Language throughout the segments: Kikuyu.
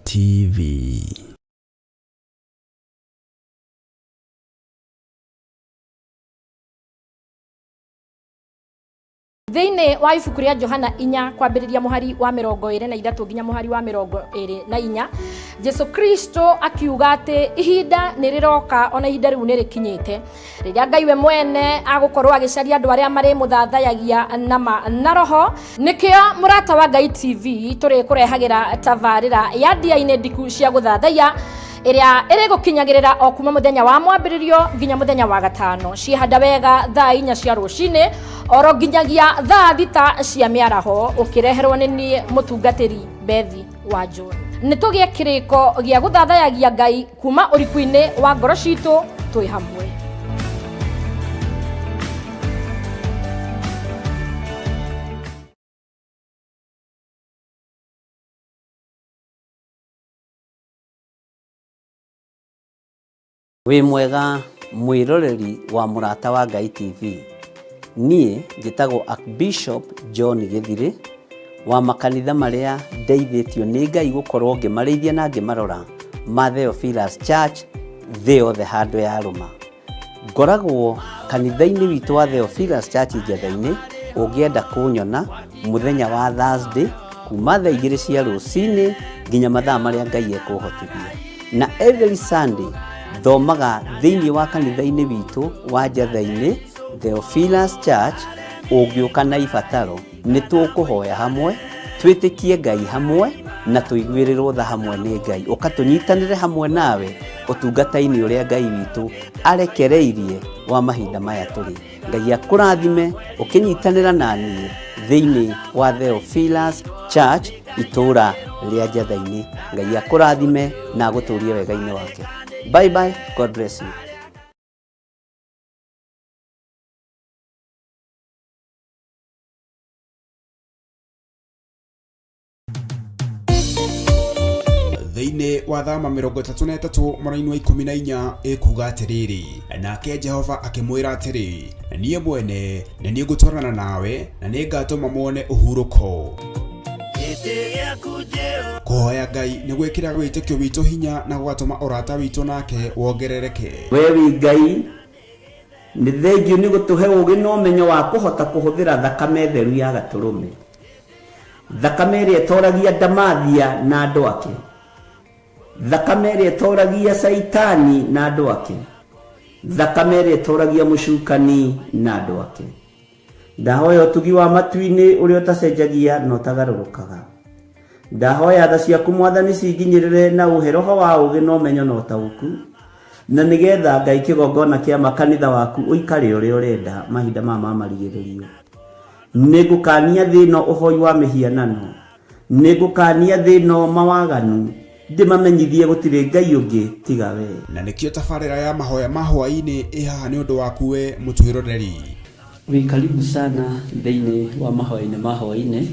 TV. Thĩinĩ wa ibuku rĩa Johana 4 kwambĩrĩria mũhari wa 23 nginya mũhari wa 24, Jesu Kristo akiuga atĩ ihinda nĩ rĩroka, ona ihinda rĩu nĩ rĩkinyĩte, rĩrĩa Ngai we mwene agũkorwo agĩcaria andũ arĩa marĩmũthathayagia na ma na roho. Nĩkĩo Mũrata wa Ngai TV tũrĩkũrehagĩra tabarĩra ya ndia-inĩ ndiku cia gũthathaiya, ĩrĩa ĩrĩgũkinyagĩrĩra o kuma mũthenya wa mwambĩrĩrio nginya mũthenya wa gatano, ciĩhanda wega thaa 4 cia rũcinĩ oro nginyagia thaa 6 cia mĩaraho, ũkĩreherwo nĩ niĩ mũtungatĩri Bethi wa John. Nĩ tũgĩe kĩrĩko gĩa gũthathayagia Ngai kuma ũriku-inĩ wa ngoro citũ twĩ hamwe. Wĩ mwega mwĩroreri wa Mũrata wa Ngai TV. Niĩ njĩtagwo Archbishop John Gĩthirĩ wa makanitha marĩa ndeithĩtio nĩ Ngai gũkorwo ngĩmarĩithia na ngĩmarora ma Theophilus Church thĩ yothe handũ yarũma. Ngoragwo kanitha-inĩ witũ wa Theophilus Church Njetha-inĩ, ũngĩenda kũnyona mũthenya wa Thursday kuma thaa 2 cia rũcinĩ nginya mathaa marĩa Ngai ekũhotithia. Na every Sunday thomaga thĩinĩ wa kanitha-inĩ witũ wa Njetha-inĩ Theophilus Church, ũngĩũka na ibataro nĩ tũkũhoya hamwe, twĩtĩkie Ngai hamwe na tũiguĩrĩrwo tha hamwe nĩ Ngai. Ũka tũnyitanĩre hamwe nawe ũtungata-inĩ ũrĩa Ngai witũ arekereirie wa mahinda maya tũrĩ. Ngai akũrathime ũkĩnyitanĩra na niĩ thĩinĩ wa Theophilus Church itũũra rĩa Njetha-inĩ. Ngai akũrathime na agũtũrie wega-inĩ wake. Bye bye, God bless you. Thĩinĩ wa thama 33 mũraini wa 14 ĩkuga atĩrĩrĩ, nake Jehova akĩmwĩra atĩrĩ, niĩ mwene nĩ niĩ ngũtwarana nawe na nĩ ngatũma muone ũhurũko. Kũhoya Ngai nĩ gwĩkĩraga wĩtĩkio witũ hinya na gũgatũma ũrata witũ nake wongerereke. We wĩ Ngai, nĩ thengiũ nĩ gũtũhe ũũgĩ na ũmenyo wa kũhota kũhũthĩra thakame theru ya Gatũrũme, thakame ĩrĩa ĩtoragia ndamathia na andũ ake, thakame ĩrĩa ĩtoragia Caitani na andũ ake, thakame ĩrĩa ĩtoragia mũcukani na andũ ake. Ndahoya ũtugi wa matu-inĩ ũrĩa ũtacenjagia na ũtagarũrũkaga. Ndahoya tha ciaku Mwathani cinginyĩrĩre na ũhe roho wa ũũgĩ na ũmenyo na ũtaũku, na nĩgetha Ngai kĩgongona kĩa ma kanitha waku ũikare ũrĩa ũrenda mahinda maya ma marigĩrĩrio. Nĩngũkania thĩ ĩno ũhoi wa mĩhianano, nĩngũkania thĩ ĩno mawaganu, ndĩmamenyithie gũtirĩ Ngai ũngĩ tiga we. Na nĩkĩo tabarĩra ya mahoya ma hwaĩ-inĩ ĩ haha nĩ ũndũ waku we mũtwĩroreri. Wĩ karibu sana thĩinĩ wa mahoya-inĩ ma hwaĩ-inĩ,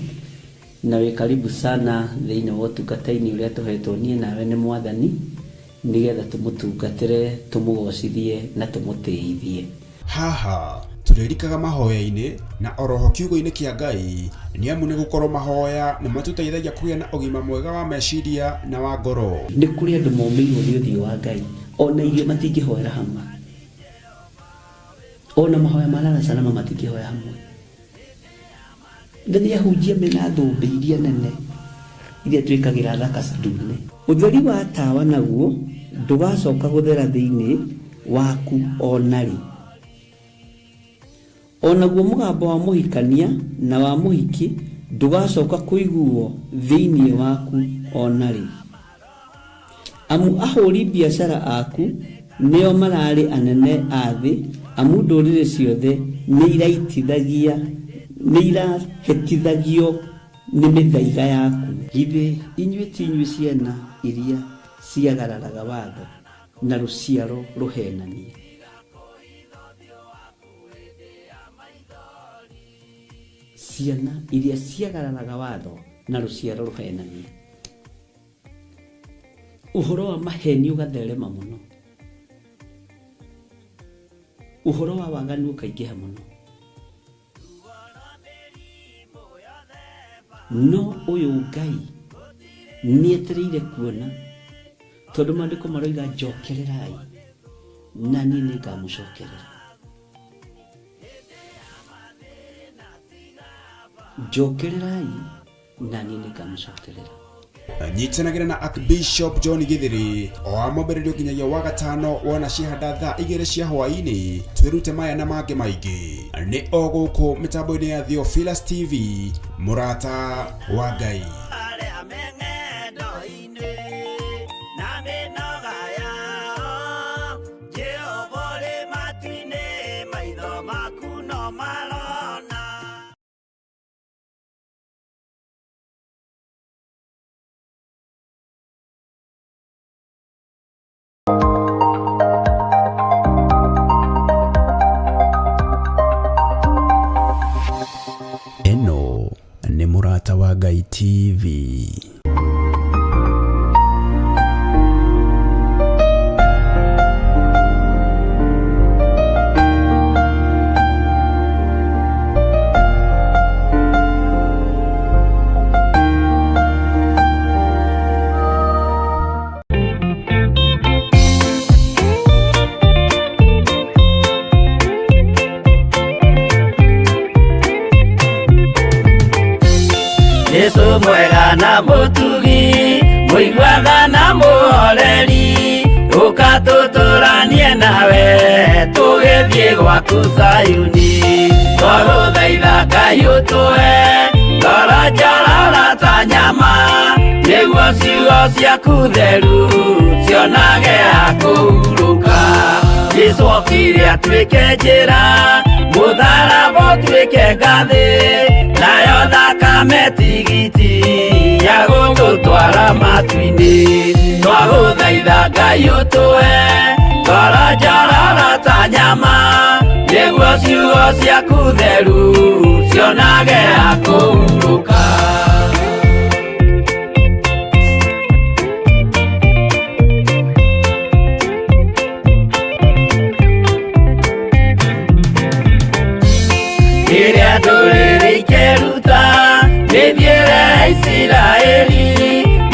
na wĩ karibu sana thĩinĩ wa ũtungata-inĩ ũrĩa tũhetwo niĩ nawe nĩ Mwathani, nĩgetha tũmũtungatĩre, tũmũgocithie na tũmũtĩithie. Haha tũrĩrikaga mahoya-inĩ na oroho kiugo-inĩ kĩa Ngai, nĩ amu nĩ gũkorwo mahoya nĩ matũteithagia kũgĩa na ũgima mwega wa meciria na wa ngoro. Nĩ kũrĩ andũ momĩirwo nĩ ũthiũ wa Ngai, ona irio matingĩhoera hamwe, ona mahoya ma lala salama matingĩhoya hamwe. Na nĩ ahunjia mena thũmbĩ iria nene iria twĩkagĩra thaka ndune. Ũtheri wa tawa naguo ndũgacoka gũthera thĩinĩ waku o na rĩ. O naguo mũgambo wa mũhikania na wa mũhiki ndũgacoka kũiguwo thĩinĩ waku o na rĩ. Amu ahũri biacara aku nĩo mararĩ anene a thĩ, amu ndũrĩrĩ ciothe nĩirahĩtithagio nĩ mĩthaiga yaku. Githĩ inyuĩ ti inyuĩ ciana iria ciagararaga watho, na rũciaro rũheenania? Ciana iria ciagararaga watho, na rũciaro rũheenania. Ũhoro wa maheni ũgatherema mũno, ũhoro wa waganu ũkaingĩha mũno. No ũyũ Ngai Nĩetereire kuona tondũ maandĩko maroiga njokererai na niĩ nĩngamũcokerera. Njokererai na niĩ nĩngamũcokerera. Nyitanagĩra na Archbishop John Githiri o wa mwambĩrĩrio nginyagia wa gatano wona ciahanda thaa 2 cia hwaĩ-inĩ, twĩrute maya na mangĩ maingĩ nĩ o gũkũ mĩtambo-inĩ ya Theophilus TV, mũrata wa Ngai. Arĩa me ng'endo-inĩ na mĩnoga yao, Jehova ũrĩ matu-inĩ, maitho maku no marona. Ĩno nĩ Mũrata wa Ngai TV. Jesu mwega na mũtugi, mũiguaga na mũhoreri, ũka tũtũranie nawe tũgĩthiĩ gwaku Zayuni. Twagũthaitha Ngai ũtũhe ngoro njororo ta nyama, nĩguo ciugo ciaku theru cionage ha kũhurũka. Jesu okire atuĩke njĩra, mũtharaba ũtuĩke ngathĩ, nayo thakame tigiti ya gũtũtwara matu-inĩ. Twagũthaitha Ngai ũtũhe ngoro njororo ta nyama, nĩguo ciugo ciaku theru cionage ha kũhurũka. Rĩrĩa ndũrĩrĩ ikeruta mĩthiĩre ya Isiraeli,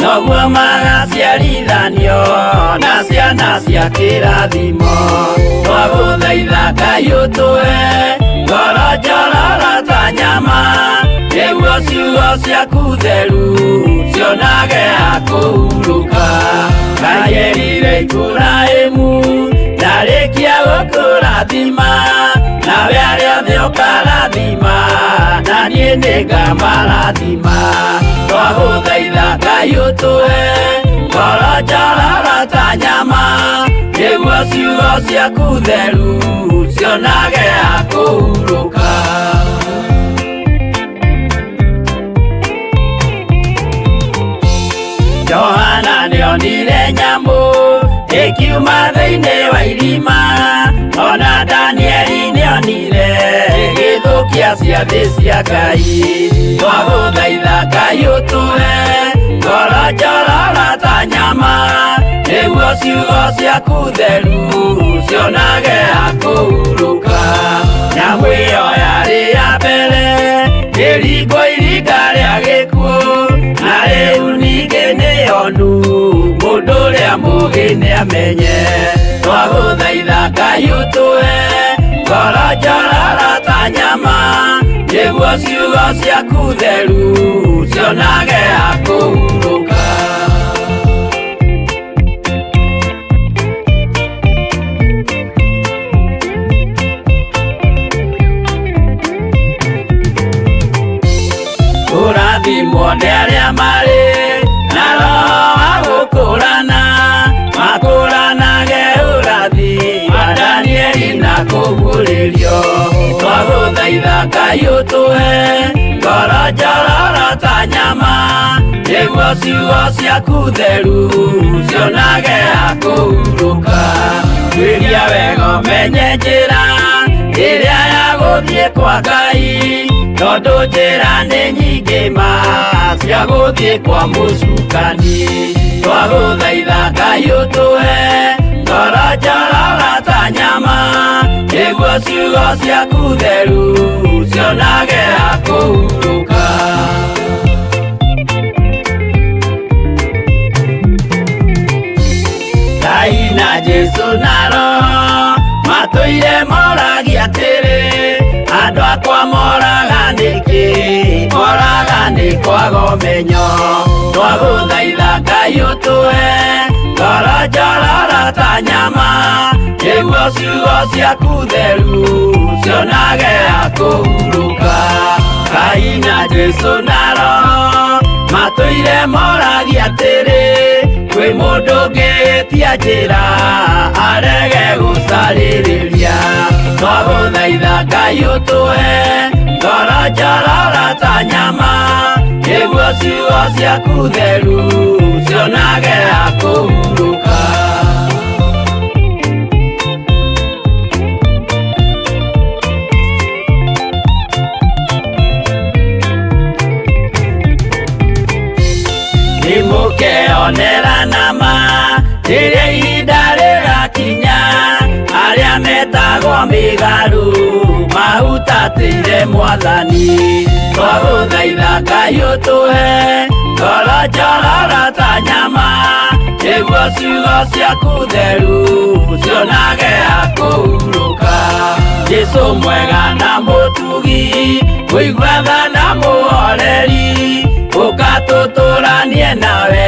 noguo magaciarithanio na ciana cia kĩrathimo. Twagũthaitha Ngai ũtũhe ngoro njororo ta nyama, nĩguo ciugo ciaku theru cionage ha kũhurũka. Ngai erire Iburahĩmu ndarĩkia gũkũrathima, nawe arĩa othe ũkarathima, na niĩ nĩngamarathima. Twagũthaitha Ngai ũtũhe ngoro njororo ta nyama, nĩguo ciugo ciaku theru cionage ha kũhurũka. Johana nĩonire nyamũ ĩkiuma thĩinĩ wa irima, ona Danieli nĩonire ĩgĩthũkia ciathĩ cia Ngai. Twagũthaitha Ngai ũtũhe ngoro njororo ta nyama, nĩguo ciugo ciaku theru cionage ha kũhurũka. Nyamũ ĩyo yarĩ ya mbere ĩringwo iringa rĩa gĩkuũ, na rĩu ningĩ nĩyonu mũndũ ũrĩa mũũgĩ nĩamenye. Twagũthaitha Ngai ũtũhe ngoro njororo ta nyama, nĩguo ciugo ciaku theru cionage ha kũhurũka. Kũrathimwo nĩ arĩa marĩ na roho wa gũkũrana, makũranage ũrathi wa Danieli na kũguũrĩrio. Twagũthaitha Ngai ũtũhe ngoro njororo ta nyama, nĩguo ciugo ciaku theru cionage ha kũhurũka. Tuĩria wega ũmenye njĩra ĩrĩa ya gũthiĩ kwa Ngai, tondũ njĩra nĩ nyingĩ ma cia gũthiĩ kwa mũcukani. Twagũthaitha Ngai ũtũhe ngoro njororo ta nyama, nĩguo ciugo ciaku theru cionage ha kũhurũka. kwaga ũmenyo. Twagũthaitha Ngai ũtũhe ngoro njororo ta nyama, nĩguo ciugo ciaku theru cionage ha kũhurũka. Ngai na Jesũ na Roho matũire moragia atĩrĩ, kwĩ mũndũ ũngĩtia njĩra arege gũcarĩrĩria. Twagũthaitha Ngai ũtũhe ngoro njororo ta nyama, nĩguo ciugo ciaku theru cionage ha kũhurũka. Nĩmũkeonera nama rĩrĩa ihinda rĩgakinya, arĩa metagwo mĩgarũ mahutatĩire Mwathani. Twagũthaitha Ngai ũtũhe ngoro njororo ta nyama, nĩguo ciugo ciaku theru cionage ha kũhurũka. Jesũ mwega na mũtugi, mũigua tha na mũhoreri, ũka tũtũranie nawe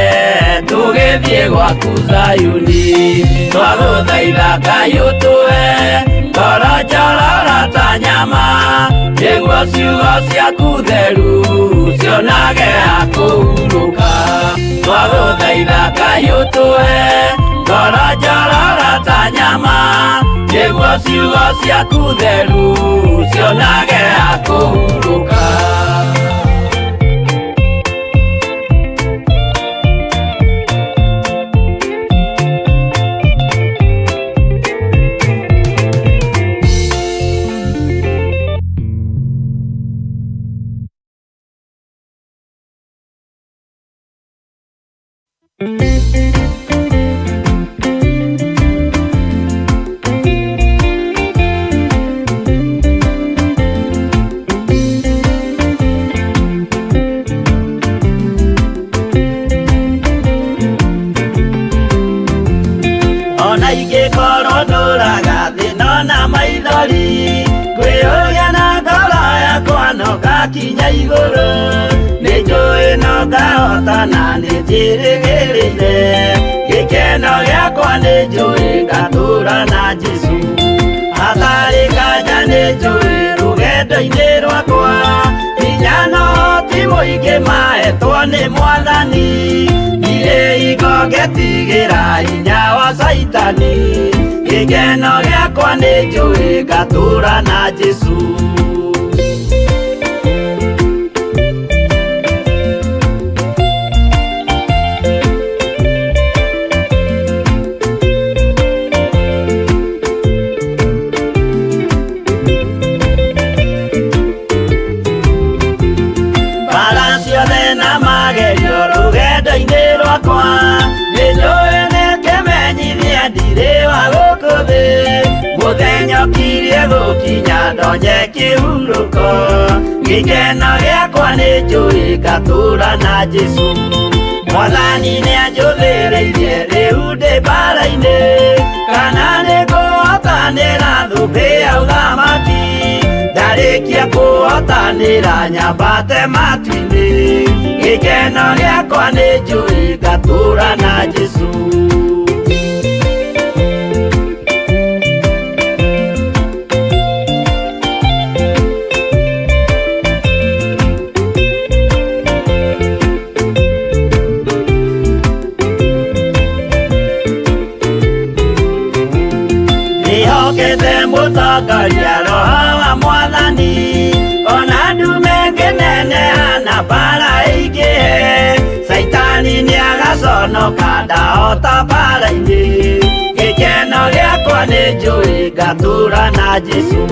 tũgĩthiĩ gwaku Zayuni. Twagũthaitha Ngai ũtũhe ngoro njororo ta nyama, nĩguo ciugo ciaku theru cionage ha kũhurũka. Twagũthaitha Ngai ũtũhe ngoro njororo ta nyama, nĩguo ciugo ciaku theru cionage ha kũhurũka. Ona ingĩkorwo ndũraga thĩ no na maithori, ngwĩyũria na ngoro yakwa no ngakinya igũrũ. Nĩnjũĩ no ngahotana nĩnjĩrĩgĩrĩire, gĩkeno gĩakwa nĩnjũĩ ngatũũra na Jesũ. Hatarĩ nganja nĩnjũĩ rũgendo-inĩ rwakwa, hinya na ũhoti mũingĩ mahetwo nĩ Mwathani. Ndirĩ hingo ngetigĩra hinya wa Caitani, gĩkeno gĩakwa nĩnjũĩ ngatũũra na Jesũ. Mbara ciothe na magerio rũgendo-inĩ rwakwa, nĩnjũĩ nĩkĩmenyithia ndirĩ wa gũkũ thĩ. Mũthenya ũkirie gũkinya ndonye kĩhurũko, gĩkeno gĩakwa nĩnjũĩ ngatũũra na Jesũ. Mwathani nĩanjũthĩrĩirie rĩu ndĩ mbara-inĩ, kana nĩngũhotanĩra thũmbĩ ya ũthamaki. Ndarĩkia kũhotanĩra nyambate matu-inĩ, gĩkeno gĩakwa nĩnjũĩ ngatũũra na Jesũ. Ndĩhokete mũtongoria Roho wa Mwathani, ona ndume ngĩneneha na mbara ĩingĩhe. Caitani nĩagaconoka ndahota mbara-inĩ, gĩkeno gĩakwa nĩnjũĩ ngatũũra na Jesũ.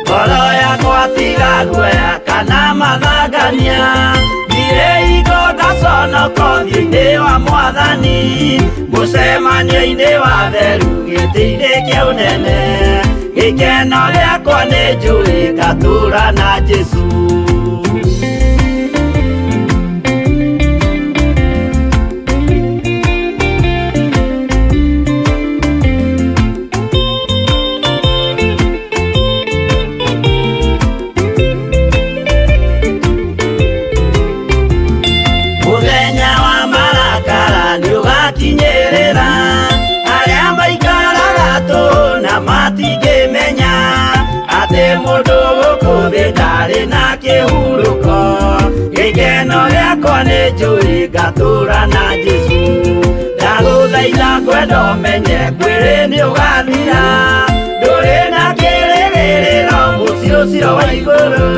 Ngoro yakwa tiga guoya kana mathangania, ndirĩ hingo ngaconoka ũthiũ-inĩ wa Mwathani. Mũcemanio-inĩ wa theru gĩtĩ-inĩ kĩa ũnene, gĩkeno gĩakwa nĩnjũĩ ngatũũra na Jesũ. njũĩ ngatũra na Jesũ. Ndagũthaitha ngwenda ũmenye mwĩrĩ nĩ ũgathira, ndũrĩ na kĩrĩgĩrĩro mũciĩ ũcio wa igũrũ,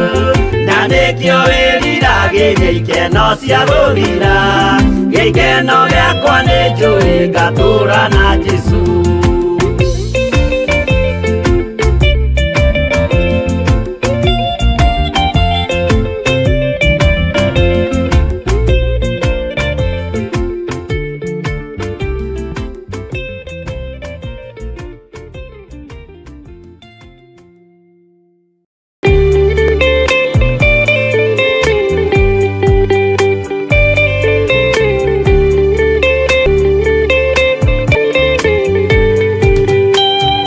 na nĩkĩo wĩriragĩria ikeno cia gũthira. Gĩkeno gĩakwa nĩ njũĩ ngatũra na Jesũ.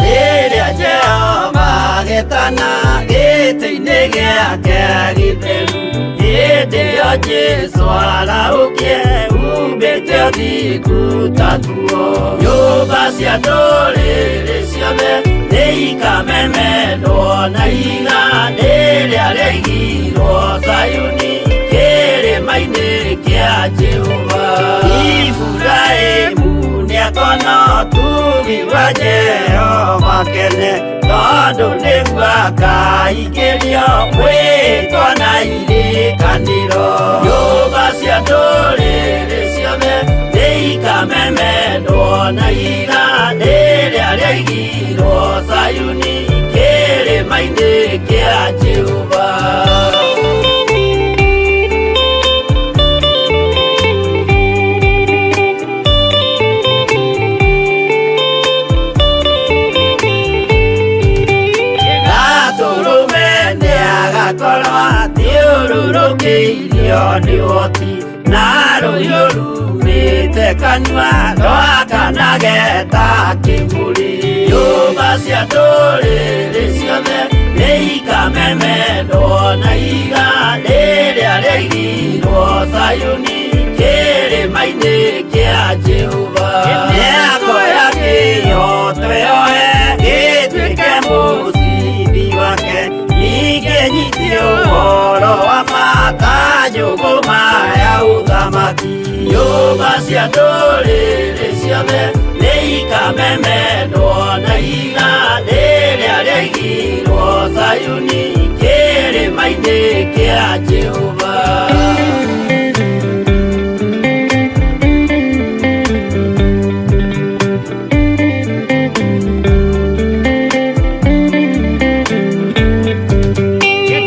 Rĩrĩa Jehova agetana gĩtĩ-inĩ gĩake gĩtheru, hĩndĩ ĩyo Jesũ arahũkie umbĩte ũthingu ta nguo. Nyũmba cia ndũrĩrĩ ciothe nĩikamemendwo na ihiga rĩrĩa rĩaigirwo Zayuni kĩrĩma-inĩ kĩa Jehova. Iburahĩmu nĩakona ũtugi wa Jehova kene, tondũ nĩguo akaingĩrio mwĩtwa na irĩkanĩro. Nyũmba cia ndũrĩrĩ ciothe nĩikamemendwo na ihiga rĩrĩa rĩaigirwo Zayuni kĩrĩma-inĩ kĩa Jehova. Gatũrũme nĩagakorwo athiũrũrũkĩirio nĩ ũhoti, na rũhiũ rumĩte kanua rwakanage ta kĩmũrĩ. Nyũmba cia ndũrĩrĩ ciothe nĩikamemendwo na ihiga rĩrĩa rĩaigirwo Zayuni kĩrĩma-inĩ kĩa Jehova. Nĩakoya kĩhooto yoe gĩtuĩke mũcibi wake, ningĩ nyite ũhoro wa ma ta njũgũma ya ũthamaki. Nyũmba cia ndũrĩrĩ ciothe nĩikamemendwo na ihiga rĩrĩa rĩaigirwo Zayuni kĩrĩma-inĩ kĩa Jehova.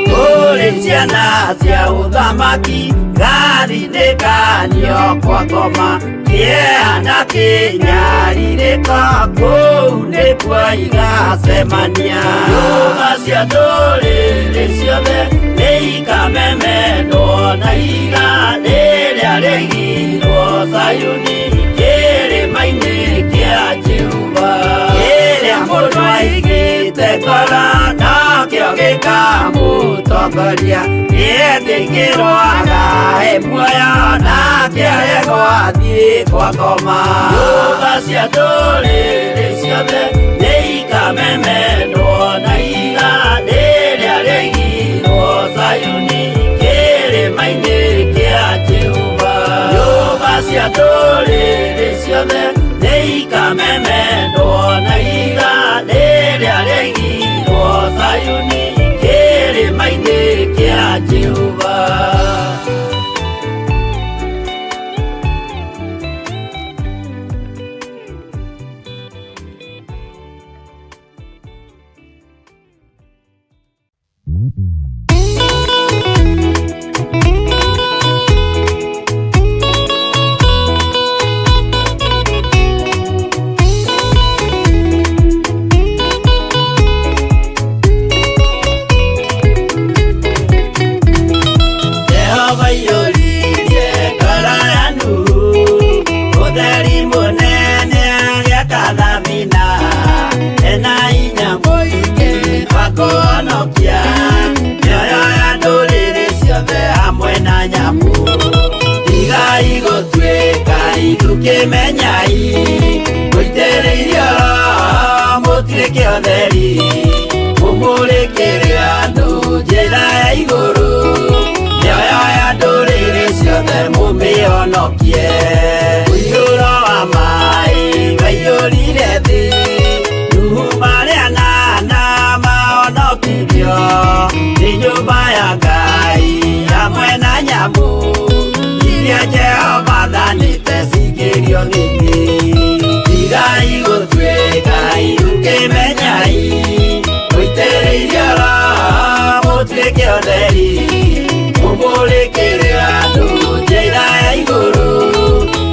Kũrĩ ciana cia ũthamaki gathinĩkanio kwa ngoma, kĩeha na kĩnyarirĩko kũu nĩkuo igacemania. Nyũmba cia ndũrĩrĩ ciothe nĩikamemendwo na ihiga rĩrĩa rĩaigirwo Zayuni kĩrĩma-inĩ kĩa Jehova. Kĩrĩa mũndũ aigĩte ngoro nokĩo gĩkamũtongoria, nĩetĩkĩrwo agae muoyo nake aregwo athiĩ kwa ngoma. Nyũmba cia ndũrĩrĩ ciothe nĩikamemendwo na ihiga rĩrĩa rĩaigirwo Zayuni kĩrĩma-inĩ kĩa Jehova. Nyũmba cia ndũrĩrĩ ciothe nĩikamemendwo na ihiga rĩrĩa rĩaigirwo Zayuni kĩrĩma-inĩ kĩa Jehova. Jehova aiyũririe ngoro ya Nuhu ũtheri mũnene agĩaka thabina, ena hinya mũingĩ wa kũhonokia mĩoyo ya ndũrĩrĩ ciothe hamwe na nyamũ. Tigai gũtuĩka ithukĩmenyai, mũitĩrĩirio Roho mũtuĩke ũtheri, mũmũrĩkĩre andũ njĩra ya igũrũ, mĩoyo ya ndũrĩrĩ ciothe mũmĩhonokie. mũmĩhonokie. Ũiyũro wa maĩ waiyũrire thĩ, Nuhu marĩ anana mahonokirio nĩ nyũmba ya Ngai hamwe na nyamũ iria Jehova athanĩte cingĩrio nĩ thĩ. Tigai gũtuĩka irukĩmenyai, mũitĩrĩirio Roho mũtuĩke ũtheri, mũmũrĩkĩre andũ njĩra ya igũrũ,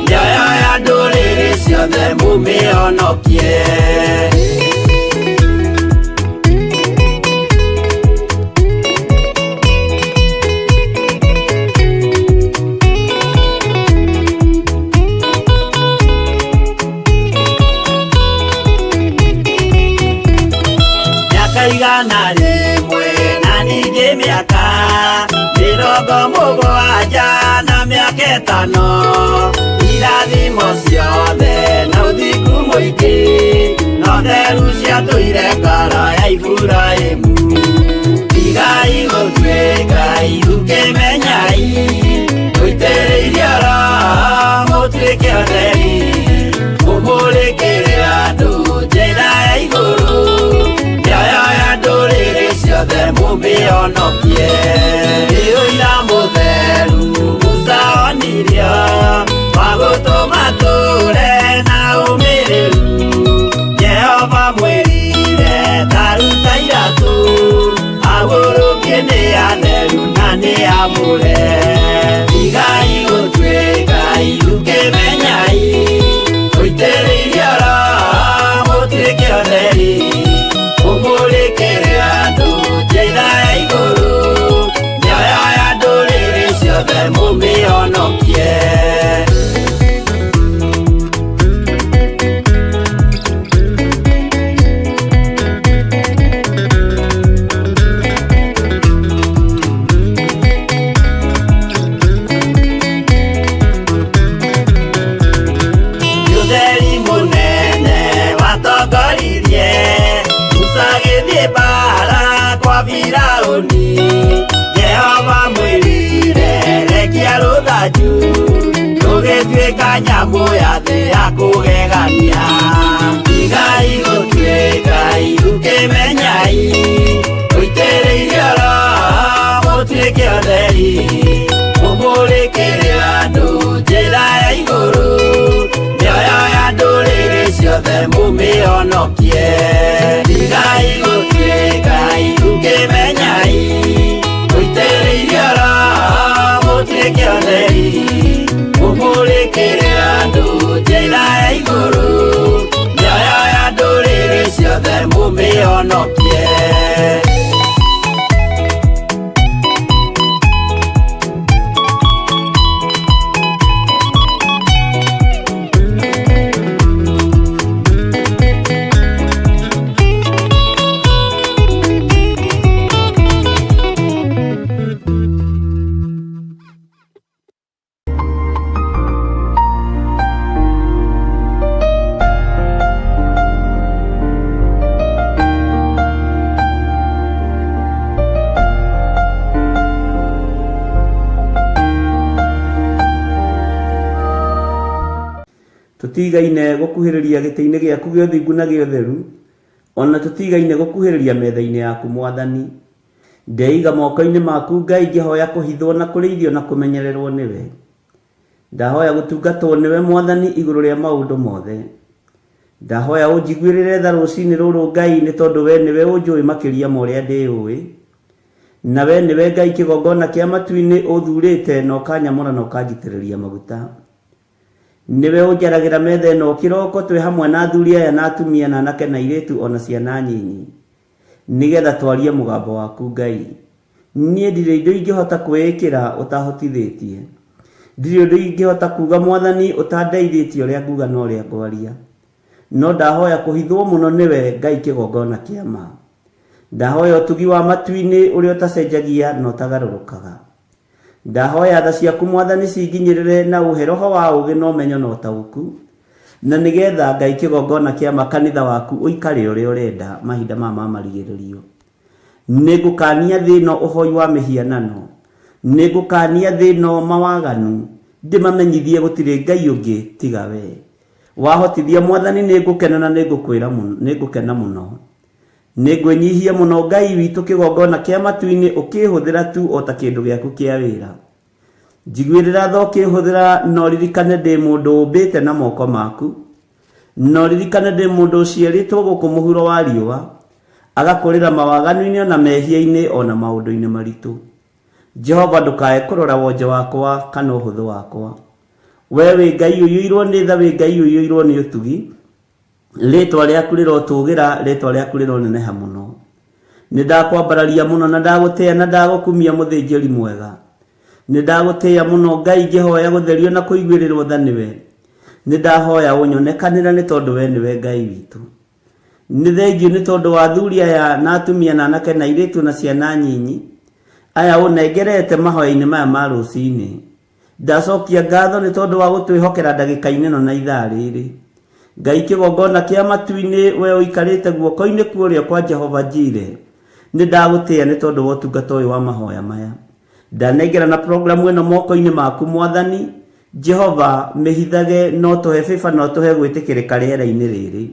mĩoyo ya ndũrĩrĩ ciothe mũmĩhonokie. Mĩaka 100 na ningĩ mĩaka 70 na mĩaka 5, irathimo ciothe na ũthingu mũingĩ, na ũtheru ciatũire ngoro ya Iburahĩmu. Tigai gũtuĩka irukĩmenyai, mũitĩrĩirio Roho mũtuĩke ũtheri, mũmũrĩkĩre andũ njĩra ya igũrũ, mĩoyo ya ndũrĩrĩ ciothe mũmĩhonokie. Nĩ ũira mũtheru Musa onirio, wa gũtũma tũre na ũmĩrĩru. Jehova mwĩrire ta ruta iratũ, agũrũkie nĩ atheru na nĩ amũre. Tigai gũtuĩka irukĩmenyai, mũitĩrĩirio Roho mũtuĩke ũtheri, mũmũrĩkĩre andũ njĩra ya igũrũ, mĩoyo ya ndũrĩrĩ ciothe mũmĩhonokie. Ũtheri mũnene watongoririe Musa agĩthiĩ mbara kwa Firaũni. Jehova mwĩrire rekia rũthanju, rũgĩtuĩka nyamũ ya thĩ ya kũgegania. Tigai gũtuĩka irukĩmenyai, mũitĩrĩirio Roho mũtuĩke ũtheri, mũmũrĩkĩre andũ njĩra ya igũrũ, mĩoyo ya ndũrĩrĩ ciothe mũmĩhonokie. Tigai gũtuĩka irukĩmenyai, mũitĩrĩirio Roho mũtuĩke ũtheri, mũmũrĩkĩre andũ njĩra ya igũrũ, mĩoyo ya ndũrĩrĩ ciothe mũmĩhonokie. Tũtigaine gũkuhĩrĩria gĩtĩ-inĩ gĩaku gĩa ũthingu na gĩa ũtheru, ona tũtigaine gũkuhĩrĩria metha-inĩ yaku Mwathani. Ndeiga moko-inĩ maku Ngai ngĩhoya kũhithwo na kũrĩithio na kũmenyererwo nĩwe. Ndahoya gũtungatwo nĩwe Mwathani igũrũ rĩa maũndũ mothe. Ndahoya ũnjiguĩrĩre tha rũcinĩ rũrũ Ngai nĩ tondũ we nĩwe ũnjũĩ makĩria ma ũrĩa ndĩũĩ. Na we nĩwe Ngai kĩgongona kĩa matu-inĩ ũthurĩte na ũkanyamũra na ũkanjitĩrĩria maguta. Nĩwe ũnjaragĩra metha ĩno kĩroko twĩ hamwe na athuri aya na atumia na anake na airĩtu ona ciana nyinyi, nĩgetha twarie mũgambo waku Ngai. Niĩ ndirĩ indo ingĩhota kwĩĩkĩra ũtahotithĩtie. Ndirĩ ũndũ ingĩhota kuga Mwathani ũtandeithĩtie ũrĩa nguga na ũrĩa ngwaria. No ndahoya kũhithwo mũno nĩwe Ngai kĩgongona kĩa ma. Ndahoya ũtugi wa matu-inĩ ũrĩa ũtacenjagia na ũtagarũrũkaga. Ndahoya tha ciaku Mwathani cinginyĩrĩre na ũhe roho wa ũũgĩ na ũmenyo na ũtaũku, na nĩgetha Ngai kĩgongona kĩa ma kanitha waku ũikare ũrĩa ũrenda mahinda maya ma marigĩrĩrio. Nĩngũkania thĩ ĩno ũhoi wa mĩhianano, nĩngũkania thĩ ĩno mawaganu, Ndĩmamenyithie gũtirĩ Ngai ũngĩ tiga wee. Wahotithia Mwathani nĩngũkena na nĩngũkwĩra mũno, nĩngũkena mũno. Nĩngwĩnyihia mũno Ngai witũ kĩgongona kĩa matu-inĩ ũkĩhũthĩra tu o ta kĩndũ gĩaku kĩa wĩra. Njiguĩrĩra tha ũkĩhũthĩra na ũririkane ndĩ mũndũ ũmbĩte na moko maku. Na ũririkane ndĩ mũndũ ũciarĩtwo gũkũ mũhuro wa riũa, agakũrĩra mawaganu-inĩ o na mehia-inĩ o na maũndũ-inĩ maritũ. Jehova ndũkae kũrora wonje wakwa kana ũhũthũ wakwa. Wee wĩ Ngai ũiyũirwo nĩ tha, wĩ Ngai ũiyũirwo nĩ ũtugi. Rĩĩtwa rĩaku rĩrotũũgĩra, rĩĩtwa rĩaku rĩroneneha mũno. Nĩ ndakwambararia mũno na ndagũtĩĩa na ndagũkumia mũthĩnjĩri mwega. Nĩ ndagũtĩĩa mũno Ngai ngĩhoya gũtherio na kũiguĩrĩrwo tha nĩwe. Nĩ ndahoya ũnyonekanĩre nĩ tondũ wee nĩwe Ngai witũ. Nĩ thengiũ nĩ tondũ wa athuri aya na atumia na anake na airĩtu na ciana nyinyi aya ũnengerete mahoya-inĩ maya ma rũcinĩ. Ndacokia ngatho nĩ tondũ wa gũtwĩhokera ndagĩka-inĩ ĩno na ithaa rĩrĩ. Ngai kĩgongona kĩa matu-inĩ, we ũikarĩte guoko-inĩ kwa ũrĩo kwa Jehova Jire, nĩ ndagũtĩĩa nĩ tondũ wa ũtungata ũyũ wa mahoya maya. Ndanengerana programu ĩno moko-inĩ maku Mwathani, Jehova, mĩhithage na ũtũhe favor na ũtũhe gwĩtĩkĩrĩka rĩera-inĩ rĩrĩ.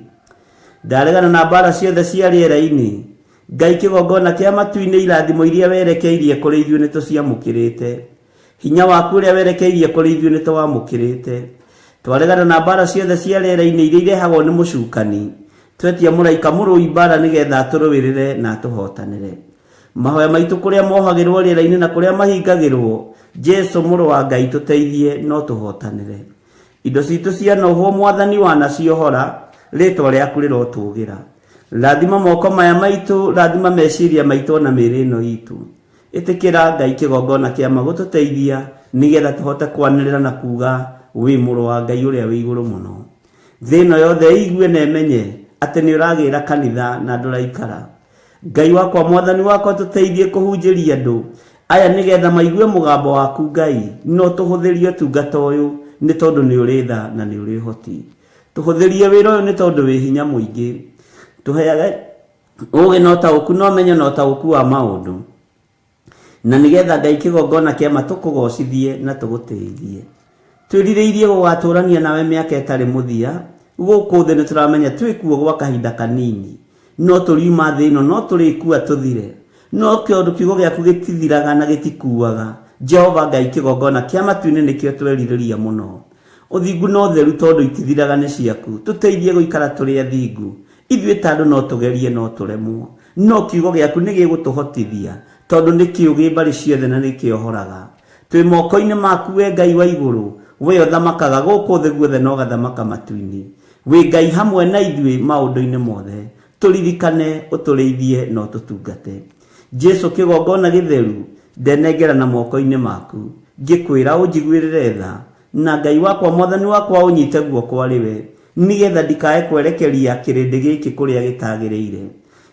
Ndaregana na mbara ciothe cia rĩera-inĩ. Ngai kĩgongona kĩa matu-inĩ irathimo iria werekeirie kũrĩ ithuĩ nĩ tũciamũkĩrĩte. Hinya waku ũrĩa werekeirie kũrĩ ithuĩ nĩ tũwamũkĩrĩte. Twaregana na mbaara ciothe cia rĩera-inĩ iria irehagwo nĩ mũcukani. Twetia mũraika mũrũi mbaara nĩgetha atũrũĩrĩre na atũhotanĩre. Mahoya maitũ kũrĩa mohagĩrwo rĩera-inĩ na kũrĩa mahingagĩrwo, Jesu mũrũ wa Ngai tũteithie na ũtũhotanĩre. Indo citũ cianohwo Mwathani wanaciohora, rĩtwa rĩaku rĩrotũgĩra. Rathima moko maya maitũ, rathima meciria maitũ ona mĩĩrĩ ĩno itũ. Ĩtĩkĩra Ngai kĩgongona kĩa ma gũtũteithia nĩgetha tũhote kwanĩrĩra na kuuga wĩ mũrũ wa Ngai ũrĩa wĩ igũrũ mũno. Thĩ ĩno yothe ĩigue na ĩmenye atĩ nĩ ũragĩra kanitha na ndũraikara. Ngai wakwa Mwathani wakwa tũteithie kũhunjĩria andũ aya nĩgetha maigue mũgambo waku Ngai na ũtũhũthĩrie ũtungata ũyũ nĩ tondũ nĩ ũrĩ tha na nĩ ũrĩ ũhoti. Tũhũthĩrie wĩra ũyũ nĩ tondũ wĩ hinya mũingĩ. Tũheage ũũgĩ na ũtaũku na ũmenyo na ũtaũku wa maũndũ. Na nĩgetha Ngai kĩgongona kĩa ma tũkũgocithie na tũgũtĩithie. Twĩrirĩirie gũgatũrania nawe mĩaka ĩtarĩ mũthia, gũkũ thĩ nĩtũramenya twĩkuo gwa kahinda kanini. No tũriuma thĩ ĩno no tũrĩkua tũthire. No tondũ kiugo gĩaku gĩtithiraga na gĩtikuaga, Jehova Ngai kĩgongona kĩa matu-inĩ nĩkĩo twerirĩria mũno. Ũthingu na ũtheru tondũ itithiraga nĩ ciaku, tũteithie gũikara tũrĩ athingu. Ithuĩ ta andũ no tũgerie no tũremwo, no kiugo gĩaku nĩ gĩgũtũhotithia, tondũ nĩ kĩũgĩ mbarĩ ciothe na nĩ kĩohoraga. Twĩ moko-inĩ maku wee Ngai wa igũrũ, wee ũthamakaga gũkũ thĩ guothe na ũgathamaka matu-inĩ. Wĩ Ngai hamwe na ithuĩ maũndũ-inĩ mothe. Tũririkane, ũtũrĩithie na ũtũtungate. Jesu kĩgongona gĩtheru, ndenengerana moko-inĩ maku, ngĩkwĩra ũnjiguĩrĩre tha, Na Ngai wakwa Mwathani wakwa ũnyite guoko arĩ we, nĩgetha ndikae kwerekeria kĩrĩndĩ gĩkĩ kũrĩa gĩtagĩrĩire.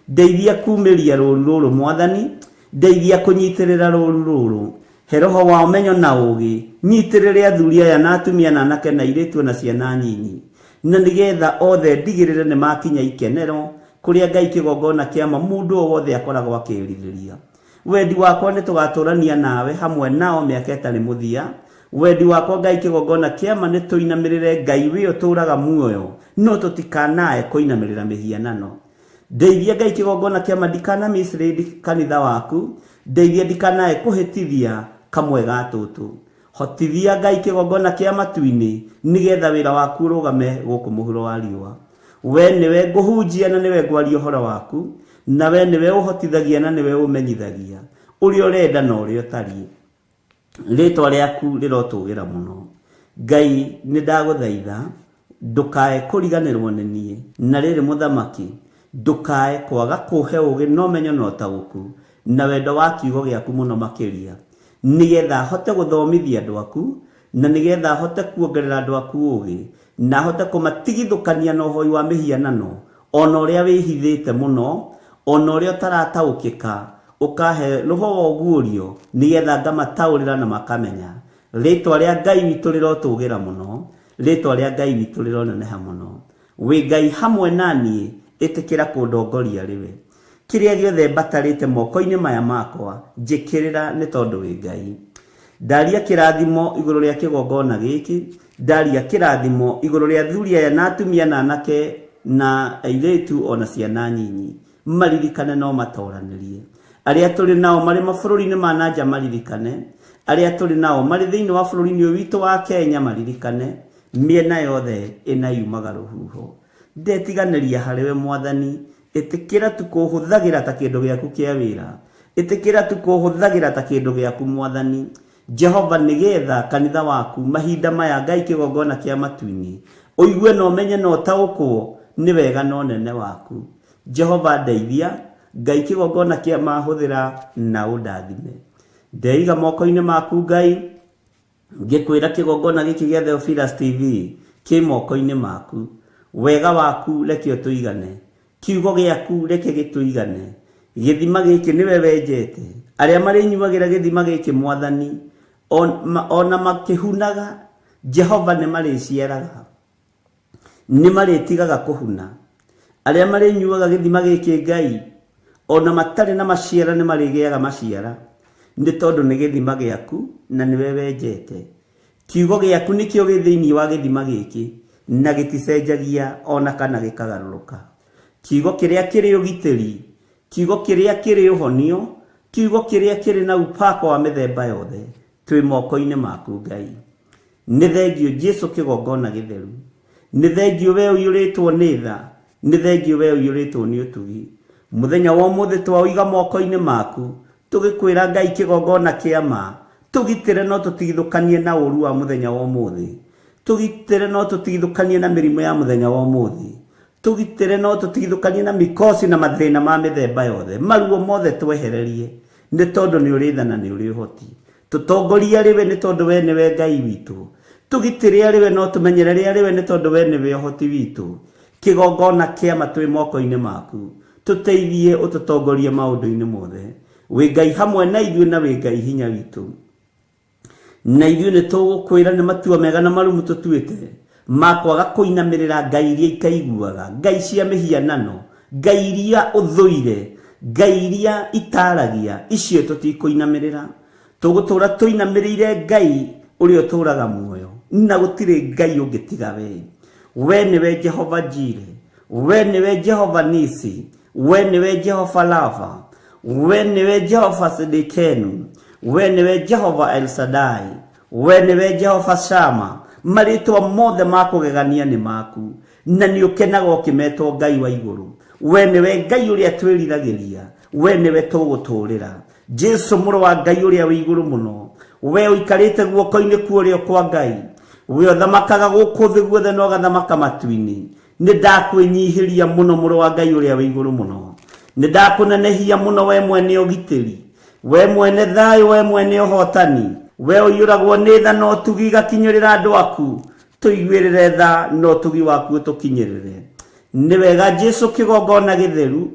Ndeithia kuumĩria rũũru rũrũ Mwathani, ndeithia kũnyitĩrĩra rũũru rũrũ. He roho wa ũmenyo na ũũgĩ, nyitĩrĩre athuri aya na atumia na anake na airĩtu o na ciana nyinyi. Na nĩgetha othe ndigĩrĩre nĩmakinya ikenero, kũrĩa Ngai kĩgongona kĩa ma mũndũ o wothe akoragwo akĩĩrirĩria. Wendi wakwa nĩ tũgatũrania nawe hamwe nao mĩaka ĩtarĩ mũthia. Wendi wakwa Ngai kĩgongona kĩa ma nĩ tũinamĩrĩre Ngai wĩ ũtũraga muoyo no tũtikanae kũinamĩrĩra mĩhianano. Ndeithia Ngai kĩgongona kĩa ma ndikana mislead kanitha waku, ndeithia ndikanae kũhĩtithia kamwe ga tũtũ. Hotithia Ngai kĩgongona kĩa matu-inĩ nĩgetha wĩra waku ũrũgame gũkũ mũhuro wa riũa. We nĩwe ngũhunjia na nĩwe ngwaria ũhoro waku, na we nĩwe ũhotithagia na nĩwe ũmenyithagia ũrĩa ũrenda na ũrĩa ũtariĩ. Rĩĩtwa rĩaku rĩrotũgĩra mũno. Ngai, nĩ ndagũthaitha, ndũkae kũriganĩrwo nĩ niĩ. Na rĩrĩ, mũthamaki, ndũkae kwaga kũhe ũũgĩ na ũmenyo na ũtaũku, na wendo wa kiugo gĩaku mũno makĩria, nĩ getha hote gũthomithia andũ aku, na nĩ getha hote kuongerera andũ aku ũũgĩ, na hote kũmatigithũkania na ũhoi wa mĩhianano, o na ũrĩa wĩhithĩte mũno, o na ũrĩa ũtarataũkĩka, ũkahe roho wa ũguũrio, nĩgetha ngamataũrĩra na makamenya. Rĩĩtwa rĩa Ngai witũ rĩrotũgĩra mũno, rĩĩtwa rĩa Ngai witũ rĩroneneha mũno. Wĩ Ngai hamwe na niĩ, ĩtĩkĩra kũndongoria rĩwe. Kĩrĩa gĩothe mbatarĩte moko-inĩ maya makwa, njĩkĩrĩra nĩ tondũ wĩ Ngai. Ndaria kĩrathimo igũrũ rĩa kĩgongona gĩkĩ, ndaria kĩrathimo igũrũ rĩa athuri aya na atumia na anake na airĩtu ona ciana nyinyi. Maririkane no matoranĩrie. Arĩa tũrĩ nao marĩ mabũrũri-inĩ ma na nja maririkane, arĩa tũrĩ nao marĩ thĩinĩ wa bũrũri-inĩ ũyũ witũ wa Kenya maririkane, mĩena yothe ĩna yumaga rũhuho. Ndetiganĩria harĩwe Mwathani, ĩtĩkĩra tu kũhũthagĩra ta kĩndũ gĩaku kĩa wĩra. Ĩtĩkĩra tu kũhũthagĩra ta kĩndũ gĩaku Mwathani. Jehova, nĩgetha kanitha waku mahinda maya Ngai kĩgongona kĩa matu-inĩ, ũigue na ũmenye na ũtaũkwo nĩ wega na ũnene waku. Jehova ndeithia, Ngai kĩgongona kĩa mahũthĩra na ũndathime. Ndeiga moko-inĩ maku Ngai, ngĩkwĩra kĩgongona gĩkĩ gĩa Theophilus TV kĩ moko-inĩ maku. Wega waku reke ũtũigane, kiugo gĩaku reke gĩtũigane. Gĩthima gĩkĩ nĩwe wenjete, arĩa marĩnyuagĩra gĩthima gĩkĩ Mwathani, ona makĩhunaga, Jehova nĩ marĩciaraga, nĩ marĩtigaga kũhuna. Arĩa marĩnyuaga gĩthima gĩkĩ Ngai, ona matarĩ na maciara nĩ marĩgĩaga maciara, nĩ tondũ nĩ gĩthima gĩaku na nĩwe wenjete. Kiugo gĩaku nĩkĩo gĩ thĩinĩ wa gĩthima gĩkĩ, na gĩticenjagia ona kana gĩkagarũrũka. Kiugo kĩrĩa kĩrĩ ũgitĩri, kiugo kĩrĩa kĩrĩ ũhonio, kiugo kĩrĩa kĩrĩ na upako wa mĩthemba yothe, twĩ moko-inĩ maku Ngai. Nĩ thengio Jesu kĩgongona gĩtheru, nĩ thengio we ũiyũrĩtwo nĩ tha, nĩ thengio we ũiyũrĩtwo nĩ ũtugi. Mũthenya wa ũmũthĩ twaũiga moko-inĩ maku, tũgĩkwĩra Ngai kĩgongona kĩa ma, tũgitĩre no tũtigithũkanie na ũru wa mũthenya wa ũmũthĩ. Tũgitĩre no tũtigithũkanie na mĩrimũ ya mũthenya wa ũmũthĩ. Tũgitĩre no tũtigithũkanie na mikosi na mathĩna ma mĩthemba yothe. Maruo mothe twehererie, nĩ tondũ nĩ ũrĩ tha na nĩ ũrĩ ũhoti. Tũtongorie arĩ we nĩ tondũ we nĩwe Ngai witũ. Tũgitĩre arĩ we no tũmenyerere arĩ we nĩ tondũ we nĩwe ũhoti witũ. Kĩgongona kĩa ma twĩ moko-inĩ maku. Tũteithie ũtũtongorie maũndũ-inĩ mothe. Wĩ Ngai hamwe na ithuĩ na wĩ Ngai hinya witũ. Na ithuĩ nĩ tũgũkwĩra nĩ matua mega na marumu tũtuĩte ma kwaga kũinamĩrĩra ngai iria itaiguaga, ngai cia mĩhianano, ngai iria ũthũire, ngai iria itaragia, icio tũtikũinamĩrĩra. Tũgũtũra tũinamĩrĩire Ngai ũrĩa ũtũraga muoyo, na gũtirĩ Ngai ũngĩ tiga we. We nĩwe Jehova Jire, we nĩwe Jehova Nisi, we nĩwe Jehova Lava, we nĩwe Jehova Sidikenu, we nĩwe Jehova El Shaddai, we nĩwe Jehova Shama. Marĩtwa mothe ma kũgegania nĩ maku, na nĩ ũkenaga ũkĩmetwo Ngai wa igũrũ. We nĩwe Ngai ũrĩa twĩriragĩria, we nĩwe tũgũtũũrĩra. Jesu mũrũ wa Ngai ũrĩa wĩ igũrũ mũno, we ũikarĩte guoko-inĩ kwa ũrĩo kwa Ngai, we ũthamakaga gũkũ thĩ guothe na ũgathamaka matu-inĩ. Nĩ ndakwĩnyihĩria mũno mũrũ wa Ngai ũrĩa wĩ igũrũ mũno. Nĩ ndakũnenehia mũno we mwene ũgitĩri, we mwene thayũ, we mwene ũhotani, we ũiyũragwo nĩ tha na ũtugi igakinyĩrĩra andũ aku. Tũiguĩrĩre tha na ũtugi waku ũtũkinyĩrĩre. Nĩ wega Jesu kĩgongona gĩtheru,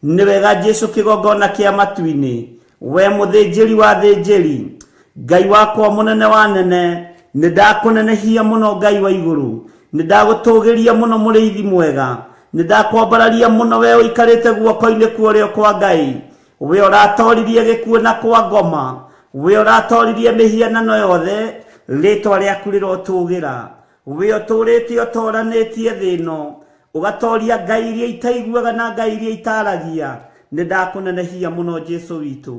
nĩ wega Jesu kĩgongona kĩa matu-inĩ, we mũthĩnjĩri wa thĩnjĩri, Ngai wakwa mũnene wa nene, nĩ ndakũnenehia mũno Ngai wa igũrũ, nĩ ndagũtũgĩria mũno mũrĩithi mwega, nĩ ndakwambararia mũno we ũikarĩte guoko-inĩ kwa ũrĩo kwa Ngai, we ũratoririe gĩkuũ na kwa ngoma, we ũratoririe mĩhianano yothe, rĩtwa rĩaku rĩrotũgĩra. We ũtũũrĩte ũtoranĩtie thĩ ĩno, ũgatoria ngai iria itaiguaga na ngai iria itaragia. Nĩ ndakũnenehia mũno Jesu witũ,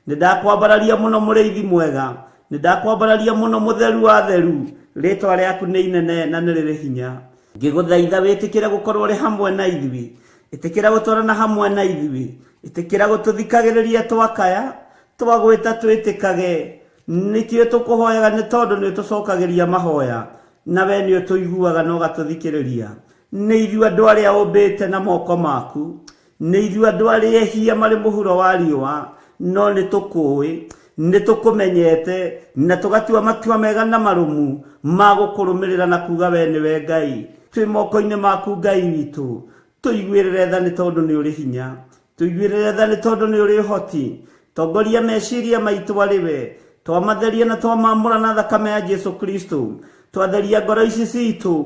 nĩ ndakwambararia mũno mũrĩithi mwega, nĩ ndakwambararia mũno mũtheru wa theru. Rĩtwa rĩaku nĩ inene na nĩ rĩrĩ hinya. Ngĩgũthaitha wĩtĩkĩre gũkorwo ũrĩ hamwe na ithuĩ, ĩtĩkĩra gũtwarana hamwe na ithuĩ, ĩtĩkĩra gũtũthikagĩrĩria twakaya, twagwĩta twĩtĩkage. Nĩkĩo tũkũhoyaga nĩ tondũ nĩ ũtũcokagĩria mahoya, na we nĩ ũtũiguaga na ũgatũthikĩrĩria. Nĩ ithuĩ andũ arĩa ũmbĩte na moko maku, nĩ ithuĩ andũ arĩa ehia marĩ mũhuro wa riũa, no nĩ tũkũĩ, nĩ tũkũmenyete, na tũgatua matua mega na marũmu ma gũkũrũmĩrĩra na kuga we nĩwe Ngai. Twĩ moko-inĩ maku Ngai witũ, tũiguĩrĩre tha nĩ tondũ nĩ ũrĩ hinya, tũiguĩrĩre tha nĩ tondũ nĩ ũrĩ ũhoti. Tongoria meciria maitũ arĩ we, twamatheria na twamamũra na thakame ya Jesu Kristo, twatheria ngoro ici citũ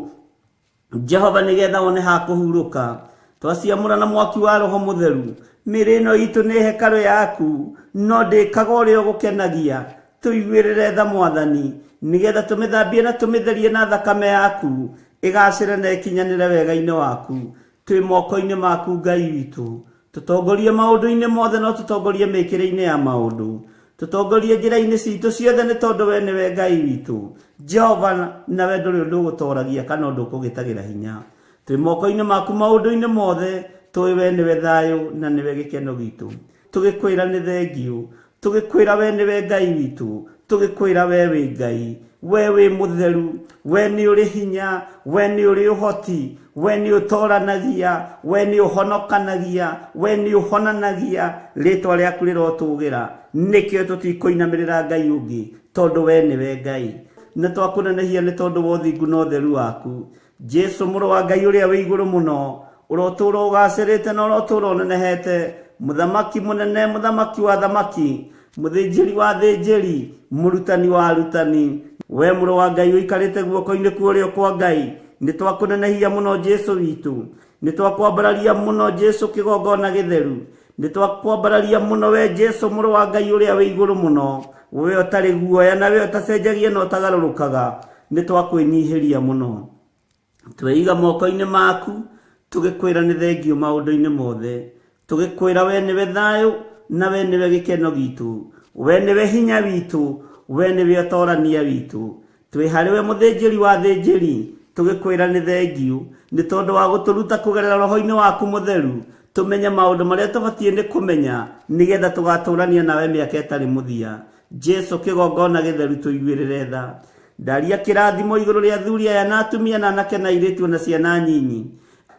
Jehova nĩgetha wone ha kũhurũka, twaciamũra na mwaki wa Roho Mũtheru. Mĩĩrĩ ĩno itũ nĩ hekarũ yaku, no ndĩkaga ũrĩa ũgũkenagia. Tũiguĩrĩre tha Mwathani, nĩgetha tũmĩthambie na tũmĩtherie na thakame yaku, ĩgacĩre na ĩkinyanĩre wega-inĩ waku. Twĩ moko-inĩ maku Ngai witũ. Tũtongorie maũndũ-inĩ mothe no tũtongorie mĩkĩre-inĩ ya maũndũ. Tũtongorie njĩra-inĩ citũ ciothe nĩ tondũ we nĩwe Ngai witũ. Jehova, nawe ndũrĩ ũndũ ũgũtoragia kana ũndũ ũkũgĩtagĩra hinya. Twĩ moko-inĩ maku maũndũ-inĩ mothe, tũĩ we nĩwe thayũ na nĩwe gĩkeno gitũ. Tũgĩkwĩra nĩ thengiũ, tũgĩkwĩra we nĩwe Ngai witũ, tũgĩkwĩra we wĩ Ngai, we wĩ mũtheru, we nĩ ũrĩ hinya, we nĩ ũrĩ ũhoti, we nĩ ũtoranagia, we nĩ ũhonokanagia, we nĩ ũhonanagia, rĩtwa rĩaku rĩrotũgĩra. Nĩkĩo tũtikũinamĩrĩra Ngai ũngĩ, tondũ we nĩwe Ngai. Na twakũnenehia nĩ tondũ wa ũthingu na ũtheru waku. Jesu mũrũ wa Ngai ũrĩa wĩ igũrũ mũno, ũrotũũra ũgacĩrĩte na ũrotũũra ũnenehete, mũthamaki mũnene, mũthamaki wa thamaki, mũthĩnjĩri wa thĩnjĩri, mũrutani wa arutani. We mũrũ wa Ngai ũikarĩte guoko-inĩ kwa ũrĩo kwa Ngai, nĩ twakũnenehia mũno Jesu witũ, nĩ twakwambararia mũno Jesu kĩgongona gĩtheru, nĩ twakwambararia mũno we Jesu mũrũ wa Ngai ũrĩa wĩ igũrũ mũno, we ũtarĩ guoya na we ũtacenjagia na ũtagarũrũkaga, nĩ twakwĩnyihĩria mũno. Tweiga moko-inĩ maku, tũgĩkwĩra nĩ thengiũ maũndũ-inĩ mothe, tũgĩkwĩra we nĩwe thayũ na we nĩwe gĩkeno gitũ, we nĩwe hinya witũ, we nĩwe ũtorania witũ. Twĩ harĩ we mũthĩnjĩri wa thĩnjĩri, tũgĩkwĩra nĩ thengiũ nĩ tondũ wa gũtũruta kũgerera roho-inĩ waku mũtheru, tũmenye maũndũ marĩa tũbatiĩ nĩ kũmenya nĩgetha tũgatũrania nawe mĩaka ĩtarĩ mũthia. Jesu kĩgongona gĩtheru tũiguĩrĩre tha. Ndaria kĩrathimo igũrũ rĩa athuri aya na atumia na anake na airĩtu na ciana nyinyi.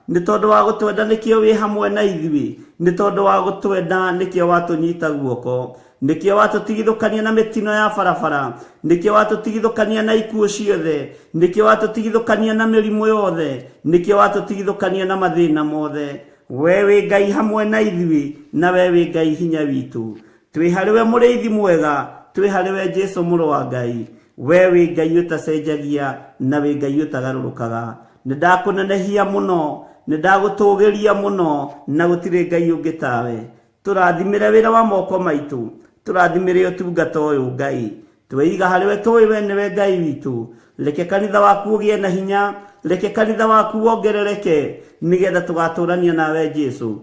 Nĩ tondũ wa gũtwenda nĩkĩo wĩ hamwe na ithuĩ, nĩ tondũ wa gũtwenda nĩkĩo watũnyita guoko, nĩkĩo watũtigithũkania na mĩtino ya barabara, nĩkĩo watũtigithũkania na ikuũ ciothe, nĩkĩo watũtigithũkania na mĩrimũ yothe, nĩkĩo watũtigithũkania na mathĩna mothe. We wĩ Ngai hamwe na ithuĩ, na we wĩ Ngai hinya witũ. Twĩ harĩ we mũrĩithi mwega, twĩ harĩ we Jesu mũrũ wa Ngai. We wĩ Ngai ũtacenjagia na wĩ Ngai ũtagarũrũkaga. Nĩ ndakũnenehia mũno, nĩ ndagũtũgĩria mũno, na gũtirĩ Ngai ũngĩ tawe. Tũrathimĩre wĩra wa moko maitũ, tũrathimĩre ũtungata ũyũ Ngai. Tweiga harĩ we tũĩ we nĩwe Ngai witũ. Reke kanitha waku ũgĩe na hinya, reke kanitha waku wongerereke, nĩgetha tũgatũrania nawe Jesu.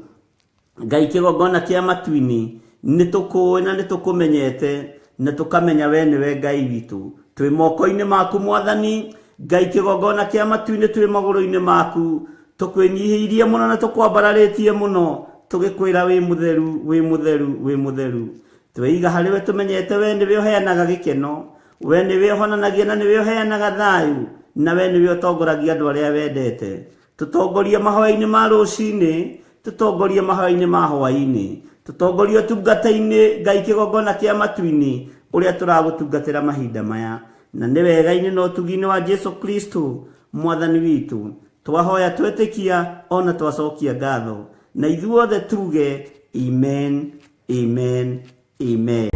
Ngai kĩgongona kĩa matu-inĩ, nĩ tũkũĩ na nĩ tũkũmenyete, na tũkamenya we nĩwe Ngai witũ. Twĩ moko-inĩ maku Mwathani, Ngai kĩgongona kĩa matu-inĩ, twĩ magũrũ-inĩ maku, tũkwĩnyihĩirie mũno na tũkwambararĩtie mũno, tũgĩkwĩra wĩ mũtheru, wĩ mũtheru, wĩ mũtheru. Tweiga harĩ we tũmenyete we nĩwe ũheanaga gĩkeno, we nĩwe ũhonanagia na nĩwe ũheanaga thayũ, na we nĩwe ũtongoragia andũ arĩa wendete. Tũtongorie mahoya-inĩ ma rũcinĩ, tũtongorie mahoya-inĩ ma hwaĩ-inĩ, tũtongorie ũtungata-inĩ Ngai kĩgongona kĩa matu-inĩ ũrĩa tũragũtungatĩra mahinda maya. Na nĩ wega-inĩ na ũtugi-inĩ wa Jesu Kristo Mwathani witũ, twahoya twetĩkia ona twacokia ngatho, na ithuothe tuge amen, amen, amen.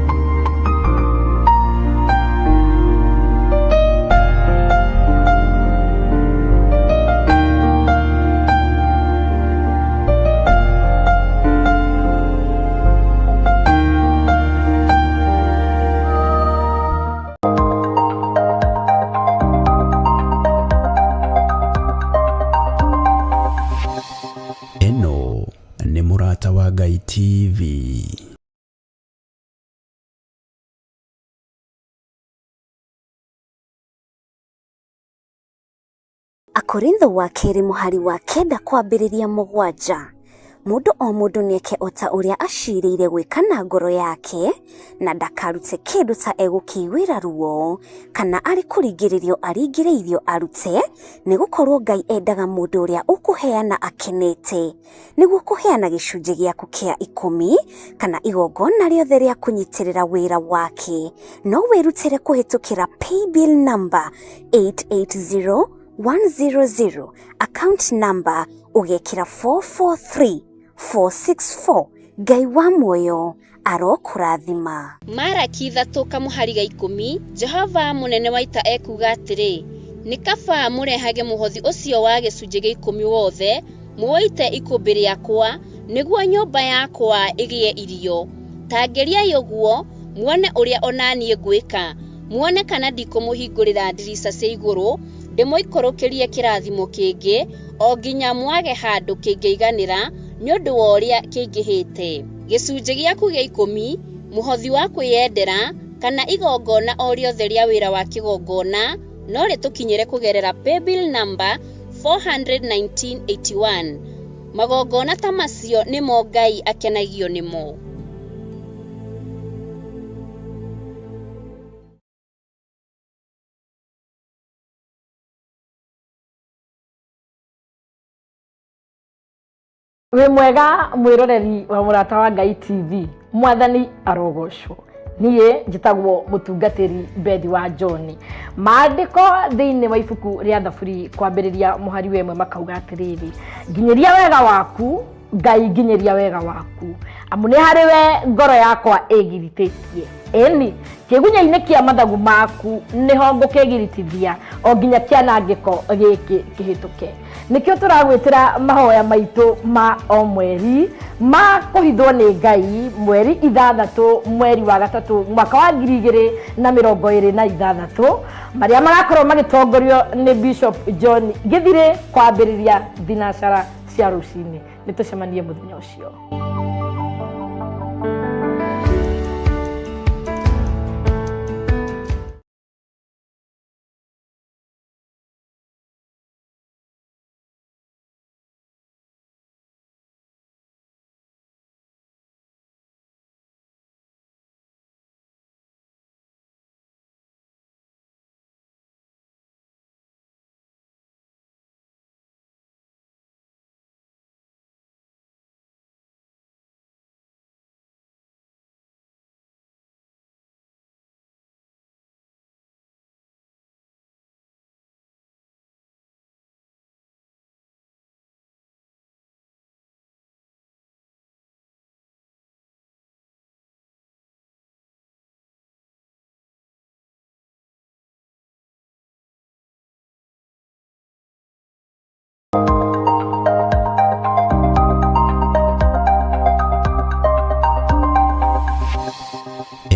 Ĩno nĩ Mũrata wa Ngai TV. Akorintho wa kerĩ mũhari wa 9 kwambĩrĩria 7. Mũndũ o mũndũ nĩeke o ta ũrĩa acirĩire gwĩka na ngoro yake, na ndakarute kĩndũ ta egũkĩiguĩra ruo, kana arĩ kũringĩrĩrio aringĩrĩirio arute, nĩgũkorwo Ngai endaga mũndũ ũrĩa ũkũheana akenete. Nĩguo kũheana gĩcunjĩ gĩaku kĩa 10 kana igongona rĩothe rĩa kũnyitĩrĩra wĩra wake, no wĩrutĩre kũhĩtũkĩra paybill number 880100, account number ũgekĩra 443464. Ngai wa muoyo arokũrathima. Maraki 3 kamũhari ga 10, Jehova mũnene wa ita ekuuga atĩrĩ, nĩ kaba mũrehage mũhothi ũcio wa gĩcunjĩ gĩa 10 wothe, mũũite ikũmbĩ rĩakwa, nĩguo nyũmba yakwa ĩgĩe irio. Ta ngeriai ũguo, Muone ũrĩa o na niĩ ngwĩka, muone kana ndikũmũhingũrĩra ndirica cia igũrũ, ndĩmũikũrũkĩrie kĩrathimo kĩngĩ, o nginya mwage handũ kĩngĩiganĩra nĩ ũndũ wa ũrĩa kĩingĩhĩte. Gĩcunjĩ gĩaku gĩa ikũmi, mũhothi wa kwĩyendera, kana igongona o rĩothe rĩa wĩra wa kĩgongona no rĩtũkinyĩre kũgerera paybill number 41981. Magongona ta macio nĩmo Ngai akenagio nĩmo. Wĩ mwega mwĩroreri wa Mũrata wa Ngai TV, Mwathani arogocwo. Niĩ njĩtagwo mũtungatĩri Bethi wa John. Maandĩko thĩinĩ wa ibuku rĩa Thaburi kwambĩrĩria mũhari wa ĩmwe makauga atĩrĩrĩ, nginyĩria wega waku Ngai, nginyĩria wega waku, amu nĩ harĩ we ngoro yakwa ĩgiritĩtie. Ĩni, kĩgunya-inĩ kĩa mathagu maku nĩho ngũkĩgiritithia o nginya kĩanangĩko gĩkĩ kĩhĩtũke. Nĩkĩo tũragwĩtĩra mahoya maitũ ma o mweri ma kũhithwo nĩ Ngai mweri 6 mweri wa 3 mwaka wa 2026, marĩa magakorwo magĩtongorio nĩ Bishop John Gĩthirĩ kwambĩrĩria thinacara cia rũcinĩ. Nĩ tũcemanie mũthenya ũcio.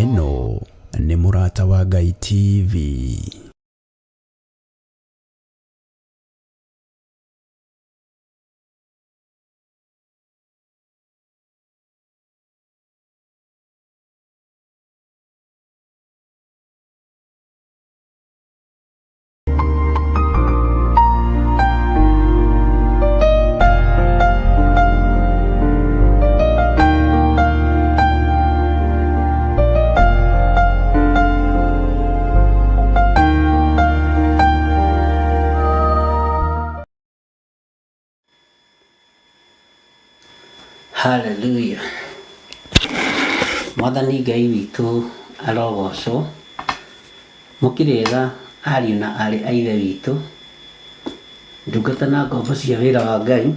Ĩno nĩ Mũrata wa Ngai TV. Hallelujah. Mwathani Ngai witũ arogocwo. Mũkĩrĩega ariũ na aarĩ a Ithe witũ, ndungata na ngombo cia wĩra wa Ngai,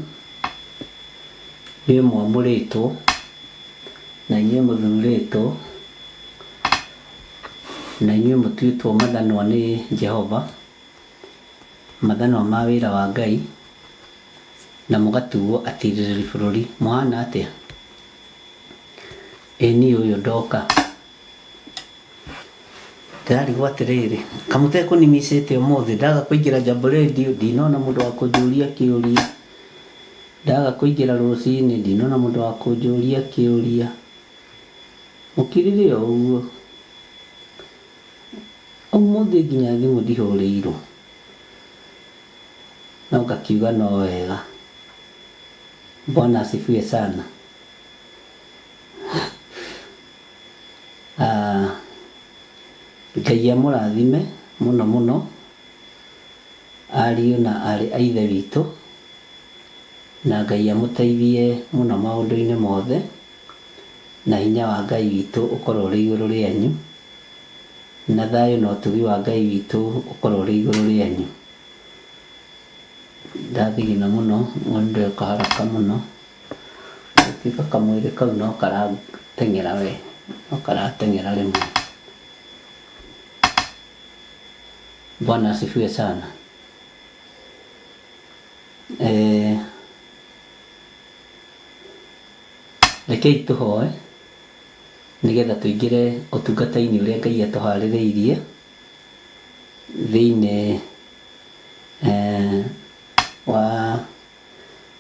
inyuĩ mwamũrĩtwo na inyuĩ mũthurĩtwo na inyuĩ mũtuĩtwo mathanwa nĩ Jehova, mathanwa ma wĩra wa Ngai, na mũgatuo atirĩrĩri bũrũri. Mũhana atĩa? Ĩ niĩ ũyũ ndoka. Ndĩrarigwo atĩrĩrĩ, kamũtĩ kũnimicĩte ũmũthĩ, ndaga kũingĩra Jambo Radio, ndinona mũndũ wa kũnjũria kĩũria. Ndaga kũingĩra rũcinĩ, ndinona mũndũ wa kũnjũria kĩũria. Mũkirire o ũguo. Ũmũthĩ nginya thimũ ndihũrĩirwo. No ngakiuga no wega. Bwana asifiwe sana. Ngai amũrathime mũno mũno ariũ na aarĩ a Ithe witũ, na Ngai amũteithie mũno maũndũ-inĩ mothe, na hinya wa Ngai witũ ũkorwo ũrĩ igũrũ rĩanyu, na thayũ na ũtugi wa Ngai witũ ũkorwo ũrĩ igũrũ rĩanyu. Ndathigina mũno, ndeka haraka mũno. Gũtuĩka kamwĩrĩ kau no karateng'era we, no karateng'era rĩmwe. Bwana asifiwe sana. Eh, rekei tũhoe. Nĩgetha tũingĩre ũtungata-inĩ ũrĩa Ngai atũharĩrĩirie thĩinĩ wa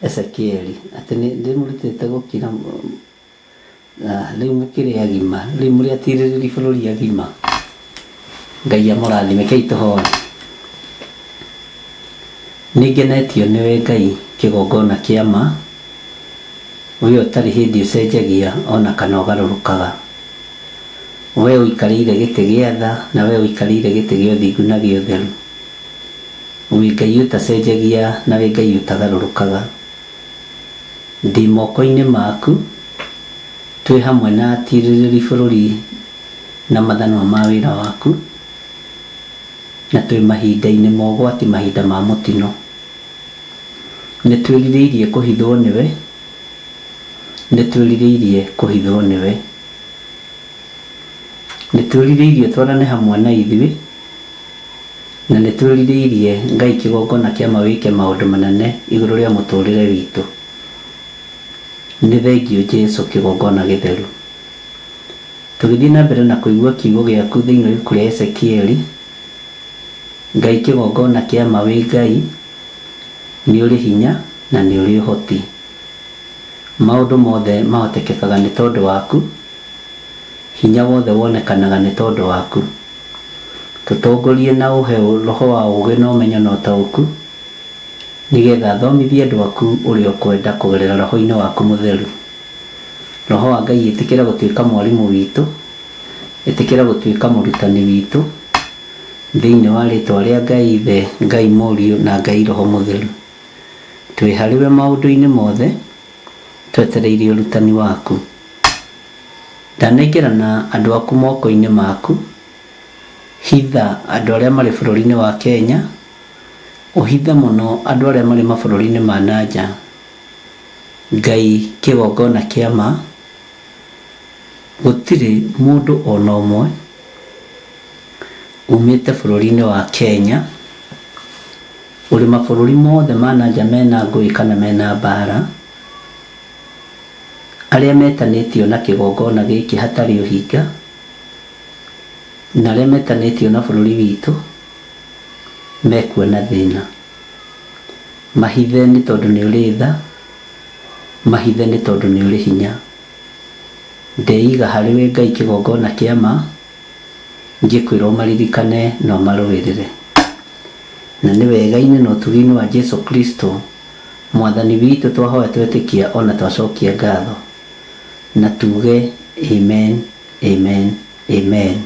Ezekieli. Atĩ nĩ ndĩmũrutĩte gũkira rĩu mũkĩrĩ agima, rĩu mũrĩ atirĩrĩri bũrũri agima. Ngai amũrathime, kei tũhoe. Nĩngenetio nĩwe Ngai kĩgongona kĩa ma, we ũtarĩ hĩndĩ ũcenjagia ona kana ũgarũrũkaga. We ũikarĩire gĩtĩ gĩa tha na we ũikarĩire gĩtĩ gĩa ũthingu na gĩa ũtheru. Wĩ Ngai ũtacenjagia na wĩ Ngai ũtagarũrũkaga. Ndĩ moko-inĩ maku, twĩ hamwe na atirĩrĩri bũrũri na mathanwa ma wĩra waku, na twĩ mahinda-inĩ ma ũgwati mahinda ma mũtino. Nĩ twĩrirĩirie kũhithwo nĩwe, nĩ twĩrirĩirie kũhithwo nĩwe. Nĩ twĩrirĩirie ũtwarane hamwe na ithuĩ, na nĩ twĩrirĩirie Ngai kĩgongona kĩa ma wĩke maũndũ manene igũrũ rĩa mũtũrĩre witũ. Nĩ thengiũ Jesu kĩgongona gĩtheru. Tũgĩthiĩ na mbere na kũigua kiugo gĩaku thĩinĩ wa ibuku rĩa Ezekieli, Ngai kĩgongona kĩa ma wĩ Ngai, nĩ ũrĩ hinya na nĩ ũrĩ ũhoti. Maũndũ mothe mahotekekaga nĩ tondũ waku, hinya wothe wonekanaga nĩ tondũ waku. Tũtongorie na ũhe roho wa ũũgĩ na ũmenyo na ũtaũku, nĩgetha thomithie andũ aku ũrĩa ũkwenda kũgerera roho-inĩ waku mũtheru. Roho wa Ngai ĩtĩkĩra gũtuĩka mwarimũ witũ, ĩtĩkĩra gũtuĩka mũrutani witũ, thĩinĩ wa rĩtwa rĩa Ngai Ithe, Ngai Mũriũ na Ngai Roho Mũtheru. Twĩ harĩwe maũndũ-inĩ mothe, twetereire ũrutani waku. Ndanengerana andũ aku moko-inĩ maku, hitha andũ arĩa marĩ bũrũri-inĩ wa Kenya, ũhithe mũno andũ arĩa marĩ mabũrũri-inĩ ma na nja. Ngai kĩgongona kĩa ma, gũtirĩ mũndũ ona ũmwe umĩte bũrũri-inĩ wa Kenya ũrĩ mabũrũri mothe ma na nja mena ngũĩ kana mena mbara, arĩa metanĩtio na kĩgongona gĩkĩ hatarĩ ũhinga, na arĩa metanĩtio na bũrũri witũ mekuona thĩna. Mahithe nĩ tondũ nĩ ũrĩ tha, mahithe nĩ tondũ nĩ ũrĩ hinya. Ndeiga harĩ we Ngai kĩgongona kĩa ma, ngĩkwĩra ũmaririkane na ũmarũĩrĩre. Na nĩ wega-inĩ na ũtugi-inĩ wa Jesu Kristo Mwathani witũ twahoya twetĩkia ona twacokia ngatho. Na tuge amen, amen, amen.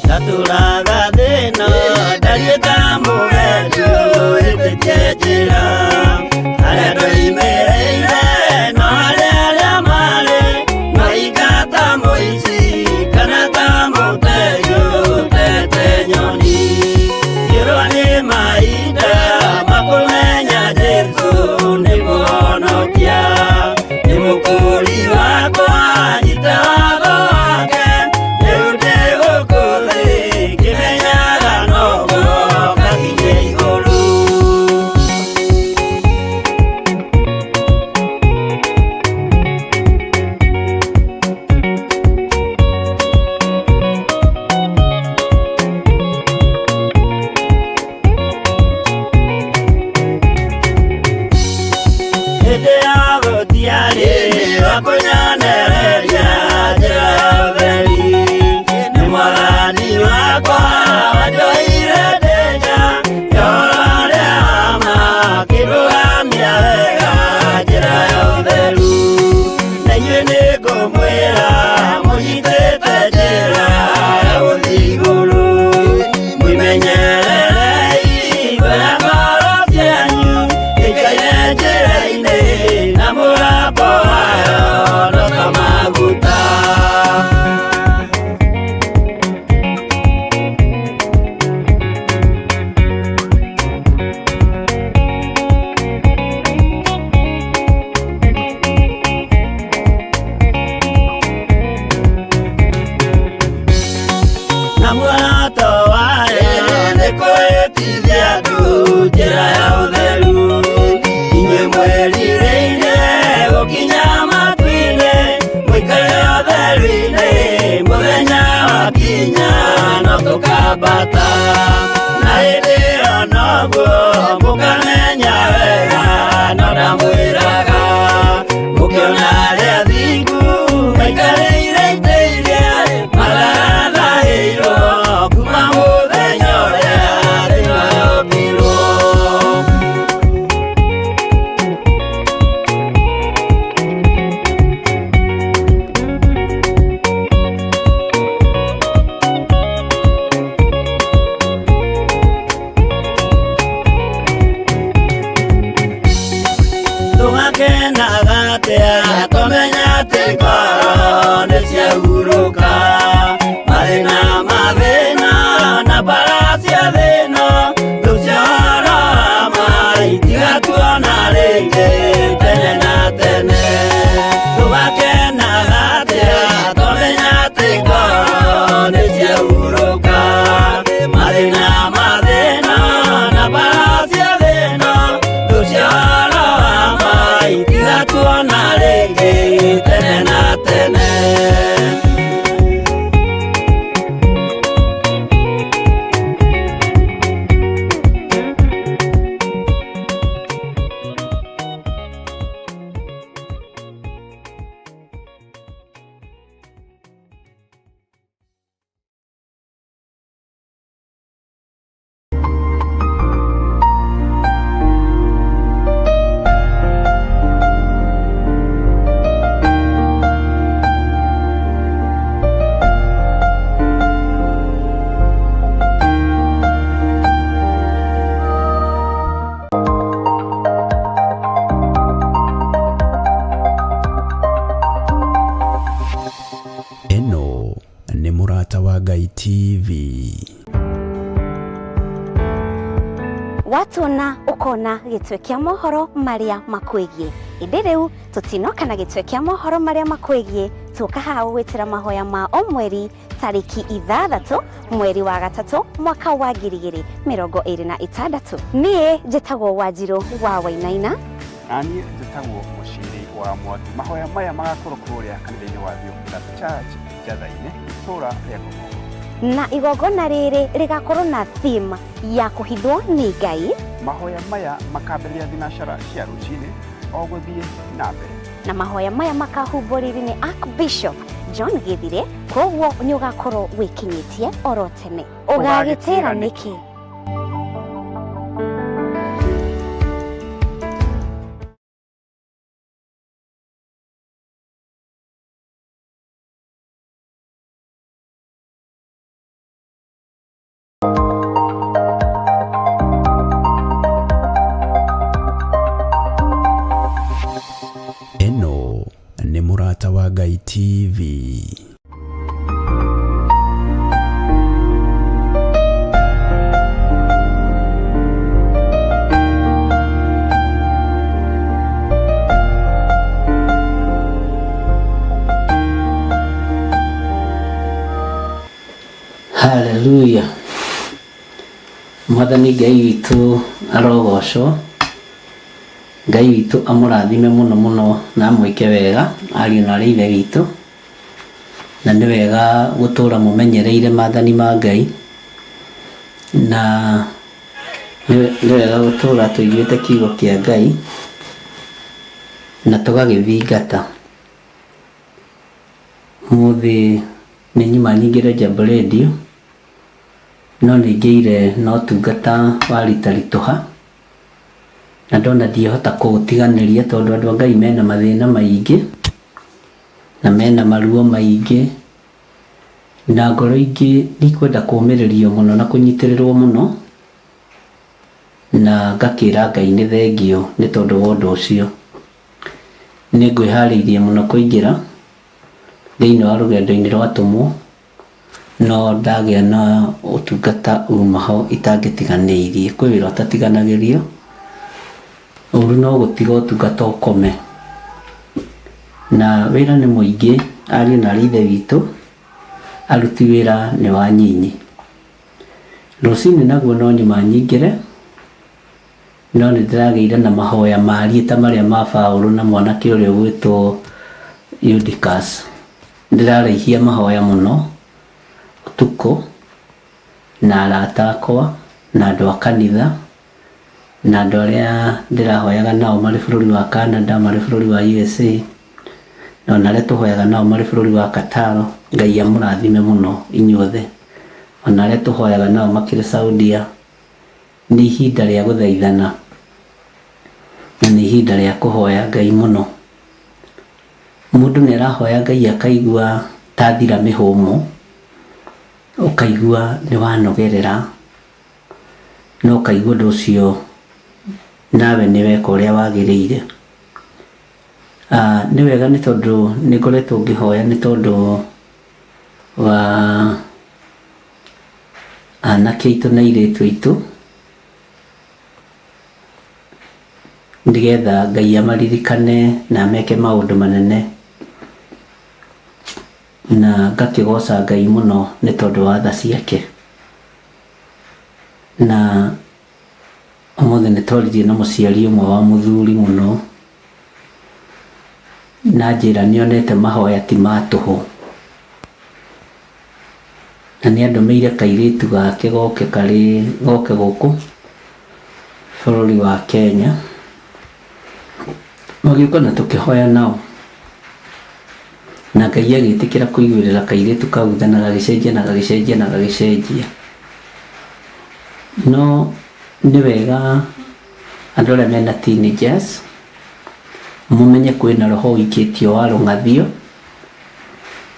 Ndatũraga thĩna ndariĩ ta mũgendi ũhĩtĩtie njĩra harĩa ndoimĩrĩire no harĩa arĩa marĩ maika ta mũici kana ta mũtegi ũtete nyoni ngĩrwo nĩ mahinda makũmenya Jesũ nĩ mũhonokia nĩ mũkũri wakwa nyita watho wake rĩu ndĩ gũkũ thĩ ngĩmenyaga no ngoka nginya igũrũ. Nĩngambata na hĩndĩ ĩyo noguo mũkamenya wega no ndamwĩraga mũkĩona arĩa athingu maikarĩire itĩ iria marathahĩirwo kuma mũthenya ũrĩa thĩ yombirwo. Tũgakenaga atĩa tũmenya atĩ ngoro nĩ ciahurũka mathĩna mathĩna na mbara cia thĩna thũ cia ũhoro wa ma itigatuona rĩngĩ tene na tene. Tũgakenaga atĩa tũmenya atĩ ngoro nĩ ciahurũka mathĩna mathĩna na mbara cia thĩna thũ cia ũhoro wa ma itigatuona rĩngĩ tene na tene. Ĩno nĩ Mũrata wa Ngai TV. Watuona ũkona gĩtwe kĩa mohoro marĩa makwĩgiĩ ĩndĩ rĩu tũtinoka na gĩtwe kĩa mohoro marĩa makwĩgiĩ tũka haha gũgwĩtĩra mahoya ma o mweri tarĩki 6 mweri wa 3 mwaka wa 2026. Niĩ njĩtagwo Wanjirũ wa Wainaina. Na niĩ njĩtagwo Mũciri wa Mwangi. Mahoya maya magakorwo kũrĩa kanitha-inĩ wa Theophilus Church Njatha-inĩ, itũũra rĩa Ngomongo. Na igongona rĩrĩ rĩgakorwo na theme ya kũhithwo nĩ Ngai. Mahoya maya makambĩrĩria thinacara cia rũcinĩ o gũthiĩ na mbere. Na mahoya maya makahumbwo riri nĩ Archbishop John Gĩthire, koguo nĩ ũgakorwo wĩkinyĩtie oro tene. Ũgagĩtĩra nĩkĩ? Ĩno nĩ Mũrata wa Ngai TV. Haleluya. Mwathani Ngai witũ arogocwo. Ngai witũ amũrathime mũno mũno na amwĩke wega ariũ na arĩ ithe witũ. Na nĩ wega gũtũra mũmenyereire maathani ma Ngai. Na nĩ wega gũtũra tũiguĩte kiugo kĩa Ngai na tũgagĩthingata. Ũmũthĩ nĩ nyuma nyingĩre Jambo Radio, no nĩ ngĩire na ũtungata wa rita ritũha, na ndona ndingĩhota kũũtiganĩria tondũ andũ a Ngai mena mathĩna maingĩ na mena maruo maingĩ, na ngoro ingĩ nĩikwenda kũũmĩrĩrio mũno na kũnyitĩrĩrwo mũno, na ngakĩra Ngai nĩ thengio nĩ tondũ wa ũndũ ũcio. Nĩ ngwĩharĩirie mũno kũingĩra thĩinĩ wa rũgendo-inĩ rwa atũmwo, no ndagĩa na ũtungata uma ho itangĩtiganĩirie. Kwĩ wĩra ũtatiganagĩrio, ũru no gũtiga ũtungata ũkome. Na wĩra nĩ mũingĩ ariũ na arĩ ithe witũ, aruti wĩra nĩ wanyinyi. Rũcinĩ naguo no nyuma nyingĩre, no nĩ ndĩragĩire na mahoya mariĩ ta marĩa ma Paũlũ na mwanake ũrĩa ũgwĩtwo Eutychus. Ndĩraraihia mahoya mũno ũtukũ, Na arata akwa na andũ a kanitha na andũ arĩa ndĩrahoyaga nao marĩ bũrũri wa Canada, marĩ bũrũri wa USA, na ona arĩa tũhoyaga nao marĩ bũrũri wa Qatar. Ngai amũrathime mũno inyuothe. Ona arĩa tũhoyaga nao makĩrĩ Saudia. Nĩ ihinda rĩa gũthaithana na nĩ ihinda rĩa kũhoya Ngai mũno. Mũndũ nĩ arahoya Ngai akaigua ta athira mĩhũmũ, ũkaigua nĩ wanogerera, na ũkaigua ũndũ ũcio nawe nĩ weka ũrĩa wagĩrĩire. Nĩ wega nĩ tondũ nĩ ngoretwo ngĩhoya nĩ tondũ wa anake aitũ na airĩtu aitũ, nĩgetha Ngai amaririkane na ameke maũndũ manene. Na ngakĩgoca Ngai mũno nĩ tondũ wa tha ciake. Na ũmũthĩ nĩ twaririe na mũciari ũmwe wa mũthuri mũno, na anjĩra nĩ onete mahoya ti ma tũhũ. Na nĩ andũmĩire kairĩtu gake goke karĩ goke gũkũ bũrũri wa Kenya. Magĩũka na tũkĩhoya nao. Na Ngai agĩtĩkĩra kũiguĩrĩra kairĩtu kau tha na gagĩcenjia na gagĩcenjia na gagĩcenjia. No nĩ wega andũ arĩa mena teenagers mũmenye kwĩna roho ũikĩtio wa rũng'athio,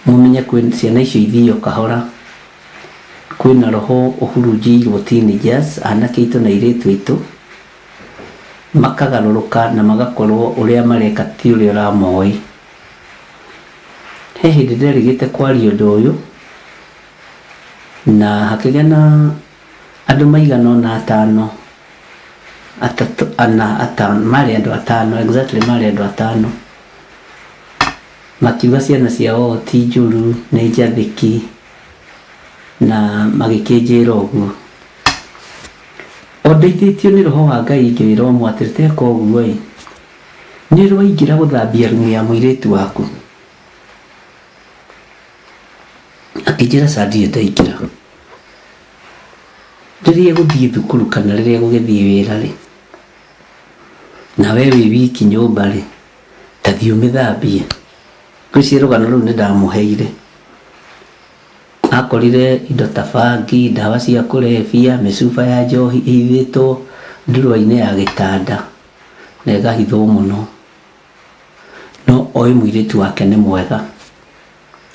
mũmenye kwĩ ciana icio ithio kahora, kwĩna roho ũhurunjĩirwo teenagers, anake aitũ na airĩtu aitũ, makagarũrũka na magakorwo ũrĩa mareka ti ũrĩa ũramoĩ. He hĩndĩ nderĩgĩte kwaria ũndũ ũyũ, na hakĩgĩa na andũ maigana ũna atano, atatũ, ana, atano, marĩ andũ atano, exactly marĩ andũ atano, makiuga ciana ciao ti njũru, nĩ njathĩki, na magĩkĩnjĩra ũguo. O ndeithĩtio nĩ roho wa Ngai ngĩwĩra ũmwe atĩrĩ, teka ũguo ĩ, nĩ ũrĩ waingĩra gũthambia rumu ya mũirĩtu waku? Akĩnjĩra ca ndirĩ ndaingĩra. Rĩrĩa egũthiĩ thukuru kana rĩrĩa egũgĩthiĩ wĩra rĩ, na we wĩ wiki nyũmba rĩ, ta thiĩ ũmĩthambie. Ngwĩciria rũgano rũu nĩ ndamũheire. Akorire indo ta bangi, ndawa cia kũrebia, mĩcuba ya njohi ĩhithĩtwo ndurũa-inĩ ya gĩtanda na ĩgahithwo mũno. No oĩ mũirĩtu wake nĩ mwega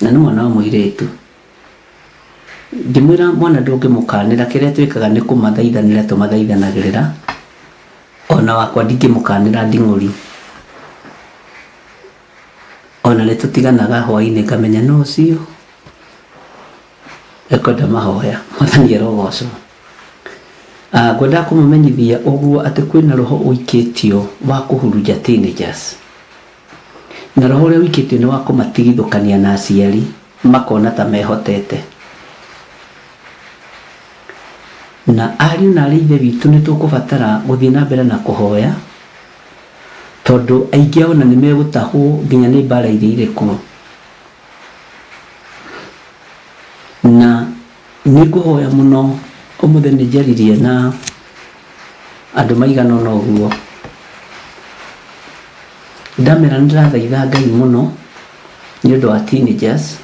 na nĩ mwana wa mũirĩtu. Ngĩmwĩra mwana ndũngĩmũkanĩra, kĩrĩa twĩkaga nĩ kũmathaithanĩra tũmathaithanagĩrĩra, ona wakwa ndingĩmũkanĩra nding'ũri. Ona nĩ tũtiganaga hwainĩ ngamenya no ũcio ekwenda mahoya. Mwathani arogocwo. Ngwendaga kũmũmenyithia ũguo atĩ kwĩna roho ũikĩtio wa kũhurunja teenagers. Na roho ũrĩa ũikĩtio nĩ wa kũmatigithũkania na aciari makona ta mehotete. Na ariũ na arĩ ithe witũ nĩ tũkũbatara gũthiĩ na mbere na kũhoya tondũ aingĩ ao ona nĩ megũtahwo nginya nĩ mbara iria irĩ kuo. Na nĩ ngũhoya mũno ũmũthĩ nĩ njaririe na andũ maigana ũna ũguo, ndamera nĩ ndĩrathaitha Ngai mũno nĩ ũndũ wa teenagers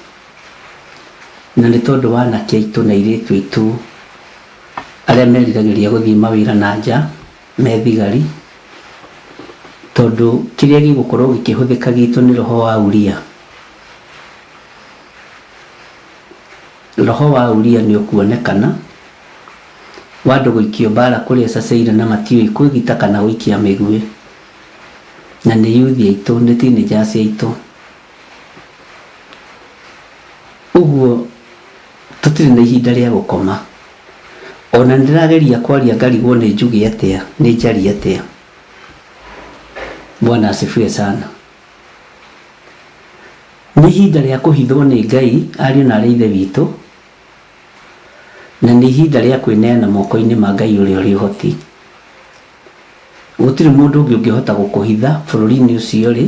na nĩ tondũ wa anake aitũ na airĩtu aitũ arĩa meriragĩria gũthiĩ mawĩra na nja me thigari, tondũ kĩrĩa gĩgũkorwo gĩkĩhũthĩka gitũ nĩ roho wa Uria. Roho wa Uria nĩ ũkuonekana, wa andũ gũikio mbara kũrĩa cacaire na matiũĩ kwĩgita kana gũikia mĩguĩ. Na nĩ yuthi aitũ, nĩ teenagers aitũ. Ũguo tũtirĩ na ihinda rĩa gũkoma. Ona nĩ ndĩrageria kwaria ngarigwo nĩ njuge atĩa, nĩ njarie atĩa. Bwana asifiwe sana. Nĩ ihinda rĩa kũhithwo nĩ Ngai, ariũ na aarĩ a Ithe witũ, na nĩ ihinda rĩa kwĩneana moko-inĩ ma Ngai ũrĩa ũrĩ ũhoti. Gũtirĩ mũndũ ũngĩ ũngĩhota gũkũhitha bũrũri-inĩ ũcio ũrĩ,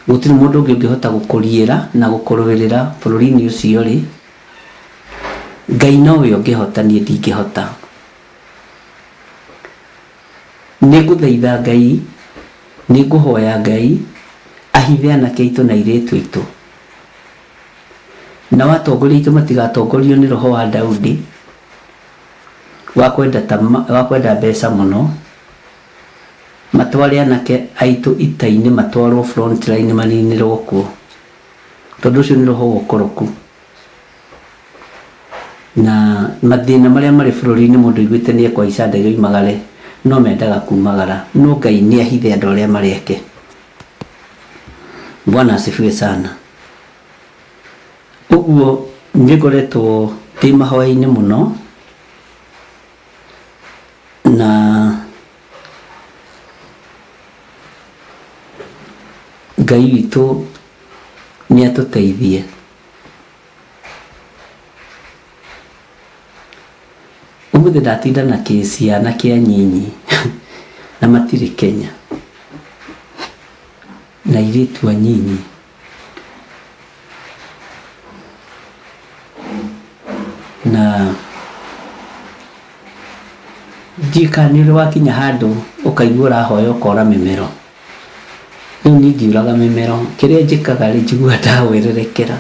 gũtirĩ mũndũ ũngĩ ũngĩhota gũkũriĩra na gũkũrũĩrĩra bũrũri-inĩ ũcio ũrĩ. Ngai nowe ũngĩhota, niĩ ndingĩhota. Nĩ ngũthaitha Ngai, nĩ ngũhoya Ngai ahithe anake aitũ na airĩtu aitũ. Nao atongoria aitũ matigatongorio nĩ roho wa Daudi wa kwenda tama, wa kwenda mbeca mũno, matware anake aitũ ita-inĩ, matwarwo front line maninĩrwo kuo, tondũ ũcio nĩ roho wa ũkoroku. Na mathĩna marĩa marĩ bũrũri-inĩ mũndũ aiguĩte nĩ ekũhaica ndege oimagare, no mendaga kumagara. No Ngai nĩ ahithe andũ arĩa marĩ ake. Bwana asifiwe sana. Ũguo nĩ ngoretwo ndĩ mahoya-inĩ mũno na Ngai witũ nĩ atũteithie. Ũmũthĩ ndatinda na kĩsi ya anake anyinyi na matirĩ Kenya na airĩtu anyinyi. Na ndiũĩ kana nĩ ũrĩ wakinya handũ ũkaigua ũrahoya ũkora mĩmero. Rĩu niĩ ndiũraga mĩmero, kĩrĩa njĩkaga rĩ, njiguaga ndahwererekera.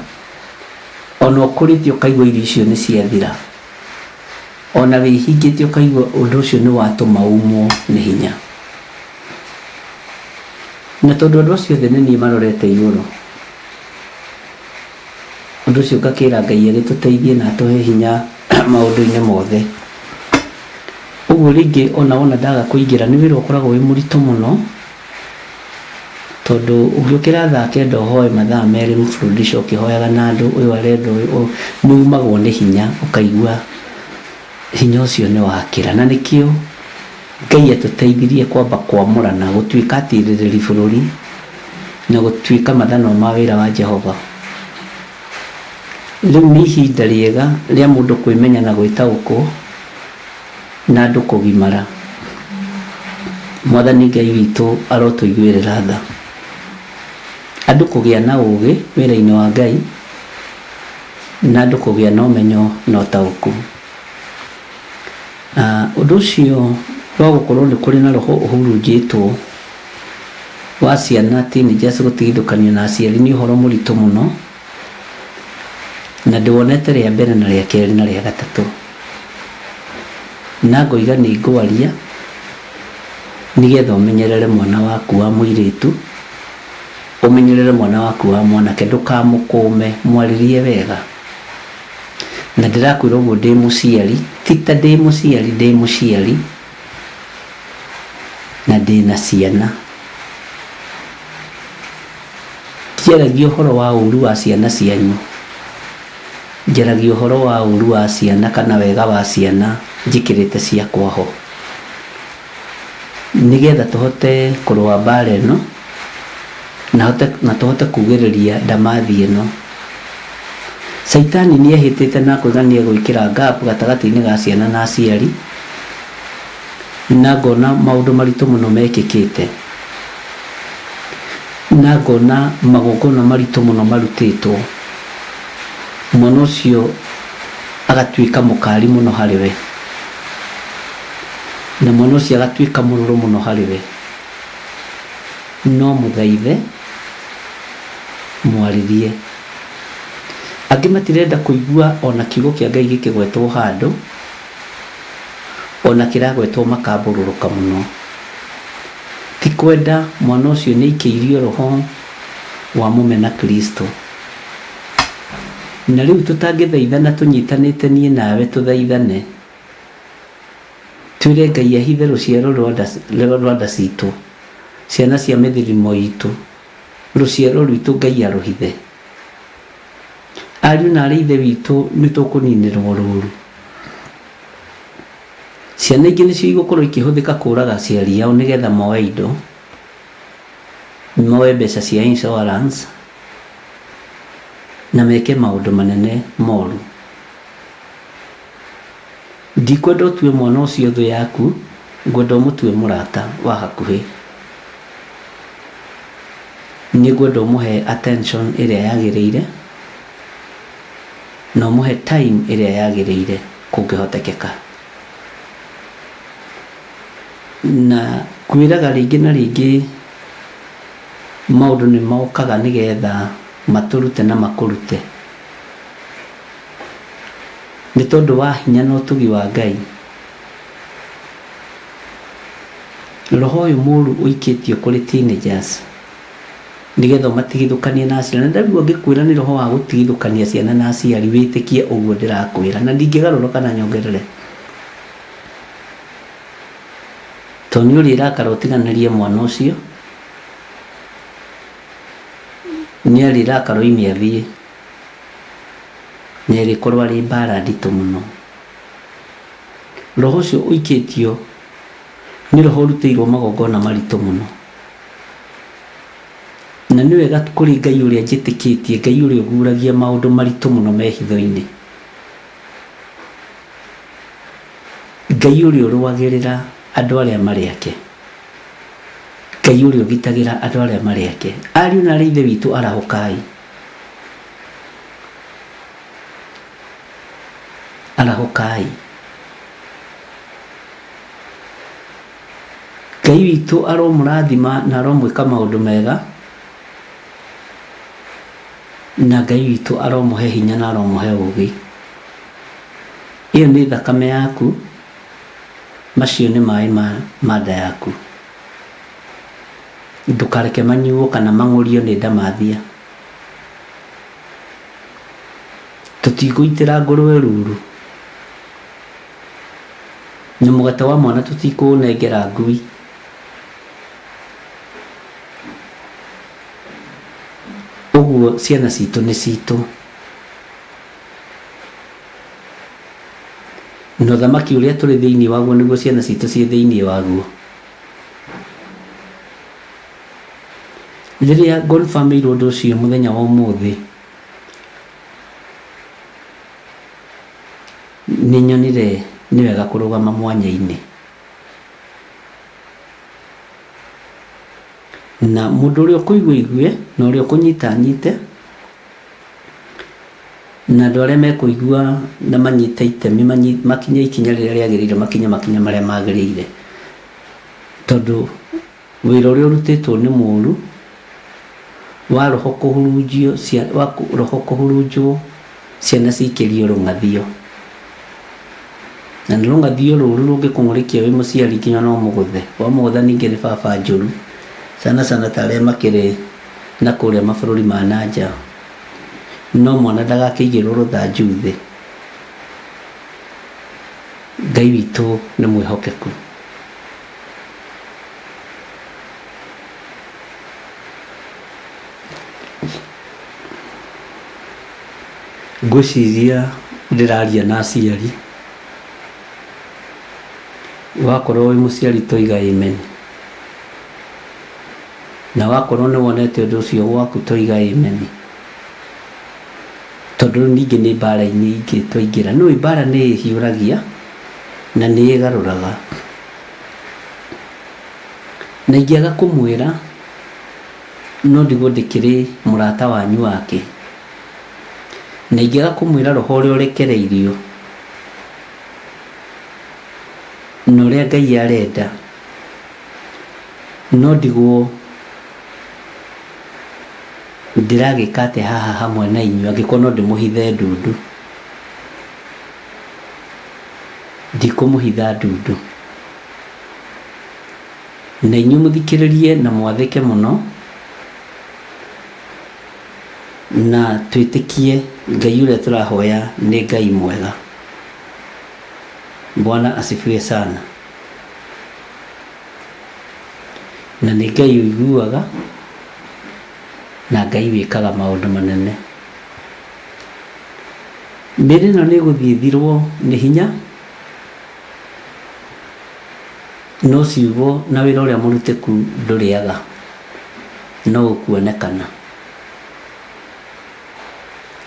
Ona ũkũrĩte ũkaigua irio icio nĩ ciathira. Ona wĩhingĩte ũkaigua ũndũ ũcio nĩ watũma umwo nĩ hinya. Na tondũ andũ acio othe nĩ niĩ marorete igũrũ, ũndũ ũcio ngakĩra Ngai agĩtũteithie na atũhe hinya maũndũ-inĩ mothe. Ũguo rĩngĩ ona wona ndaga kũingĩra nĩ wĩra ũkoragwo wĩ mũritũ mũno, tondũ ũngĩũkĩra thaa kenda ũhoe mathaa merĩ mfululizo ũkĩhoyaga na andũ, ũyũ arenda ũyũ, nĩ umagwo nĩ hinya ũkaigua hinya ũcio nĩ wakĩra. Na nĩkĩo Ngai atũteithirie kwamba kwamũrana, gũtuĩka atirĩrĩri bũrũri na gũtuĩka mathanwa ma wĩra wa Jehova. Rĩu nĩ ihinda rĩega rĩa mũndũ kwĩmenya na gwĩtaũkwo na andũ kũgimara. Mwathani Ngai witũ arotũiguĩrĩra tha. Andũ kũgĩa na ũgĩ wĩra-inĩ wa Ngai na andũ kũgĩa na ũmenyo na ũtaũku. Ũndũ ũcio wa gũkorwo nĩ kũrĩ na roho ũhurunjĩtwo wa ciana teenagers gũtigithũkanio na aciari nĩ ũhoro mũritũ mũno, na ndĩwonete rĩa mbere na rĩa kerĩ na rĩa gatatũ. Na ngoiga nĩ ngwaria nĩgetha ũmenyerere mwana waku wa mũirĩtu, ũmenyerere mwana waku wa mwanake, ndũkamũkũme, mwarĩrie wega. Na ndĩrakwĩra ũguo ndĩ mũciari, ti ta ndĩ mũciari, ndĩ mũciari na ndĩna ciana. Ndiaragia ũhoro wa ũru wa ciana cianyu, njaragia ũhoro wa ũru wa ciana kana wega wa ciana njĩkĩrĩte ciakwa ho. Nĩgetha tũhote kũrũa mbara ĩno na tũhote kugĩrĩria ndamathi ĩno. Caitani nĩ ehĩtĩte na akoiga nĩ egwĩkĩra gap gatagatĩ-inĩ ga ciana na aciari, na ngona maũndũ maritũ mũno mekĩkĩte, na ngona magongona maritũ mũno marutĩtwo, mwana ũcio agatuĩka mũkari mũno harĩ we, na mwana ũcio agatuĩka mũrũrũ mũno harĩ we. No mũthaithe, mwarĩrie. Angĩ matirenda kũigua o na kiugo kĩa Ngai gĩkĩgwetwo handũ, o na kĩragwetwo makambũrũrũka mũno. Ti kwenda mwana ũcio nĩ aikĩirio roho wa mũmena Kristo. Na rĩu tũtangĩthaithana tũnyitanĩte niĩ nawe tũthaithane, twĩre Ngai ahithe rũciaro rwa nda citũ, ciana cia mĩthirimo itũ, Rũciaro rwitũ Ngai arũhithe. Ariũ na aarĩ a Ithe witũ nĩ tũkũninĩrwo rũũru. Ciana ingĩ nĩcio igũkorwo ikĩhũthĩka kũraga aciari ao nĩgetha moe indo, moe mbeca cia insurance na meke maũndũ manene moru. Ndikwenda ũtue mwana ũcio thũ yaku, ngwenda ũmũtue mũrata wa hakuhĩ. Nĩ ngwenda ũmũhe attention ĩrĩa yagĩrĩire, Na ũmũhe time ĩrĩa yagĩrĩire kũngĩhotekeka. Na ngwĩraga rĩngĩ na rĩngĩ maũndũ nĩ mokaga nĩgetha matũrute na makũrute. Nĩ tondũ wa hinya na ũtugi wa Ngai, roho ũyũ mũru ũikĩtio kũrĩ teenagers nĩgetha ũmatigithũkanie na aciari. Na ndaigua ngĩkwĩra nĩ roho wa gũtigithũkania ciana na aciari, wĩtĩkie ũguo ndĩrakwĩra na ndingĩgarũra kana nyongerere. Tondũ nĩ ũrĩrakara ũtiganĩrie mwana ũcio, nĩ arĩrakara oime athiĩ, na ĩrĩkorwo arĩ mbara nditũ mũno. Roho ũcio ũikĩtio nĩ roho ũrutĩirwo magongona maritũ mũno. Na nĩ wega kũrĩ Ngai ũrĩa njĩtĩkĩtie, Ngai ũrĩa ũguũragia maũndũ maritũ mũno me hitho-inĩ. Ngai ũrĩa ũrũagĩrĩra andũ arĩa marĩ ake. Ngai ũrĩa ũgitagĩra andũ arĩa marĩ ake. Ariũ na aarĩ a Ithe witũ arahũkai. Arahũkai. Ngai witũ aromũrathima na aromwĩka maũndũ mega, na Ngai witũ aromũhe hinya na aromũhe ũũgĩ. Ĩyo nĩ thakame yaku, macio nĩ maĩ ma nda yaku. Ndũkareke manyuo kana mang'ũrio nĩ ndamathia. Tũtigũitĩra ngũrũwe ruru. Na mũgate wa mwana tũtikũũnengera ngui. Ũguo ciana citũ nĩ citũ. Na ũthamaki ũrĩa tũrĩ thĩinĩ waguo nĩguo ciana citũ ciĩ thĩinĩ waguo. Rĩrĩa ngonbamĩirwo ũndũ ũcio mũthenya wa ũmũthĩ, Nĩ nyonire nĩ wega kũrũgama mwanya-inĩ. Na mũndũ ũrĩa ũkũigua aigue, na ũrĩa ũkũnyita anyite, na andũ arĩa mekũigua na manyite itemi makinye ikinya rĩrĩa rĩagĩrĩire makinye makinya marĩa magĩrĩire. Tondũ Wĩra ũrĩa ũrutĩtwo nĩ mũũru, wa roho kũhurunjio, wa roho kũhurunjwo, ciana cikĩrio rũng'athio. Na nĩ rũng'athio rũru rũngĩkũng'ũrĩkia wĩ mũciari nginya no ũmũgũthe. Wamũgũtha ningĩ nĩ baba njũru. Sana sana ta arĩa makĩrĩ na kũrĩa mabũrũri ma na nja. No mwana ndagakĩigĩrwo rũthanju thĩ. Ngai witũ nĩ mwĩhokeku. Ngwĩciria ndĩraria na aciari, wakorwo wĩ mũciari toiga amen, na wakorwo nĩ wonete ũndũ ũcio gwaku toiga amen, tondũ rĩu ningĩ nĩ mbara-inĩ ingĩ twaingĩra. Nĩũĩ mbara nĩ ĩhiũragia na nĩ ĩgarũraga. Na ingĩaga kũmwĩra, no ndigwo ndĩkĩrĩ mũrata wanyu wake. Na ingĩaga kũmwĩra roho ũrĩa ũrekereirio, na ũrĩa Ngai arenda, no ndigwo ndĩragĩka atĩa haha hamwe na inyuĩ angĩkorwo no ndĩmũhithe ndundu. Ndikũmũhitha ndundu. Na inyuĩ mũthikĩrĩrie na mwathĩke mũno, na twĩtĩkie Ngai ũrĩa tũrahoya nĩ Ngai mwega. Bwana asifiwe sana. Na nĩ Ngai ũiguaga, na Ngai wĩkaga maũndũ manene. Mĩĩrĩ ĩno nĩ ĩgũthiĩ ĩthirwo nĩ hinya. No ciugo na wĩra ũrĩa mũrutĩku ndũrĩaga, no ũkuonekana.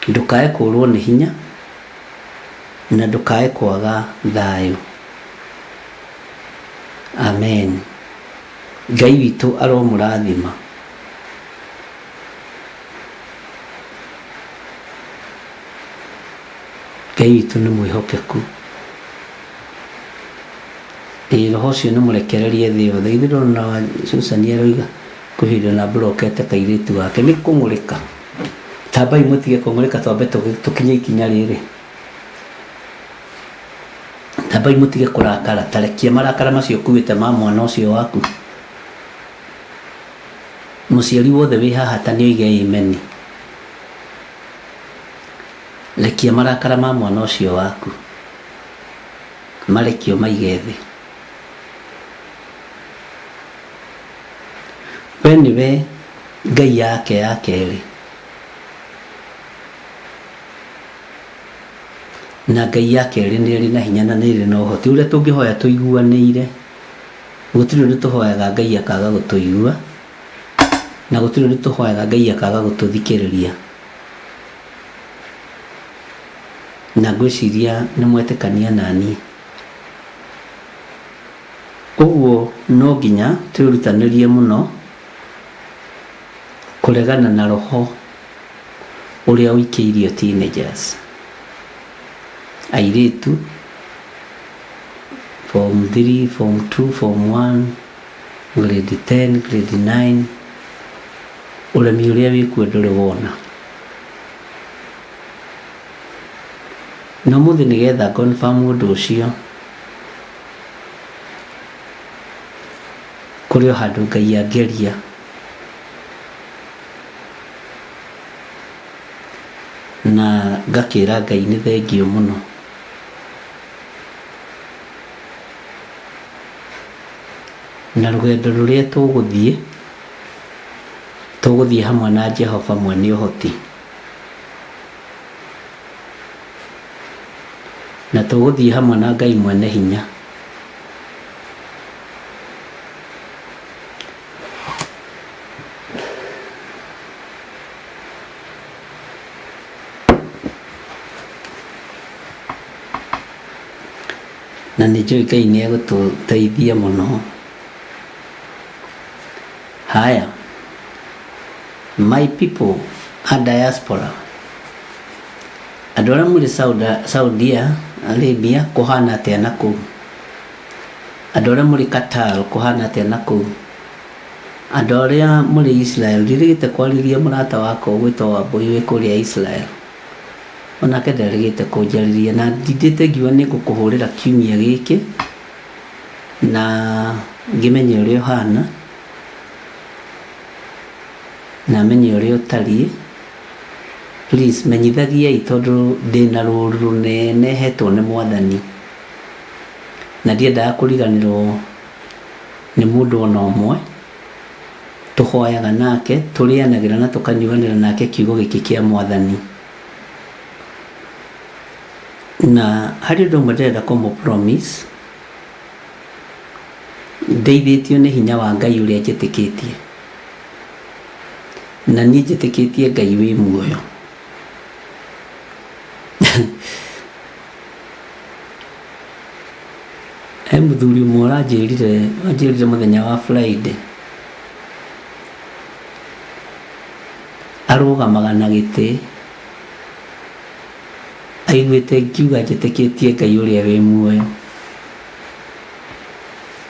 Ndũkae kũũrwo nĩ hinya, na ndũkae kwaga thayũ. Amen. Ngai witũ aromũrathima. Ngai witũ nĩ mwĩhokeku. Ĩĩ roho ũcio nĩ mũrekererie thĩ yothe. Githĩ ndũrona wa Susan aroiga kwĩ hĩndĩ ona mburokete kairĩtu gake. Nĩ kũng'ũrĩka. Tambai mũtige kũng'ũrĩka twambe tũkinye ikinya rĩrĩ. Tambai mũtige kũrakara. Ta rekia marakara macio ũkuĩte ma mwana ũcio waku. Mũciari wothe wĩ haha ta nĩ oige ameni. Rekia marakara ma mwana ũcio waku. Marekie ũmaige thĩ. We nĩwe Ngai yake ya kerĩ. Na Ngai ya kerĩ nĩ ĩrĩ na hinya na nĩ ĩrĩ na ũhoti. Ũrĩa tũngĩhoya tũiguanĩire, gũtirĩ ũndũ tũhoyaga Ngai akaga gũtũigua, na gũtirĩ ũndũ tũhoyaga Ngai akaga gũtũthikĩrĩria. Na ngwĩciria nĩ mwetĩkania naniĩ. Ũguo no nginya twĩrutanĩrie mũno kũregana na roho ũrĩa ũikĩirio teenagers, airĩtu form 3, form 2, form 1, grade 10, grade 9, ũremi ũrĩa wĩkuo ndũrĩ wona. Na ũmũthĩ nĩgetha confirm ũndũ ũcio, kũrĩ o handũ Ngai angeria. Na ngakĩra Ngai nĩ thengiũ mũno. Na rũgendo rũrĩa tũgũthiĩ, tũgũthiĩ hamwe na Jehova mwene ũhoti. Na tũgũthiĩ hamwe na Ngai mwene hinya. Na nĩ njũĩ Ngai nĩ egũtũteithia mũno. Haya, my people a diaspora, andũ arĩa mũrĩ Saudia Arabia kũhana atĩa na kũu? Andũ arĩa mũrĩ Qatar kũhana atĩa na kũu? Andũ arĩa mũrĩ Israel, ndirĩgĩte kwarĩria mũrata wakwa ũgwĩtwo Wambũi wĩ kũrĩa Israel. Onake ndarĩgĩte kũnjarĩria na ndindĩte ngiuga nĩ ngũkũhũrĩra kiumia gĩkĩ na ngĩmenye ũrĩa ũhana na menye ũrĩa ũtariĩ. Please menyithagiai tondũ ndĩna rũru rũnene hetwo nĩ Mwathani na ndiendaga kũriganĩrwo nĩ mũndũ ona ũmwe. Tũhoyaga nake, tũrĩanagĩra na tũkanyuanĩra nake kiugo gĩkĩ kĩa Mwathani. Na harĩ ũndũ ũmwe ndĩrenda kũmũ promise, ndeithĩtio nĩ hinya wa Ngai ũrĩa njĩtĩkĩtie. Na niĩ njĩtĩkĩtie Ngai wĩ muoyo. He mũthuri ũmwe ũranjĩrire, anjĩrire mũthenya wa Friday, arũgamaga na gĩtĩ aiguĩte ngiuga njĩtĩkĩtie Ngai ũrĩa wĩ muoyo,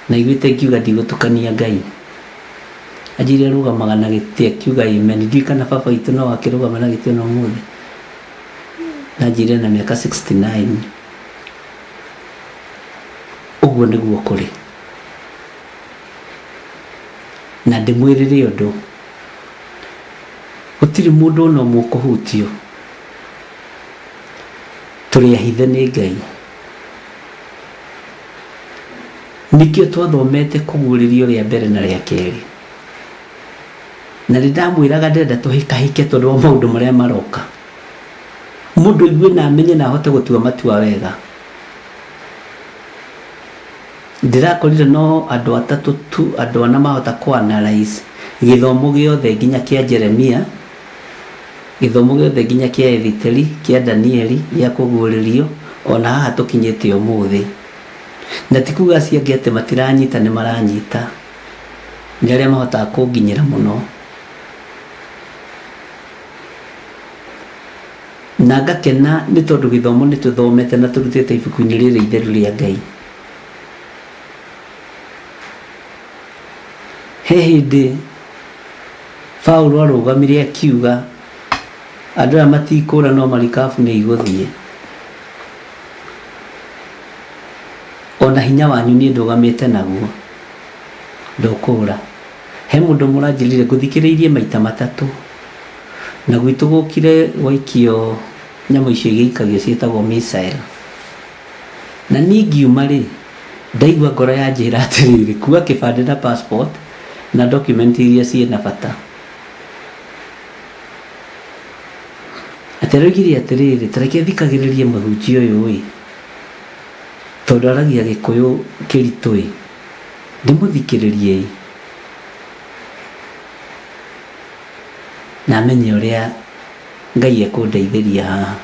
na aiguĩte ngiuga ndigũtukania Ngai. Anjĩrire arũgamaga na gĩtĩ akiuga amen. Ndiũĩ kana baba witũ no akĩrũgama na gĩtĩ ona ũmũthĩ. Na anjĩrire ena mĩaka 69. Ũguo nĩguo kũrĩ. Na ndĩmwĩrĩre ũndũ, gũtirĩ mũndũ ona ũmwe ũkũhutio. Tũrĩ ahithe nĩ Ngai. Nĩkĩo twathomete kũguũrĩrio rĩa mbere na rĩa kerĩ. Na nĩ ndamwĩraga ndĩrenda tũhĩkahĩke tondũ wa maũndũ marĩa maroka. Mũndũ aigue na amenye na ahote gũtua matua wega. Ndĩrakorire no andũ atatũ tu, andũ ana mahota kũ analyse gĩthomo gĩothe nginya kĩa Jeremia, gĩthomo gĩothe nginya kĩa Ethiteri, kĩa Danieli, gĩa kũguũrĩrio, ona haha tũkinyĩte ũmũthĩ. Na ti kuga acio angĩ atĩ matiranyita, nĩ maranyita. Nĩ arĩa mahotaga kũnginyĩra mũno. Na ngakena nĩ tondũ gĩthomo nĩ tũthomete na tũrutĩte ibuku-inĩ rĩrĩ itheru rĩa Ngai. He hĩndĩ Paulo arũgamire akiuga andũ aya matikũra no marikabu nĩ igũthiĩ. Ona hinya wanyu niĩ ndũgamĩte naguo ndũkũra. He mũndũ mũranjĩrire ngũthikĩrĩirie maita matatũ na gwitũ gũkire gwaikio nyamũ icio igĩikagio ciĩtagwo missile. Na niĩ ngiuma rĩ, ndaigua ngoro yanjĩra atĩrĩrĩ, kua kĩbandĩ na passport na document iria ciĩna bata. Atĩ aroigire atĩrĩrĩ, ta reke thikagĩrĩrie mũhunjia ũyũ ĩ, tondũ aragia gĩkũyũ kĩritũ ĩ, ndĩmũthikĩrĩrie ĩ, na menye ũrĩa Ngai ekũndeithĩria haha.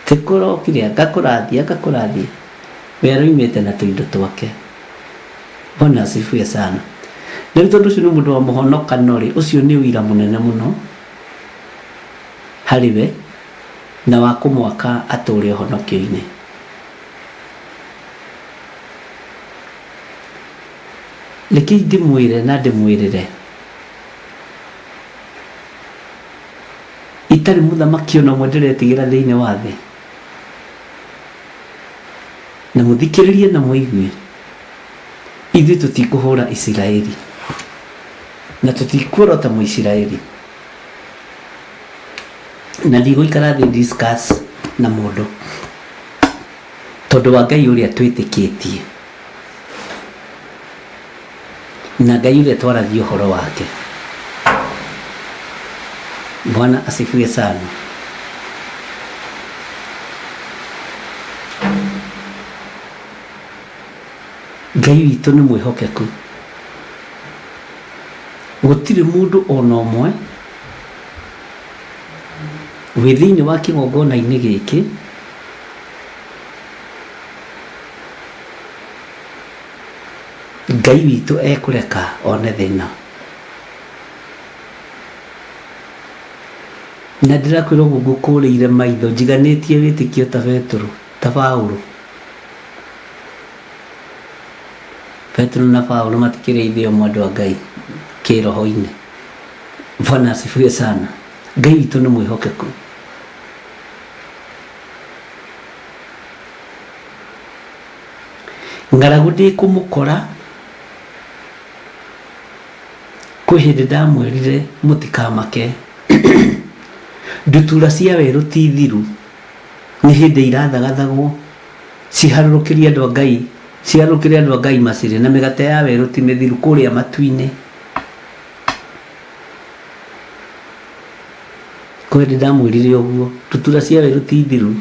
Ti kũrokire agakũrathia agakũrathia, we aroimĩte na tũindo twake. Bwana asifiwe sana. Rĩu tondũ ũcio nĩ mũndũ wa mũhonokano rĩ, ũcio nĩ ũira mũnene mũno harĩ we na wa kũmwaka atũre ũhonokio-inĩ. Rekei ndĩmwĩre na ndĩmwĩrĩre itarĩ mũthamaki ona ũmwe ndĩretigĩra thĩinĩ wa thĩ. Na mũthikĩrĩrie na mũigue, ithuĩ tũtikũhũra Isiraeli, na tũtikuorota Mũisiraeli, na ndigũikara thĩ discuss na mũndũ tondũ wa Ngai ũrĩa twĩtĩkĩtie na Ngai ũrĩa twaragia ũhoro wake. Bwana asifiwe sana. Ngai witũ nĩ mwĩhokeku. Gũtirĩ mũndũ ona ũmwe wĩ thĩinĩ wa kĩgongona-inĩ gĩkĩ Ngai witũ ekũreka one thĩna. Na ndĩrakwĩra ũguo ngũkũrĩire maitho njiganĩtie wĩtĩkio ta Betũrũ, ta Paũlũ. Petero na Paulo matikĩrĩ ithe ũmwe andũ a Ngai kĩroho-inĩ. Bwana asifiwe sana. Ngai witũ nĩ mwĩhokeku. Ng'aragu ndĩkũmũkora kwĩ hĩndĩ ndamwĩrire mũtikamake ndutura cia werũ ti thiru nĩ hĩndĩ irathagathagwo ciharũrũkĩrie andũ a Ngai ciharũrũkĩre andũ a Ngai macirĩe na mĩgate ya werũ ti mĩthiru kũrĩa matu-inĩ. Kwĩ hĩndĩ ndamwĩrire ũguo ndutura cia werũ ti thiru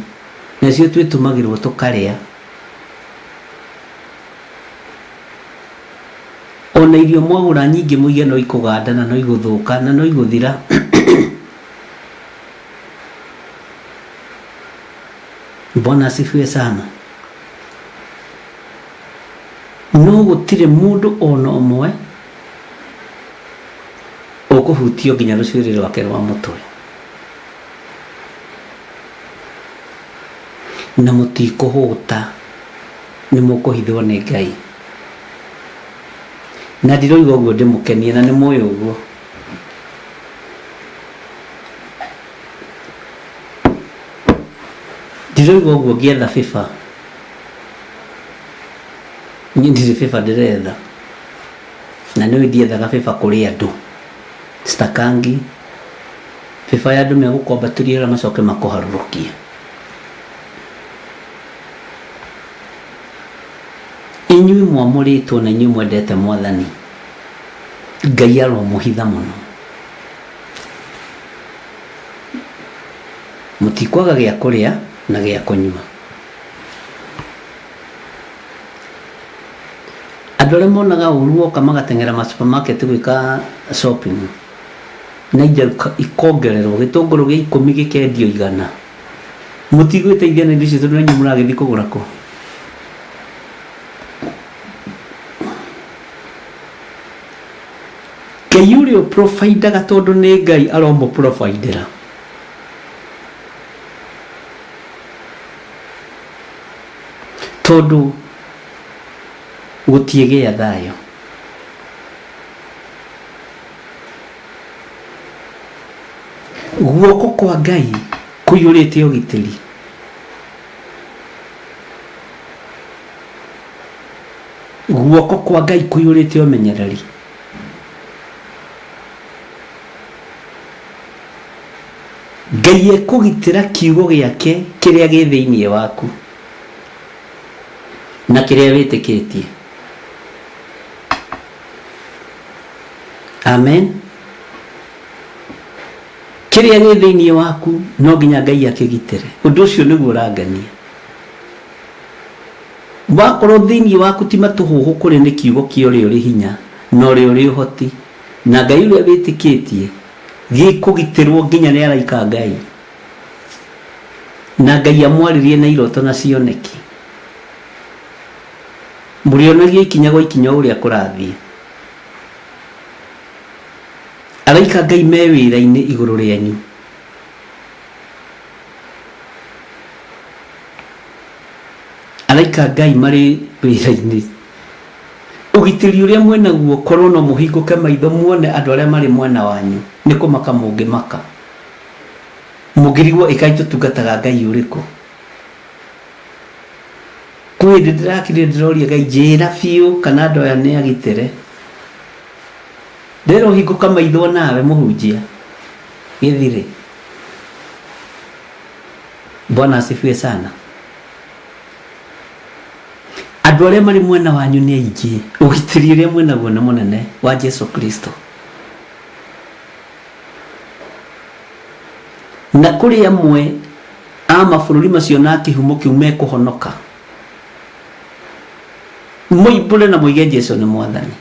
nacio twĩtũmagĩrwo tũkarĩa. Ona irio mwagũra nyingĩ mũige no ikũganda na no igũthũka na no igũthira. Bwana asifiwe sana. No gũtirĩ mũndũ ona ũmwe ũkũhutio nginya rũcuĩrĩ rwake rwa mũtwe. Na mũtikũhũta nĩ mũkũhithwo nĩ Ngai. Na ndiroiga ũguo ndĩmũkenie na nĩ mũĩ ũguo. Ndiroiga ũguo ngĩetha favor. Niĩ ndirĩ favor ndĩretha. Na nĩũĩ ndiethaga favor kũrĩ andũ. Sitakangi favor ya andũ megũkwambatĩria harĩa macoke makũharũrũkie. Inyuĩ mwamũrĩtwo na inyuĩ mwendete Mwathani, Ngai aromũhitha mũno. Mũtikwaga gĩa kũrĩa na gĩa kũnyua. Andũ arĩa monaga ũru woka magateng'era ma supermarket gwĩka shopping na indo ikongererwo, gĩtũngũrũ gĩa ikũmi gĩkendio igana, mũtigwĩteithia na indo icio tondũ na inyuĩ mũragĩthiĩ kũgũra kũ? Ngai ũrĩa ũ provide aga tondũ nĩ Ngai aromũ provide ra. Tondũ gũtiĩgĩa thayũ. Guoko kwa Ngai kũiyũrĩte ũgitĩri. Guoko kwa Ngai kũiyũrĩte ũmenyereri. Ngai ekũgitĩra kiugo gĩake kĩrĩa gĩ thĩinĩ waku na kĩrĩa wĩtĩkĩtie. Amen. Kĩrĩa gĩ thĩinĩ waku no nginya Ngai akĩgitĩre. Ũndũ ũcio nĩguo ũrangenia. Wakorwo thĩinĩ waku ti matũhũhũ kũrĩ nĩ kiugo kĩa ũrĩa ũrĩ hinya na ũrĩa ũrĩ ũhoti na Ngai ũrĩa wĩtĩkĩtie gĩkũgitĩrwo nginya nĩ araika a Ngai. Na Ngai amwarĩrie na iroto na cioneki. Mũrĩonagio ikinya gwa ikinya o ũrĩa kũrathiĩ. Araika a Ngai me wĩra-inĩ igũrũ rĩanyu. Araika a Ngai marĩ wĩra-inĩ. Ũgitĩri ũrĩa mwĩ naguo korwo no mũhingũke maitho muone andũ arĩa marĩ mwena wanyu, nĩ kũmaka mũngĩmaka. Mũngĩrigwo ĩ kaĩ tũtungataga Ngai ũrĩkũ? Kwĩ hĩndĩ ndĩrakirire ndĩroria Ngai njĩra biũ kana andũ aya nĩ agitĩre. Nderwo hingũka maitho nawe mũhunjia gĩthirĩ. Bwana asifiwe sana. Andũ arĩa marĩ mwena wanyu nĩ aingĩ, ũgitĩri ũrĩa mwĩ naguo nĩ mũnene wa Jesu Kristo. Na kũrĩ amwe a mabũrũri macio na kĩhumo kĩu mekũhonoka, moimbũre na moige Jesu nĩ Mwathani,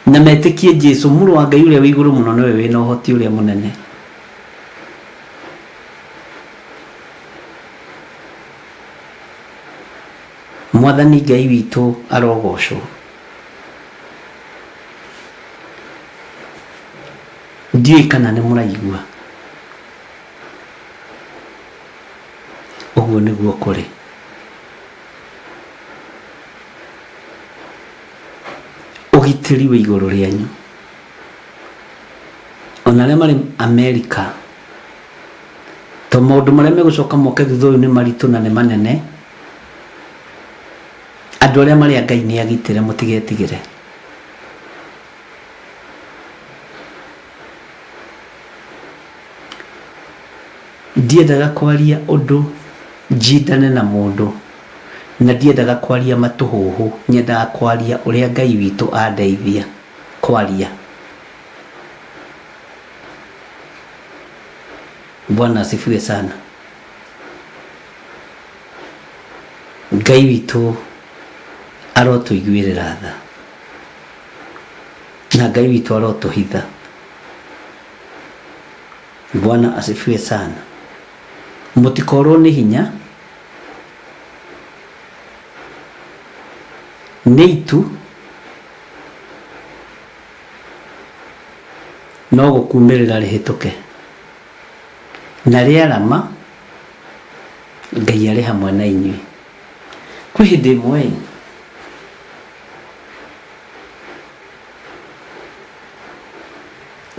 na metĩkie Jesu mũrũ wa Ngai ũrĩa wĩ igũrũ mũno nĩwe wĩna ũhoti ũrĩa mũnene. Mwathani Ngai witũ arogocwo. Ndiũĩ kana nĩ mũraigua. Ũguo nĩguo kũrĩ. Ũgitĩri wĩ igũrũ rĩanyu. Ona arĩa marĩ Amerika, to maũndũ marĩa megũcoka moke thutha ũyũ nĩ maritũ na nĩ manene, andũ arĩa marĩ a Ngai nĩ agitĩre mũtigetigĩre. Ndiendaga kwaria ũndũ njindane na mũndũ, na ndiendaga kwaria matũhũhũ, nyendaga kwaria ũrĩa Ngai witũ andeithia kwaria. Bwana asifiwe sana. Ngai witũ arotũiguĩrĩra tha, na Ngai witũ arotũhitha. Bwana asifiwe sana. Mũtikorwo nĩ hinya, nĩ itu, no gũkumĩrĩra rĩhĩtũke. Na rĩarama, Ngai arĩ hamwe na inyuĩ. Kwĩ hĩndĩ ĩmwe ĩ,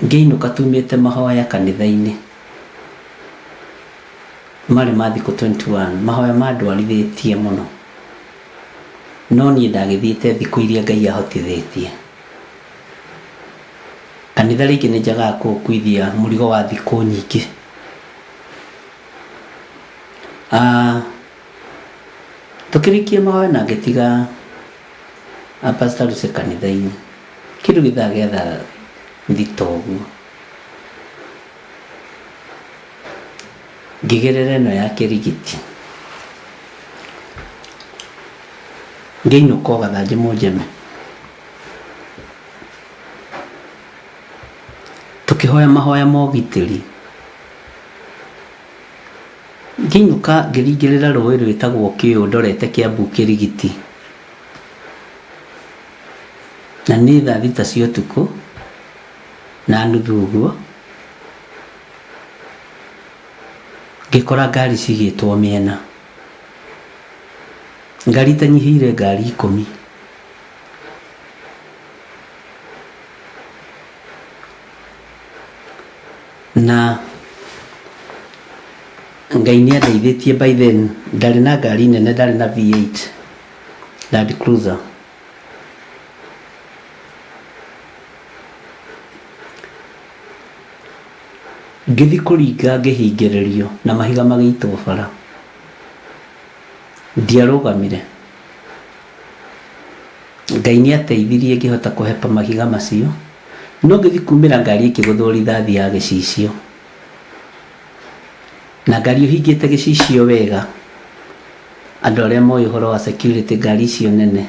ngĩinũka tumĩte mahoya kanitha-inĩ, marĩ ma thikũ 21, mahoya mandwarithĩtie mũno, no niĩ ndagĩthiĩte thikũ iria Ngai ahotithĩtie. Kanitha rĩngĩ nĩ njagaga kũũkuithia mũrigo wa thikũ nyingĩ. Tũkĩrĩkia mahoya na ngĩtiga Pastor Lucy kanitha-inĩ, kĩndũ gĩthaa gĩa thaa thita ũguo, ngĩgerera ĩno ya Kĩrigiti, ngĩinũka o Gathanjĩ Mũnjeme. Tũkĩhoya mahoya ma ũgitĩri. Ngĩinũka ngĩringĩrĩra rũĩ rwĩtagwo Kĩũ ndorete Kĩambu Kĩrigiti. Na nĩ thaa thita cia ũtukũ na nuthu ũguo, ngĩkora ngari cigĩtwo mĩena. Ngari itanyihĩire ngari 10. Na Ngai nĩ andeithĩtie by then ndarĩ na ngari nene, ndarĩ na V8 Land Cruiser. Ngĩthiĩ kũringa ngĩhingĩrĩrio na mahiga magĩitwo bara. Ndiarũgamire. Ngai nĩ ateithirie ngĩhota kũhepa mahiga macio, no ngĩthiĩ kumĩra ngari ĩkĩgũthwo rithathi ya gĩcicio. Na ngari ũhingĩte gĩcicio wega, andũ arĩa moĩ ũhoro wa security ngari icio nene,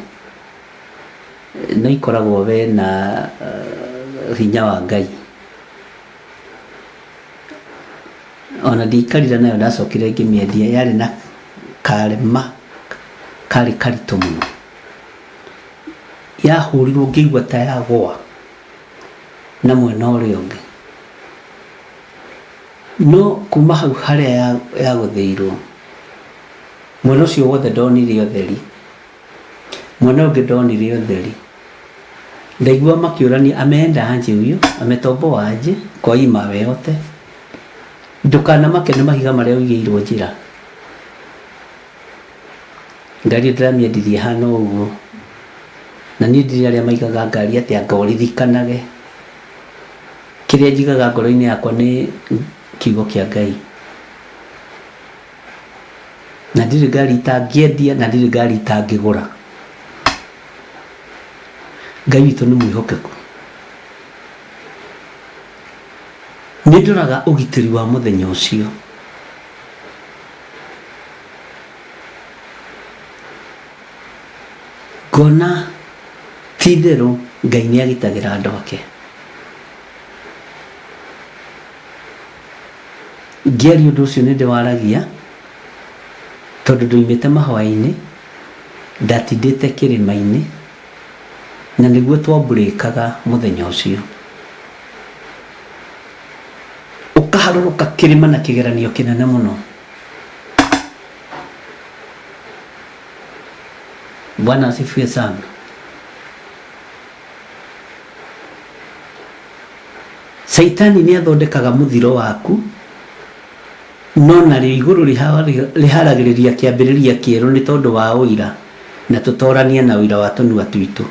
no ikoragwo we na hinya wa Ngai. Ona ndiaikarire nayo ndacokire ngĩmĩendia, yarĩ na karema karĩ karitũ mũno. Yahũrirwo ngĩigua ta yagũa na mwena ũrĩa ũngĩ. No kuma hau harĩa yagũthĩirwo, mwena ũcio wothe ndonire ũtheri, mwena ũyũ ũngĩ ndonire ũtheri. Ndaigua makĩũrania ameenda aje huyu, ametoboa aje kwa hii mawe yote. Ndũkanamake nĩ mahiga marĩa ũigĩirwo njĩra. Ngari ĩyo ndĩramĩendirie ĩhana o ũguo. Na niĩ ndirĩ arĩa maigaga ngari atĩ anga ũririkanage. Kĩrĩa njigaga ngoro-inĩ yakwa nĩ kiugo kĩa Ngai. Na ndirĩ ngari itangĩendia na ndirĩ ngari itangĩgũra. Ngai witũ nĩ mwĩhokeku. Nĩ ndoraga ũgitĩri wa mũthenya ũcio. Ngona ti itherũ Ngai nĩ agitagĩra andũ ake. Ngĩaria ũndũ ũcio nĩ ndĩwaragia tondũ ndoimĩte mahoya-inĩ, ndatindĩte kĩrĩma-inĩ na nĩguo twamburĩkaga mũthenya ũcio. Ũkaharũrũka kĩrĩma na kĩgeranio kĩnene mũno. Bwana asifiwe sana. Caitani nĩ athondekaga mũthiro waku, no narĩo igũrũ rĩharagĩrĩria kĩambĩrĩria kĩerũ nĩ tondũ wa ũira, na tũtorania na ũira wa tũnua twitũ.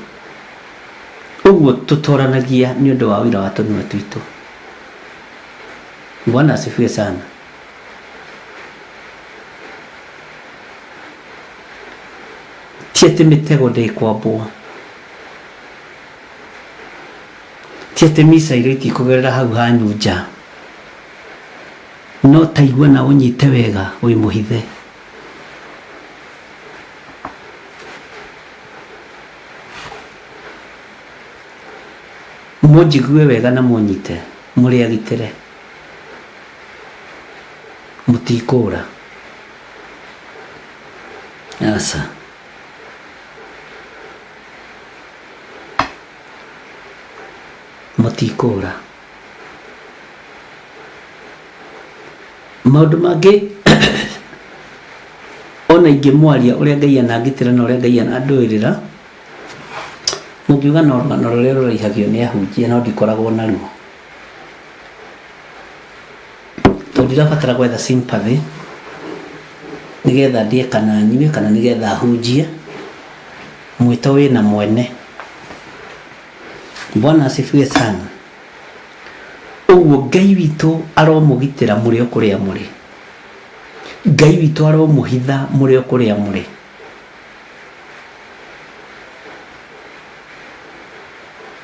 Ũguo tũtoranagia nĩ ũndũ wa ũira wa tũnua twitũ. Bwana asifiwe sana. Ti atĩ mĩtego ndĩkwambwo. Ti atĩ micairo itikũgerera hau hanyu nja. No ta igua na ũnyite wega wĩ mũhithe. Mũnjigue wega na mũnyite mũrĩ agitĩre. Mũtikũũra. Aca. Mũtikũũra. Maũndũ mangĩ ona ingĩmwaria ũrĩa Ngai anangitĩra na ũrĩa Ngai anandũĩrĩra, mũngiuga no rũgano rũrĩa rũraihagio nĩ ahunjia no ndikoragwo naruo. Tondũ ndirabatara gwetha sympathy nĩgetha ndĩe kana nyue kana nĩgetha hunjie, mwĩto wĩna mwene. Bwana asifiwe sana. Ũguo Ngai witũ aromũgitĩra mũrĩ o kũrĩa mũrĩ. Ngai witũ aromũhitha mũrĩ o kũrĩa mũrĩ.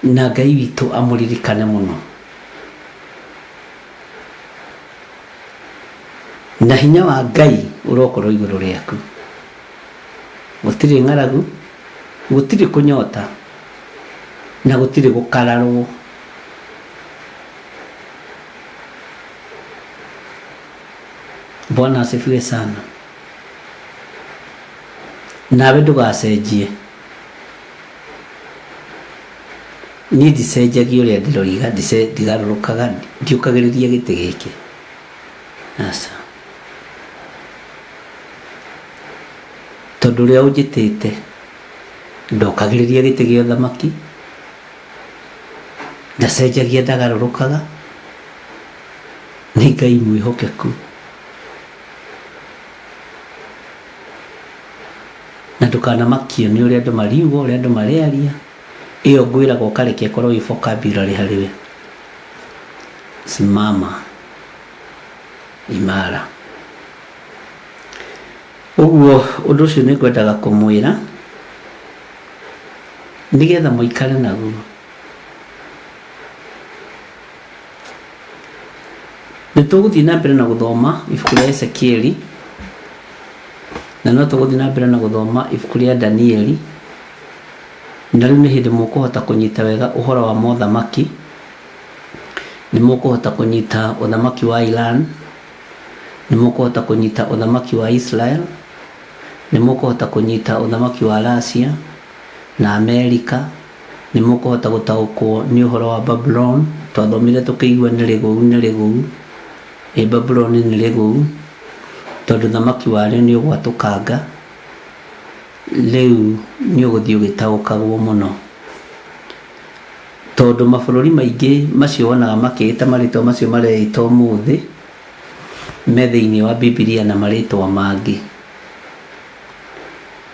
Na Ngai witũ amũririkane mũno. Na hinya wa Ngai ũrokorwo igũrũ rĩaku. Gũtirĩ ng'aragu, gũtirĩ kũnyota, na gũtirĩ gũkararwo. Bwana asifiwe sana. Nawe ndũgacenjie. Niĩ ndicenjagia ũrĩa ndĩroiga, ndigarũrũkaga, ndiũkagĩrĩria gĩtĩ gĩkĩ. Aca. Tondũ Tondũ ũrĩa ũnjĩtĩte ndokagĩrĩria gĩtĩ gĩa ũthamaki, ndacenjagia ndagarũrũkaga, nĩ Ngai mwĩhokeku. Na ndũkanamakio nĩ ũrĩa andũ mariuga, ũrĩa andũ marearia, ĩyo ngwĩraga ũkareke ĩkorwo ĩ vocabulary harĩ we. Simama imara. Ũguo ũndũ ũcio nĩ ngwendaga kũmwĩra nĩgetha mũikare naguo. Nĩ tũgũthiĩ na mbere na gũthoma ibuku rĩa Ezekieli na no tũgũthiĩ na mbere na gũthoma ibuku rĩa Danieli, na rĩu nĩ hĩndĩ mũkũhota kũnyita wega ũhoro wa mothamaki, nĩ mũkũhota kũnyita ũthamaki wa Iran, nĩ mũkũhota kũnyita ũthamaki wa Israel, nĩ mũkũhota kũnyita ũthamaki wa Russia na Amerika, nĩ mũkũhota gũtaũkwo nĩ ũhoro wa Babulon, twathomire tũkĩigua nĩ rĩgũu nĩ rĩgũu, ĩ Babuloni nĩ rĩgũu, tondũ ũthamaki warĩo nĩ ũgwatũkanga, rĩu nĩ ũgũthiĩ ũgĩtaũkagwo mũno. Tondũ mabũrũri maingĩ macio wonaga makĩĩta marĩtwa macio mareĩta ũmũthĩ, me thĩinĩ wa Bibilia na marĩtwa mangĩ.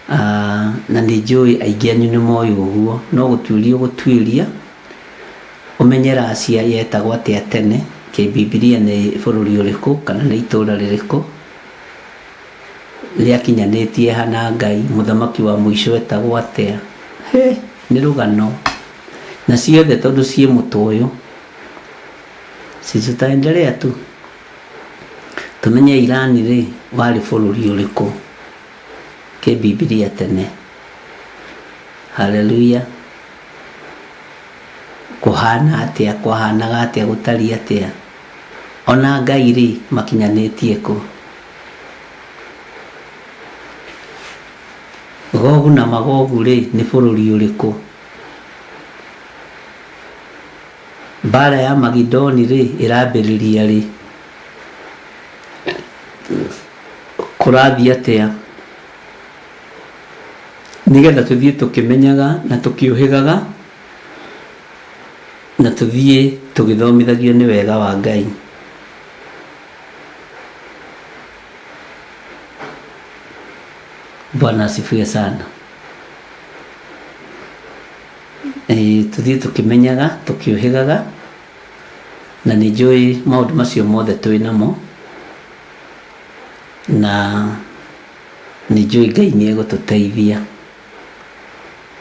Ah, na nĩ njũĩ aingĩ anyu nĩ moĩ ũguo, no gũtuĩria ũgũtuĩria, ũmenye Russia yetagwo atĩa tene, kĩbibilia nĩ bũrũri ũrĩkũ kana nĩ itũũra rĩrĩkũ, rĩakinyanĩtie ha na Ngai, mũthamaki wa mũico etagwo atĩa. Hĩ, nĩ rũgano. Na ciothe tondũ ciĩ mũtwe ũyũ, si tutaendelea tu. Tũmenye Iran rĩ, warĩ bũrũri ũrĩkũ kĩbibilia tene. Haleluya. Kũhana atĩa, kwahanaga atĩa, gũtariĩ atĩa. Ona Ngai rĩ, makinyanĩtie kũ? Gogu na Magogu rĩ, nĩ bũrũri ũrĩkũ? Mbaara ya Magidoni rĩ, ĩrambĩrĩria rĩ? Kũrathiĩ atĩa? Nĩgetha tũthiĩ tũkĩmenyaga na tũkĩũhĩgaga na tũthiĩ tũgĩthomithagio nĩ wega wa Ngai. Bwana asifiwe sana. Ĩĩ tũthiĩ tũkĩmenyaga tũkĩũhĩgaga na nĩ njũĩ maũndũ macio mothe twĩ namo na nĩ njũĩ Ngai nĩ egũtũteithia.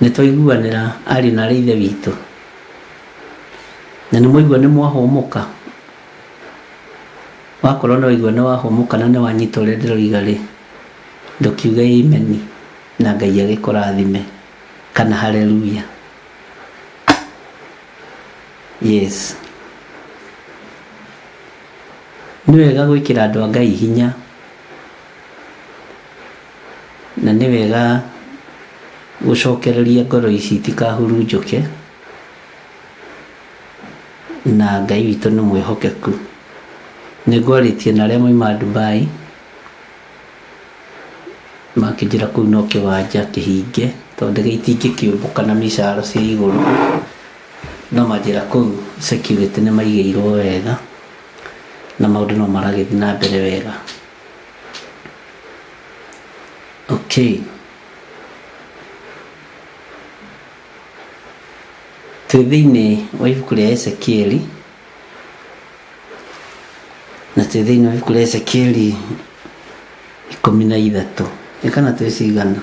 Nĩ twaiguanĩra ariũ na aarĩ a Ithe witũ? Na nĩ mwaigua nĩ mwahũmũka? Wakorwo nĩ waigua nĩ wahũmũka na nĩ wanyita ũrĩa ndĩroiga rĩ, ndũkiuge amen na Ngai agĩkũrathime kana haleluya. Yes. Nĩ wega gwĩkĩra andũ a Ngai hinya na nĩ wega gũcokereria ngoro ici itikahurunjũke na Ngai witũ nĩ mwĩhokeku. Nĩ ngwarĩtie na arĩa mauma Dubai makĩnjĩra kũu no kĩwanja kĩhinge tondũ ndege itingĩkĩũmbũka na micaro cia igũrũ, no manjĩra kũu security nĩ maigĩirwo wega na maũndũ no maragĩthiĩ na mbere wega. Okay. Twĩ thĩinĩ wa ibuku rĩa Ezekieli na twĩ thĩinĩ wa ibuku rĩa Ezekieli 13. Ĩ kana twĩ cigana?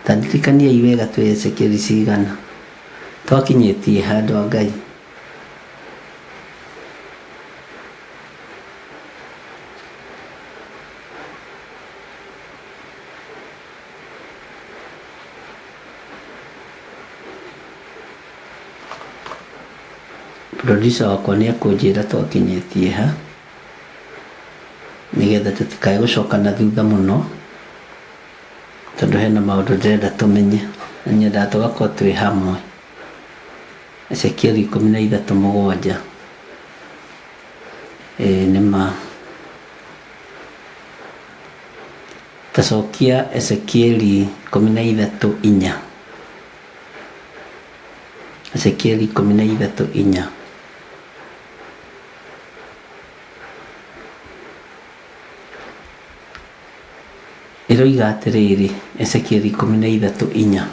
Ta ndirikaniai wega twĩ Ezekieli cigana? Twakinyĩtie ha andũ a Ngai? Producer wakwa nĩ ekũnjĩra twakinyĩtie ha nĩgetha tũtikae gũcoka na thutha mũno tondũ hena maũndũ ndĩrenda tũmenye na nyendaga tũgakorwo twĩ hamwe. Ezekieli 13:7. Ĩĩ nĩ ma. Tacokia Ezekieli 13:4. Ezekieli 13:4. Ĩroiga atĩrĩrĩ, Ezekieli 13:4,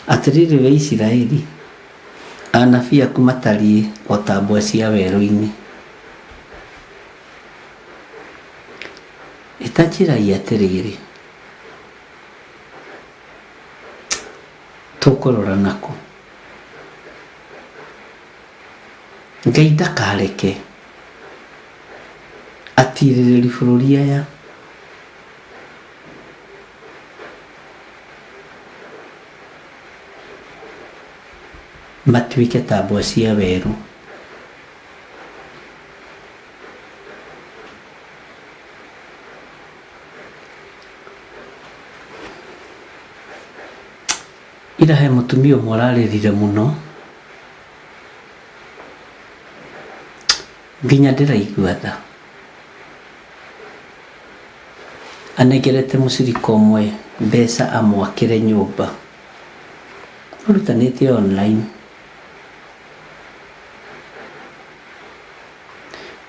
Atĩrĩrĩ wee Isiraeli, anabii aku matariĩ o ta mbwe cia werũ-inĩ. Ĩta njĩrai atĩrĩrĩ, tũkũrora nakũ? Ngai ndakareke atirĩrĩri bũrũri aya matuĩke ta mbwe cia werũ. Ira he mũtumia ũmwe ũrarĩrire mũno nginya ndĩraigua tha. Anengerete mũcirika ũmwe mbeca amwakĩre nyũmba. Marutanĩte online.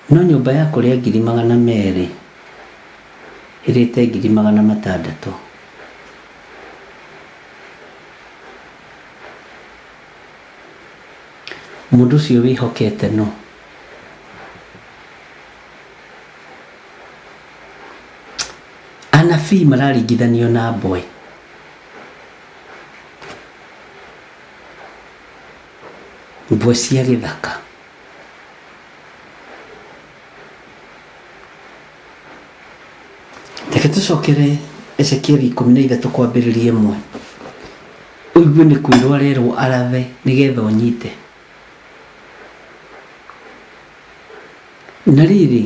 No nyũmba ya kũrĩa 200,000 ĩrĩte 600,000. Mũndũ ũcio wĩhokete nũ? Anabii mararingithanio na mbwe. Mbwe cia gĩthaka. Reke tũcokere Ezekieli 13 kwambĩrĩria 1. Ũigue nĩ kwĩrwo arerwo arathe nĩgetha ũnyite. Na rĩrĩ,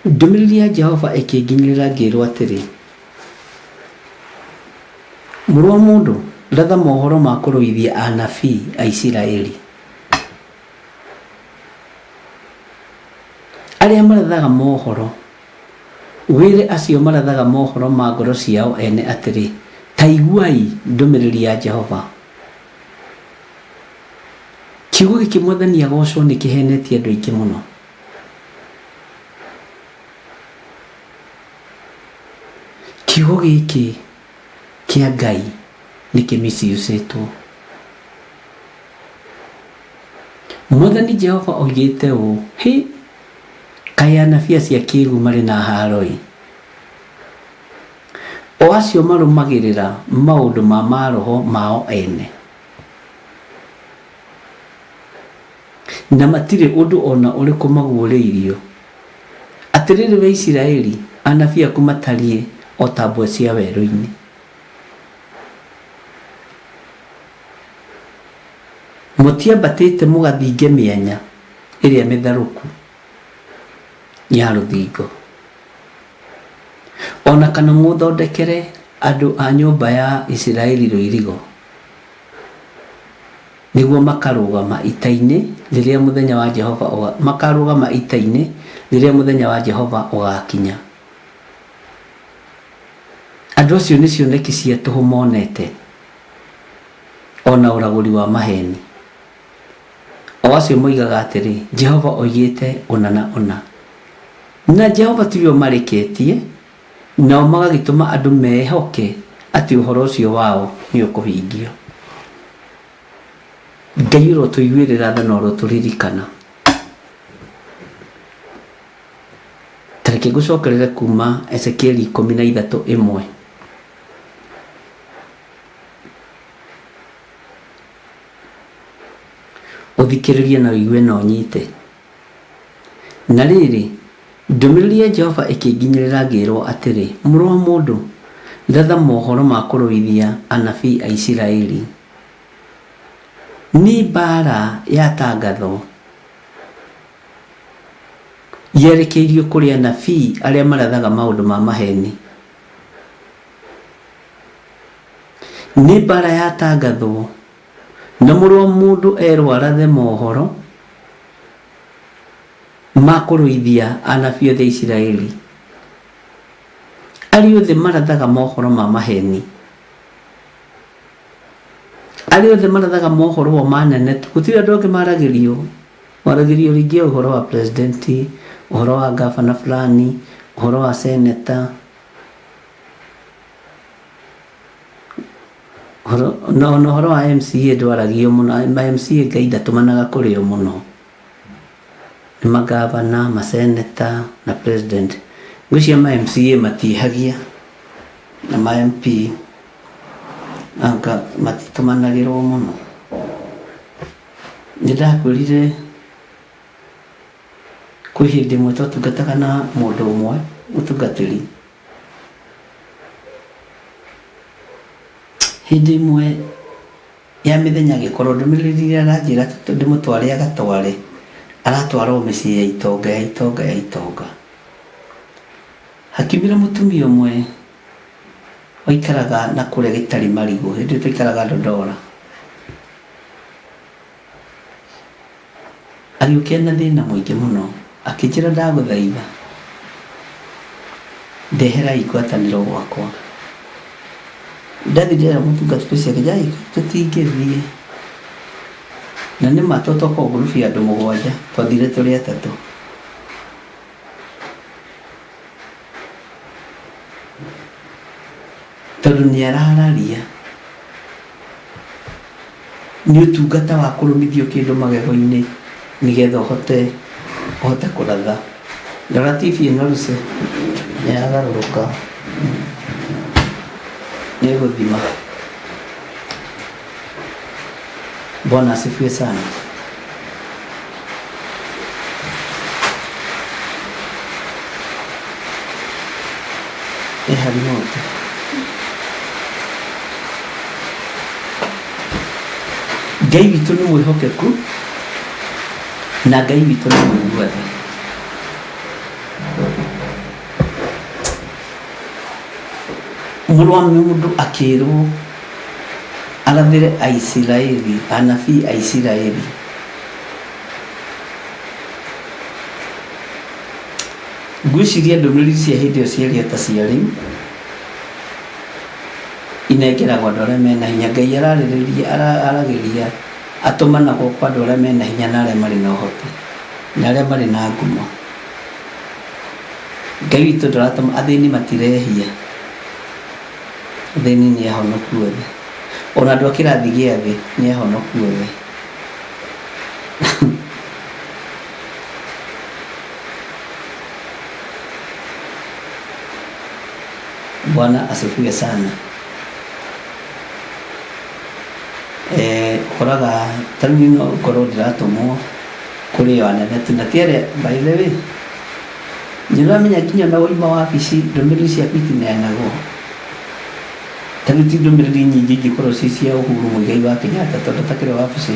ndũmĩrĩri ya Jehova ĩkĩnginyĩrĩra ngĩĩrwo atĩrĩ, Mũrũ wa mũndũ, ratha mohoro ma kũrũithia anabii a Isiraeli. Arĩa marathaga mohoro, wĩre acio marathaga mohoro ma ngoro ciao ene atĩrĩ, 'Ta iguai ndũmĩrĩri ya Jehova. Kiugo gĩkĩ Mwathani agoocwo nĩ kĩhenetie andũ aingĩ mũno. Kiugo gĩkĩ kĩa Ngai nĩ kĩmiciucĩtwo. Mwathani Jehova oigĩte ũũ, Hĩ! Kaĩ anabii acio akĩgu marĩ na haaro-ĩ! O acio marũmagĩrĩra maũndũ ma maroho mao ene, na matirĩ ũndũ o na ũrĩkũ maguũrĩirio. Atĩrĩrĩ wee Isiraeli, anabii aku matariĩ o ta mbwe cia werũ-inĩ. Mũtiambatĩte mũgathinge mĩanya ĩrĩa mĩtharũku ya rũthingo, o na kana mũthondekere andũ a nyũmba ya Isiraeli rũirigo, nĩguo makarũgama ita-inĩ rĩrĩa mũthenya wa Jehova makarũgama ita-inĩ rĩrĩa mũthenya wa Jehova ũgaakinya. Andũ acio nĩ cioneki cia tũhũ monete, o na ũragũri wa maheeni, o acio moigaga atĩrĩ, Jehova oigĩte ũna na ũna, na Jehova tiwe ũmareketie, nao magagĩtũma andũ mehoke atĩ ũhoro ũcio wao nĩũkũhingio. Ngai ũrotũiguĩrĩra tha na ũrotũririkana. Ta reke ngũcokerere kuma Ezekieli 13:1. Ũthikĩrĩrie na ũigue na ũnyite. Na rĩrĩ, ndũmĩrĩri ya Jehova ĩkĩnginyĩrĩra ngĩĩrwo atĩrĩ, Mũrũ wa mũndũ, ratha mohoro ma kũrũithia anabii a Isiraeli. Nĩ mbaara yatangathwo yerekeirio kũrĩ anabii arĩa marathaga maũndũ ma maheeni. Nĩ mbaara yatangathwo, na mũrũ wa mũndũ erwo arathe mohoro ma kũrũithia anabii othe a Isiraeli. Arĩa othe marathaga mohoro ma maheni, arĩa othe marathaga mohoro o manene tu, gũtirĩ andũ angĩ maragĩrio. Waragĩrio rĩngĩ o ũhoro wa president, ũhoro wa gavana fulani, ũhoro wa senator, ũhoro, na ona ũhoro wa MCA ndwaragio mũno. Ma MCA Ngai ndatũmanaga kũrĩ o mũno. Nĩ magavana, maseneta na president. Ngwĩciria ma MCA matiĩhagia na ma MP anga matitũmanagĩrwo mũno. Nĩ ndakwĩrire kwĩ hĩndĩ ĩmwe twatungataga na mũndũ ũmwe mũtungatĩri. Hĩndĩ ĩmwe ya mĩthenya agĩkorwo ndũmĩrĩri iria aranjĩra ndĩmũtware agatware, aratwara o mĩciĩ ya itonga ya itonga ya itonga. Hakiumĩra mũtumia ũmwe waikaraga na kũrĩa gĩtarĩ marigũ, hĩndĩ ĩyo twaikaraga Dodora. Agĩũka ena thĩna mũingĩ mũno, akĩnjĩra ndagũthaitha ndeherai ngwatanĩro gwakwa. Ndathiĩ ndera mũtungatĩri ũcio akĩnjĩra ai tũtingĩthiĩ. Na nĩ ma tondũ twakoragwo ngurubu ya andũ mũgwanja, twathire tũrĩ atatũ. Tondũ nĩ arararia. Nĩ ũtungata wa kũrũmithio kĩndũ magego-inĩ nĩgetha ũhote ũhote kũratha. Rora TV ĩno Lucy, nĩ yagarũrũka, nĩ ĩgũthima. Bwana asifiwe sana. Ĩ harimote. Ngai witũ nĩ mwĩhokeku na Ngai witũ nĩ mũigua tha. Mũrũ wa mũndũ akĩrwo arathĩre Aisiraeli, anabii a Isiraeli. Ngwĩciria ndũmĩrĩri cia hĩndĩ ĩyo ciarĩ o ta cia rĩu, inengeragwo andũ arĩa mena hinya. Ngai ararĩrĩria, aragĩria, atũmanagwo kwa andũ arĩa mena hinya na arĩa marĩ na ũhoti, na arĩa marĩ na ngumo. Ngai witũ ndaratũma, athĩni matirehia, athĩni nĩ ahonoku othe. Ona andũ a kĩrathi gĩa thĩ nĩ ahonoku othe. Bwana asifiwe sana. Eh, ũkoraga ta rĩu niĩ no ngorwo ndĩratũmwo kũrĩ o anene tu na ti arĩa by the way nĩ ũramenya nginya ona wauma wabici ndũmĩrĩri ciaku itineanagwo ta rĩu ti ndũmĩrĩri nyingĩ ingĩkorwo ci cia Uhuru Muigai wa Kenyatta tondũ atakĩrĩ wabici.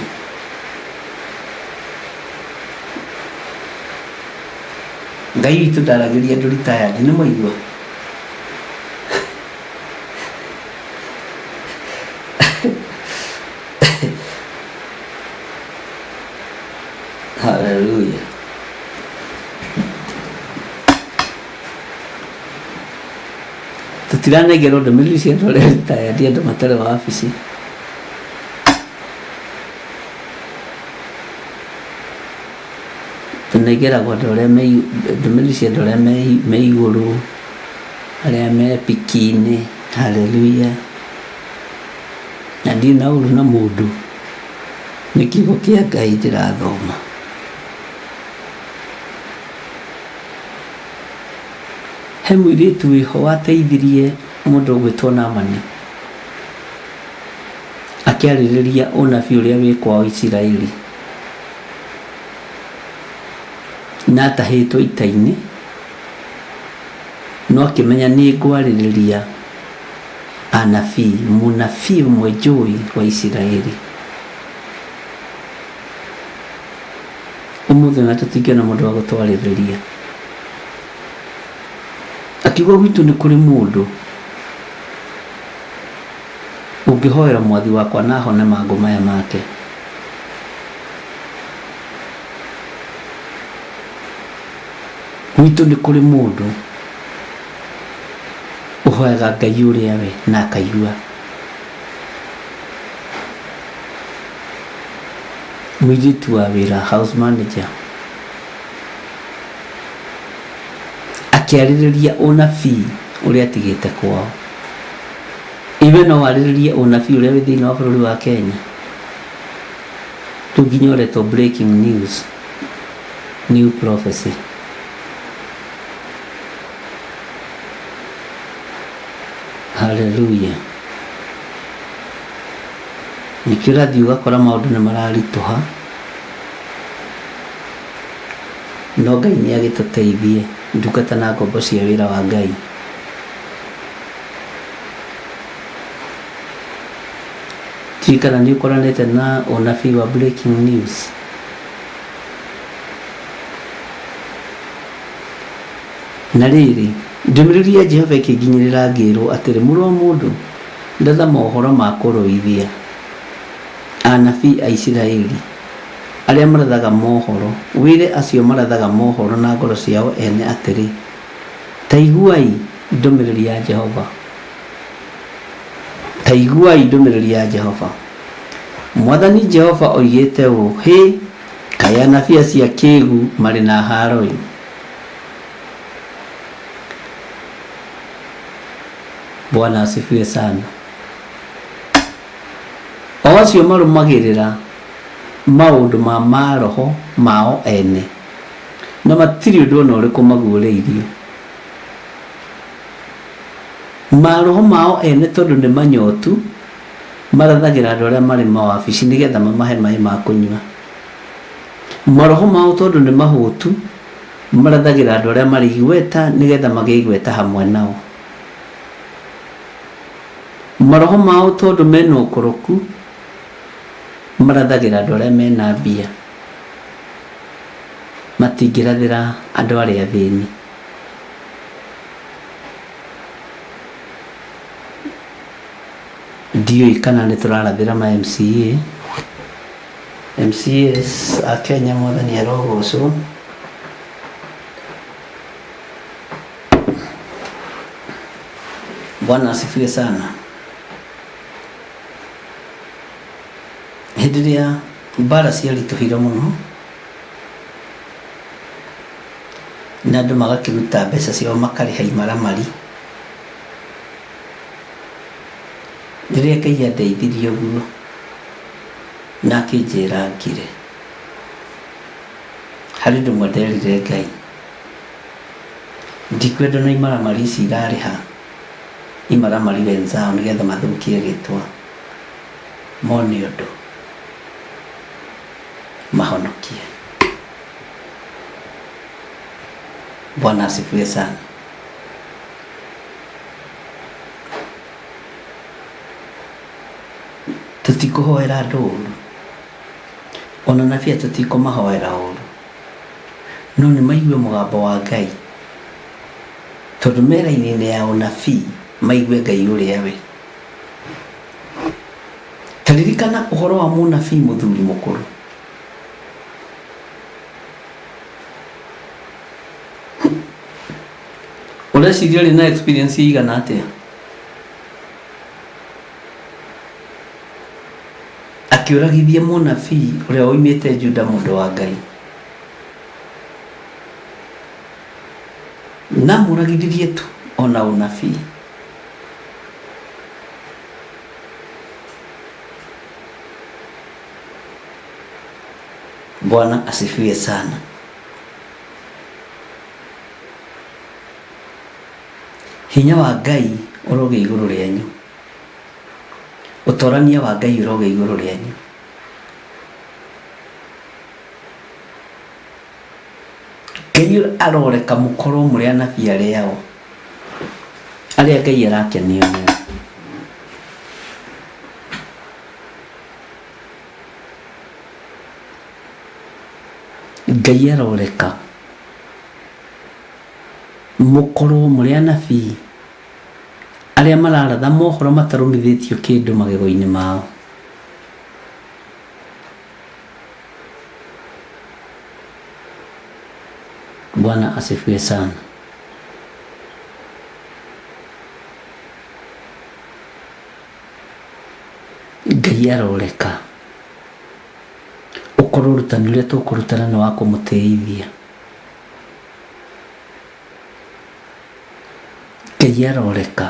Ngai witũ ndaragĩria andũ retired nĩ mwaigua? Hallelujah. Tũtiranengerwo ndũmĩrĩri cia andũ arĩa retired andũ matarĩ wabici. Tũnengeragwo andũ arĩa me ndũmĩrĩri cia andũ arĩa me igũrũ, arĩa me piki-inĩ, hallelujah. Na ndirĩ na ũru na mũndũ, nĩ kiugo kĩa Ngai ndĩrathoma. He mũirĩtu wĩho wateithirie mũndũ ũgwĩtwo Naamani. Akĩarĩrĩria ũnabii ũrĩa wĩ kwao Isiraeli. Na atahĩtwo ita-inĩ, no akĩmenya nĩ ngwarĩrĩria anabii, mũnabii ũmwe njũĩ wa Isiraeli. Ũmũthĩ ona tũtingĩona mũndũ wa gũtwarĩrĩria. Akiuga gwitũ nĩ kũrĩ mũndũ ũngĩhoera mwathi wakwa na ahone mangũ maya make. Gwitũ nĩ kũrĩ mũndũ. Tũhoyaga Ngai ũrĩa we na akaigua. Mũirĩtu wa wĩra house manager akĩarĩrĩria ũnabii ũrĩa atigĩte kwao. Iwe no warĩrĩrie ũnabii ũrĩa wĩ thĩinĩ wa bũrũri wa Kenya? Rĩu nginya ũretwo breaking news, new prophecy. Hallelujah. Nĩkĩo ũrathiĩ ũgakora maũndũ nĩ mararitũha, no Ngai nĩ agĩtũteithie ndungata na ngombo cia wĩra wa Ngai. Ndiũĩ kana nĩ ũkoranĩte na ũnabii wa breaking news. Na rĩrĩ, ndũmĩrĩri ya Jehova ĩkĩnginyĩrĩra ngĩĩrũo atĩrĩ, Mũrũ wa mũndũ, ratha mohoro ma kũrũithia anabii a Isiraeli arĩa marathaga mohoro, wĩre acio marathaga mohoro na ngoro ciao ene atĩrĩ, Ta iguai ndũmĩrĩri ya Jehova! Ta iguai ndũmĩrĩri ya Jehova! Mwathani Jehova oigĩte ũũ, Hĩ, kaĩ anabii acio akĩgu marĩ na haaro-ĩ! Bwana asifiwe sana. O acio marũmagĩrĩra maũndũ ma maroho mao ene, na matirĩ ũndũ o na ũrĩkũ maguũrĩirio. Maroho mao ene tondũ nĩ manyotu, marathagĩra andũ arĩa marĩ mawabici nĩgetha mamahe maĩ ma kũnyua. Maroho mao tondũ nĩ mahũtu, Marathagĩra andũ arĩa marĩ igweta nĩgetha magĩe igweta hamwe nao. Maroho mao tondũ mena ũkoroku, marathagĩra andũ arĩa mena mbia. Matingĩrathĩra andũ arĩa athĩni. Ndiũĩ kana nĩ tũrarathĩra ma MCA. MCAs a Kenya mwathani arogocwo. Bwana asifiwe sana. Hĩndĩ ĩrĩa mbara ciaritũhire mũno na andũ magakĩruta mbeca ciao makarĩha imaramari, rĩrĩa Ngai andeithirie ũguo Na akĩnjĩra ngire. Harĩ ũndũ ũmwe nderire Ngai, ndikwenda ona imaramari ici irarĩha imaramari wenzao nĩgetha mathũkie rĩtwa, mone ũndũ mahonokie. Bwana asifiwe sana. Tũtikũhoera andũ ũru, ona anabii tũtikũmahoera ũru, no nĩ maigue mũgambo wa Ngai, tondũ me raini-inĩ ya ũnabii maigue Ngai ũrĩa we. Ta ririkana ũhoro wa mũnabii mũthuri mũkũrũ. Ũreciria ũrĩ na experience ĩigana atĩa? Akĩũragithia mũnabii ũrĩa woimĩte Juda mũndũ wa Ngai. Na amũragithirie tu o na ũnabii. Bwana asifiwe sana. Hinya wa Ngai ũrogĩa igũrũ rĩanyu. Ũtorania wa Ngai ũrogĩa igũrũ rĩanyu. Ngai aroreka mũkorwo mũrĩ anabii arĩa o, arĩa Ngai arakenio nĩo. Ngai aroreka mũkorwo mũrĩ anabii arĩa mararatha mohoro matarũmithĩtio kĩndũ magego-inĩ mao. Bwana asifiwe sana. Ngai aroreka ũkorwo ũrutani ũrĩa tũkũrutana nĩ wa kũmũtĩithia. Ngai aroreka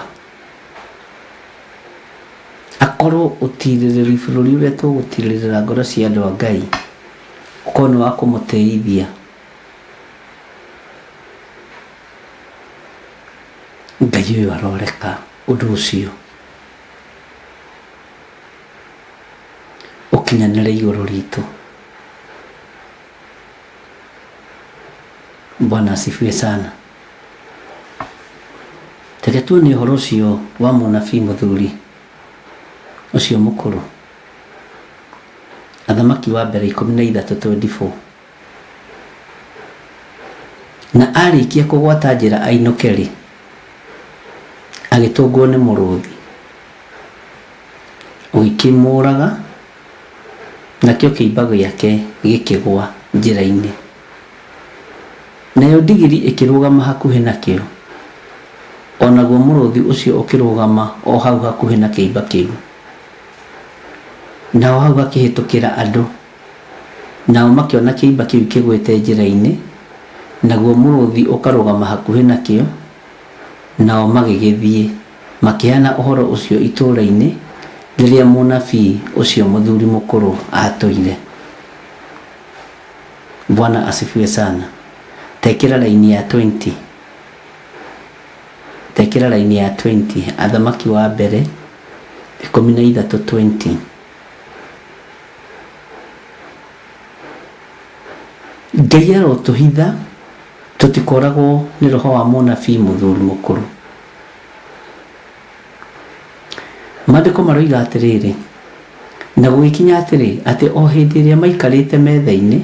akorwo ũtirĩrĩri bũrũri ũrĩa tũgũtirĩrĩra ngoro cia andũ a Ngai ũkorwo nĩ wa kũmũtĩithia. Ngai ũyũ aroreka ũndũ ũcio ũkinyanĩre igũrũ ritũ. Bwana asifiwe sana. Reke tuone ũhoro ũcio wa mũnabii mũthuri ũcio mũkũrũ. Athamaki wa mbere 13:24. Na arĩkia kũgwata njĩra ainũke-rĩ, agĩtũngwo nĩ mũrũthi, ũgĩkĩmũũraga, nakĩo kĩimba gĩake gĩkĩgwa njĩra-inĩ. Nayo ndigiri ĩkĩrũgama hakuhĩ nakĩo, o naguo mũrũthi ũcio ũkĩrũgama o hau hakuhĩ na kĩimba kĩu. Naho hau hakĩhĩtũkĩra andũ, nao makĩona kĩimba kĩu kĩgwĩte njĩra-inĩ, naguo mũrũthi ũkarũgama hakuhĩ nakĩo, nao magĩgĩthiĩ, makĩheana ũhoro ũcio itũũra-inĩ rĩrĩa mũnabii ũcio mũthuri mũkũrũ aatũire. Bwana asifiwe sana. Tekĩra raini ya 20. Tekĩra raini ya 20. Athamaki wa mbere 13:20. Ngai arotũhitha tũtikoragwo nĩ roho wa mũnabii mũthuri mũkũrũ. Maandĩko maroiga atĩrĩrĩ, na gũgĩkinya atĩrĩ, atĩ o hĩndĩ ĩrĩa maikarĩte metha-inĩ,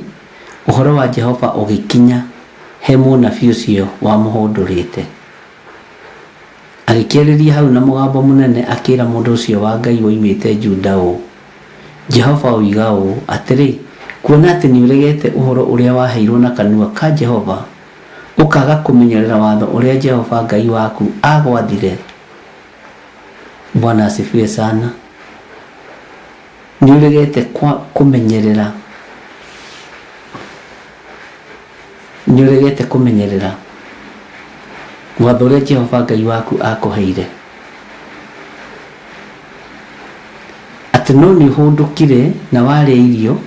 ũhoro wa Jehova ũgĩkinya he mũnabii ũcio wamũhũndũrĩte. Agĩkĩarĩria hau na mũgambo mũnene akĩĩra mũndũ ũcio wa Ngai woimĩte Juda ũũ, Jehova oiga ũũ, Atĩrĩ, kuona atĩ nĩũregete ũhoro ũrĩa waheirũo na kanua ka Jehova, ũkaaga kũmenyerera watho ũrĩa Jehova Ngai waku aagwathire, Bwana asifiwe sana, nĩũregete kũmenyerera, nĩũregete kũmenyerera watho ũrĩa Jehova Ngai waku aakũheire, atĩ no nĩũhũndũkire na warĩa irio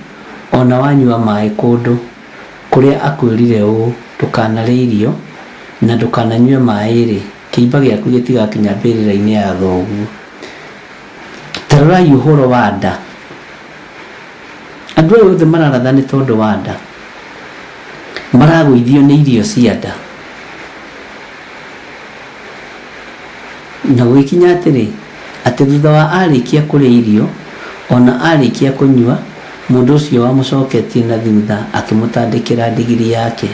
o na wanyua maĩ kũndũ kũrĩa akwĩrire ũũ, Ndũkanarĩe irio na ndũkananyue maĩ-rĩ, kĩimba gĩaku gĩtigakinya mbĩrĩra-inĩ ya thoguo. Ta rorai ũhoro wa nda. Andũ aya othe mararatha nĩ tondũ wa nda. Maragũithio nĩ irio cia nda. Na gũgĩkinya atĩrĩ, atĩ thutha wa aarĩkia kũrĩa irio, o na aarĩkia kũnyua, mũndũ ũcio wamũcoketie na thutha akĩmũtandĩkĩra ndigiri yake,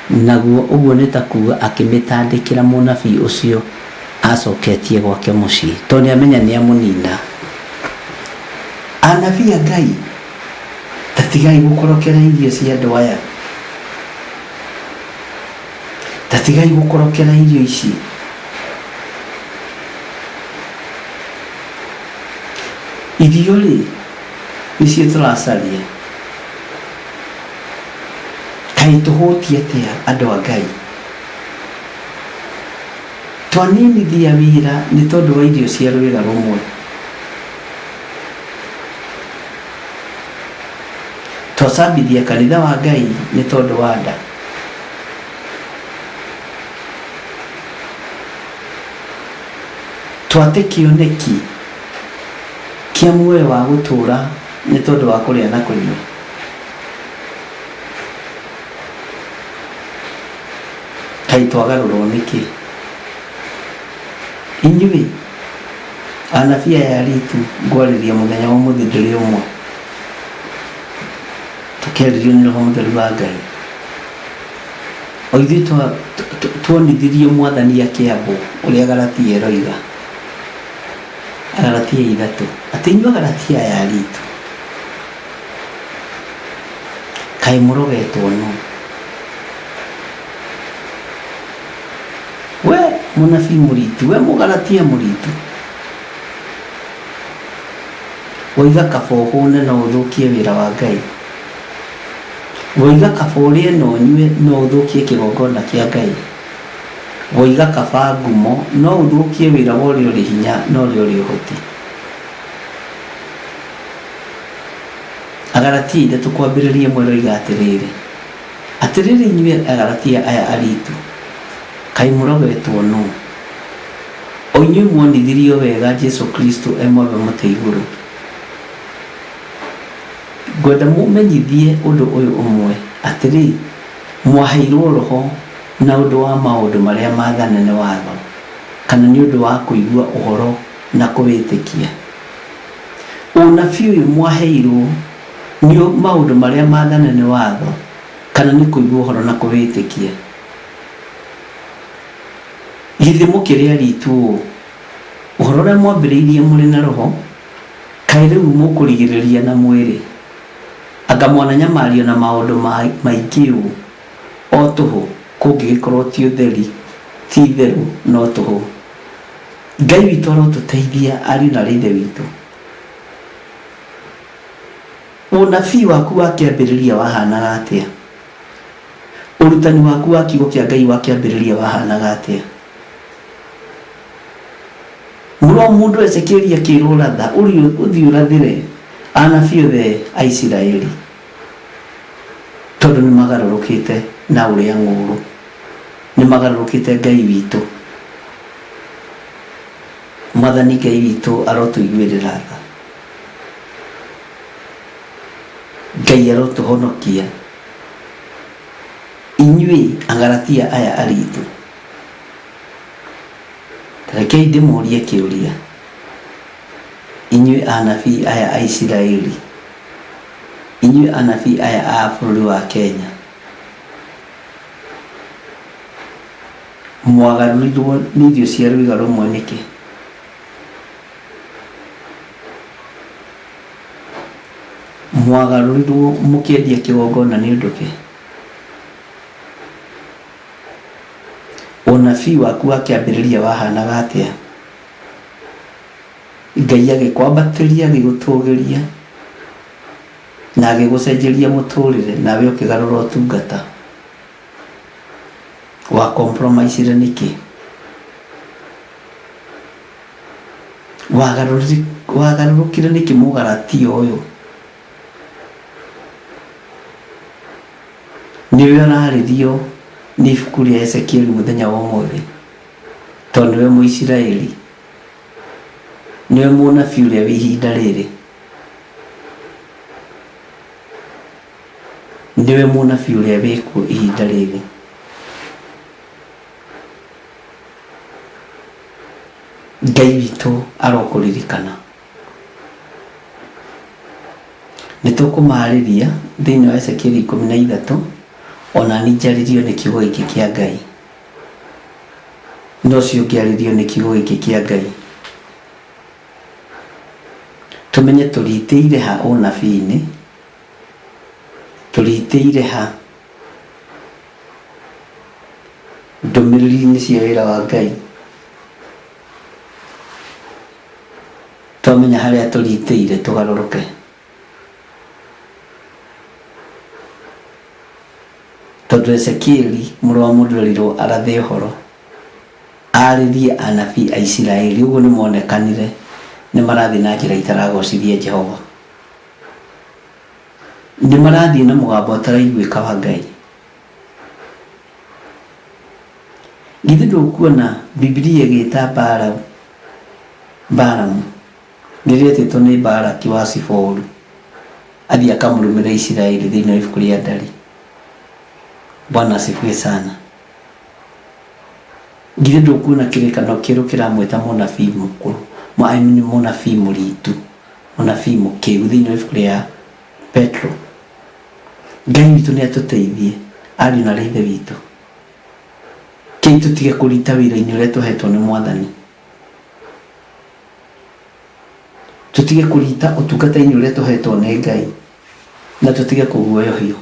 naguo ũguo nĩ ta kuuga akĩmĩtandĩkĩra mũnabii ũcio aacoketie gwake mũciĩ, tondũ nĩamenya nĩamũnina. Anabii a Ngai, ta tigai gũkorokera irio cia andũ aya. Ta tigai gũkorokera irio ici. Irio-rĩ, nĩcio tũracaria. Kaĩ tũhũtiĩ atĩa andũ a Ngai? Twaninithia wĩra nĩ tondũ wa irio cia rwĩga rũmwe. Twacambithia kanitha wa Ngai nĩ tondũ wa nda. Twate kĩoneki kĩa muoyo wa gũtũũra nĩ tondũ wa kũrĩa na kũnyua. Kaĩ twagarũrwo nĩkĩ? Inyuĩ anabii aya aritu ngwarĩria mũthenya wa ũmũthĩ ndũrĩ ũmwe. Tũkĩarĩrio nĩ Roho Mũtheru wa Ngai. O ithuĩ tuonithirio Mwathani akĩambwo ũrĩa Galatia ĩroiga. Agalatia 3. Atĩ inyuĩ Agalatia aya aritu, kaĩ mũrogetwo nũ? We mũnabii mũritu, we Mũgalatia mũritu, Woiga kaba ũhũne no ũthũkie wĩra wa Ngai. Woiga kaba ũrĩe na ũnyue no ũthũkie kĩgongona kĩa Ngai. Woiga kaba ngumo no ũthũkie wĩra wa ũrĩa ũrĩ hinya na ũrĩa ũrĩ ũhoti. Agalatia ithatũ kwambĩrĩria ĩmwe ĩroiga atĩrĩrĩ, Atĩrĩrĩ inyuĩ Agalatia aya aritu, kaĩ mũrogetwo nũ? O inyuĩ muonithirio wega Jesu Kristo e mwambe mũtĩ igũrũ. Ngwenda mũmenyithie ũndũ ũyũ ũmwe, atĩrĩ, mwaheirwo Roho na ũndũ wa maũndũ marĩa maathane nĩ watho, kana nĩ ũndũ wa kũigua ũhoro na kũwĩtĩkia? Ũnabii ũyũ mwaheirwo nĩ maũndũ marĩa maathane nĩ watho, kana nĩ kũigua ũhoro na kũwĩtĩkia? Githĩ mũkĩrĩ aritu ũũ? Ũhoro ũrĩa mwambĩrĩirie mũrĩ na Roho, kaĩ rĩu mũkũrigĩrĩria na mwĩrĩ? Anga mwananyamario na maũndũ maingĩ ũũ o tũhũ, kũngĩgĩkorwo ti ũtheri, ti-itherũ no tũhũ? Ngai witũ arotũteithia ariũ na aarĩ a Ithe witũ. Ũnabii waku wa kĩambĩrĩria wahanaga atĩa? Ũrutani waku wa kiugo kĩa Ngai wa kĩambĩrĩria wahanaga atĩa? Mũrũ wa mũndũ Ezekieli akĩrwo ratha, ũthiĩ ũrathĩre anabii othe a Isiraeli, tondũ nĩ magarũrũkĩte na ũrĩa ng'ũũrũ, nĩ magarũrũkĩte Ngai witũ. Mwathani Ngai witũ arotũiguĩrĩra tha. Ngai arotũhonokia inyuĩ Agalatia aya aritũ. Ta rekei ndĩmũũrie kĩũria, inyuĩ anabii aya a Isiraeli, inyuĩ anabii aya a bũrũri wa Kenya, mwagarũrirwo nĩ irio cia rwĩga rũmwe nĩkĩ? Mwagarũrirwo mũkĩendia kĩgongona nĩ ũndũ kĩ? Ũnabii waku wa kĩambĩrĩria wahanaga atĩa? Ngai agĩkwambatĩria agĩgũtũgĩria na agĩgũcenjeria mũtũrĩre nawe ũkĩgarũra ũtungata. Wa compromise ire nĩkĩ? Wagarũrũkire nĩkĩ mũgaratia ũyũ? Nĩwe ũrarĩrio nĩ ibuku rĩa Ezekieli mũthenya wa ũmũthĩ, tondũ nĩwe Mũisiraeli, nĩwe mũnabii ũrĩa wĩ ihinda rĩrĩ, nĩwe mũnabii ũrĩa wĩkuo ihinda rĩrĩ. Ngai witũ arokũririkana. Nĩ tũkũmarĩria thĩinĩ wa Ezekieli 13, o na niĩ njarĩrio nĩ kiugo gĩkĩ kĩa Ngai. Na ũcio ũngĩ arĩrio nĩ kiugo gĩkĩ kĩa Ngai. Tũmenye tũritĩire ha ũnabii-inĩ, tũritĩire ha ndũmĩrĩri-inĩ cia wĩra wa Ngai. Twamenya harĩa tũritĩire tũgarũrũke. Tondũ Ezekieli mũrũ wa mũndũ erirwo arathe ũhoro, arĩrie anabii a Isiraeli, ũguo nĩ monekanire nĩ marathiĩ na njĩra itaragocithia Jehova. Nĩ marathiĩ na mũgambo ũtaraiguĩka wa Ngai. Githĩ ndũkuona Bibilia ĩgĩta Balamu Balamu rĩrĩa etĩtwo nĩ Balaki wa Siforu athiĩ akamũrumĩre Isiraeli thĩinĩ wa ibuku rĩa Ndari. Bwana asifiwe sana. Githĩ ndũkuona kĩrĩkanĩro kĩerũ kĩramwĩta mũnabii mũkũrũ, I mean mũnabii mũritu, mũnabii mũkĩgu thĩinĩ wa ibuku rĩa Petro. Ngai witũ nĩ atũteithie ariũ na aarĩ a Ithe witũ. Kei tũtige kũrita wĩra-inĩ ũrĩa tũhetwo nĩ Mwathani. Tũtige kũrita ũtungata-inĩ ũrĩa tũhetwo nĩ Ngai na tũtige kũguoyohio.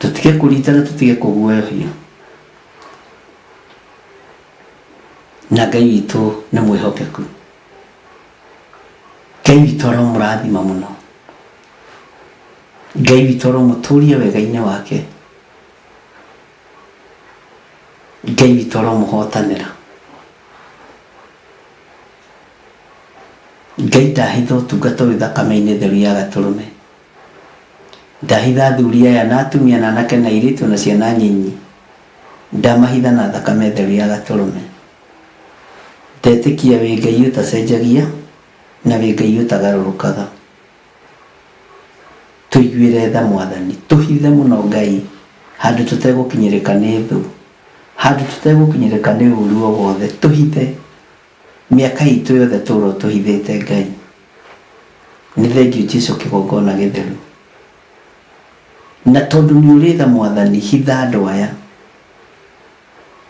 Tũtige kũrita na tũtige kũguoyohio. Na Ngai witũ nĩ mwĩhokeku. Ngai witũ aromũrathima mũno. Ngai witũ aromũtũria wega-inĩ wake. Ngai witũ aromũhotanĩra. Ngai ndahitha ũtungata ũyũ thakame-inĩ theru ya Gatũrũme. Ndahitha athuri aya na atumia na anake na airĩtu na ciana nyinyi. Ndamahitha na thakame theru ya Gatũrũme. Ndetĩkia wĩ Ngai ũtacenjagia na wĩ Ngai ũtagarũrũkaga. Tũiguĩre tha Mwathani, tũhithe mũno Ngai handũ tũtegũkinyĩrĩka nĩ thũ, handũ tũtegũkinyĩrĩka nĩ ũru o wothe, tũhithe mĩaka itũ yothe tũra ũtũhithĩte Ngai. Nĩ thengiũ Jesu kĩgongona gĩtheru. Na tondũ nĩ ũrĩ tha Mwathani, hitha andũ aya.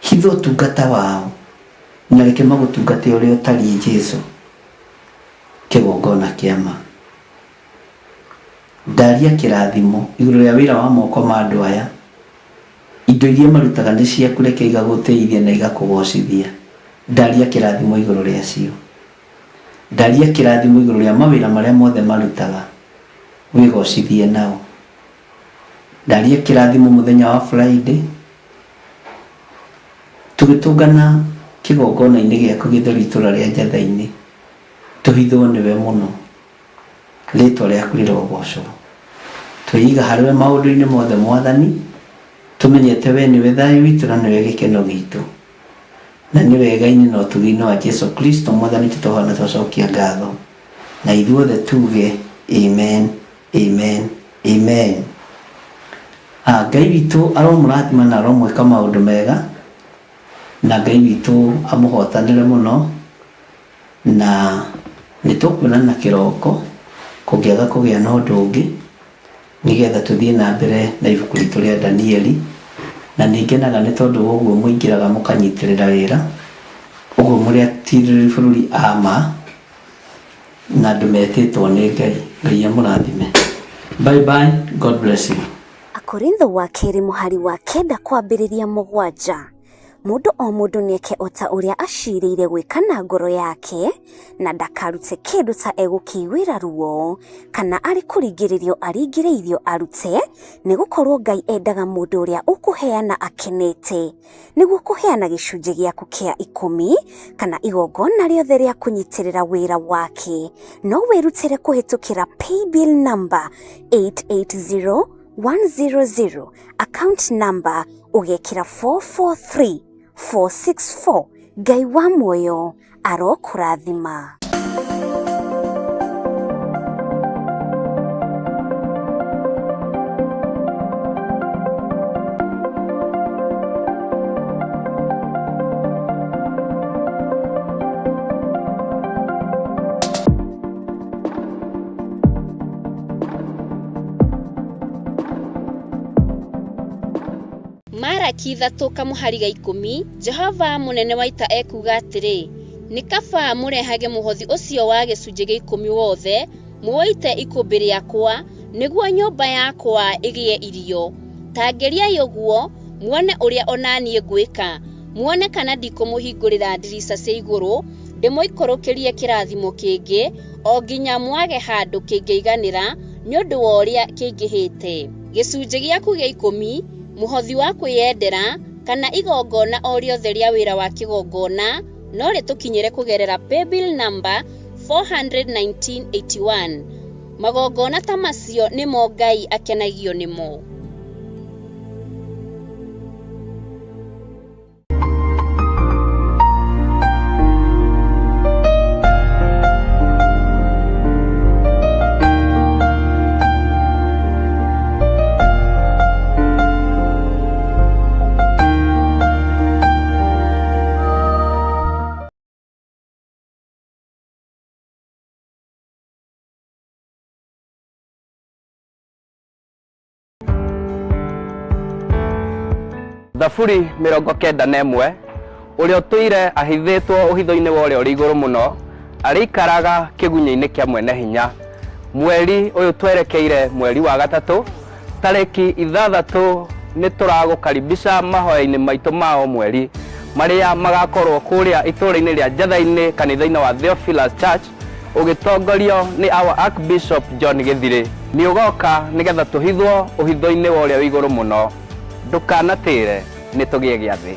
Hitha ũtungata wao, na reke magũtungate ũrĩa ũtariĩ Jesu, kĩgongona kĩa ma. Ndaria kĩrathimo igũrũ rĩa wĩra wa moko ma andũ aya. Indo iria marutaga nĩ ciaku, reke igagũtĩithia na igakũgocithia. Ndaria kĩrathimo igũrũ rĩacio. Ndaria kĩrathimo igũrũ rĩa mawĩra marĩa mothe marutaga, wĩgocithie nao. Ndaria kĩrathimo mũthenya wa Friday, tũgĩtũngana kĩgongona-inĩ gĩaku gĩtheru itũra rĩa Njatha-inĩ, tũhithwo nĩwe mũno. Rĩtwa rĩaku rĩrogocwo. Twĩiga harĩ we maũndũ-inĩ mothe Mwathani, tũmenyete we nĩwe thayũ witũ na nĩwe gĩkeno gitũ. Na nĩ wega-inĩ na ũtugi-inĩ wa Jesu Kristo Mwathani witũ twahoya na twacokia ngatho. Na ithuothe tuge amen. Amen. Amen. Ah, Ngai witũ aromũrathima na aromwĩka maũndũ mega na Ngai witũ amũhotanĩre mũno na nĩ tũkuonana kĩroko kũngĩaga kũgĩa na ũndũ ũngĩ nĩgetha tũthiĩ na mbere na ibuku ritũ rĩa Danieli na nĩ ngenaga nĩ tondũ wa ũguo mũingĩraga mũkanyitĩrĩra wĩra ũguo mũrĩ atirĩrĩri bũrũri a ma na andũ metĩtwo nĩ Ngai. Ngai amũrathime. Bye bye. God bless you. Akorintho wa kerĩ mũhari wa kenda kwambĩrĩria mũgwanja. Mũndũ o mũndũ nĩeke o ta ũrĩa aciirĩire gwĩka na ngoro yake, na ndakarute kĩndũ ta egũkĩiguĩra ruo, kana arĩ kũringĩrĩrio aringĩrĩirio arute, nĩ gũkorwo Ngai endaga mũndũ ũrĩa ũkũheana akenete. Nĩguo kũheana gĩcunjĩ gĩaku kĩa ikũmi kana igongona rĩothe rĩa kũnyitĩrĩra wĩra wake, no wĩrutĩre kũhĩtũkĩra paybill number 880100, account number ũgekĩra 443464. Ngai wa muoyo arokũrathima. Maraki ithatũ kamũhari ga ikũmi, Jehova mũnene wa ita ekuuga atĩrĩ, Nĩ kaba mũrehage mũhothi ũcio wa gĩcunjĩ gĩa ikũmi wothe, mũũite ikũmbĩ rĩakwa, nĩguo nyũmba yakwa ĩgĩe irio. Ta ngeriai ũguo, muone ũrĩa o na niĩ ngwĩka, muone kana ndikũmũhingũrĩra ndirica cia igũrũ, ndĩmũikũrũkĩrie kĩrathimo kĩngĩ, o nginya mwage handũ kĩngĩiganĩra nĩ ũndũ wa ũrĩa kĩingĩhĩte. Gĩcunjĩ gĩaku gĩa ikũmi, mũhothi wa kwĩyendera, kana igongona o rĩothe rĩa wĩra wa kĩgongona no rĩtũkinyĩre kũgerera paybill number 41981. Magongona ta macio nĩmo Ngai akenagio nĩmo. Thaburi 91 ũrĩa ũtũire ahithĩtwo ũhitho-inĩ wa ũrĩa ũrĩ igũrũ mũno arĩikaraga kĩgunyĩ-inĩ kĩa mwene hinya. Mweri ũyũ twerekeire mweri wa gatatũ tarĩki ithathatũ nĩ tũragũkaribisha mahoya-inĩ maitũ ma o mweri. marĩa magakorwo kũrĩa itũũra-inĩ rĩa Njatha-inĩ kanitha-inĩ wa Theophilus Church ũgĩtongorio nĩ our Archbishop John Gĩthirĩ. Nĩ ũgoka nĩgetha tũhithwo ũhitho-inĩ wa ũrĩa wĩ igũrũ mũno. Ndũkanatĩre, nĩ tũgĩe gĩathĩ.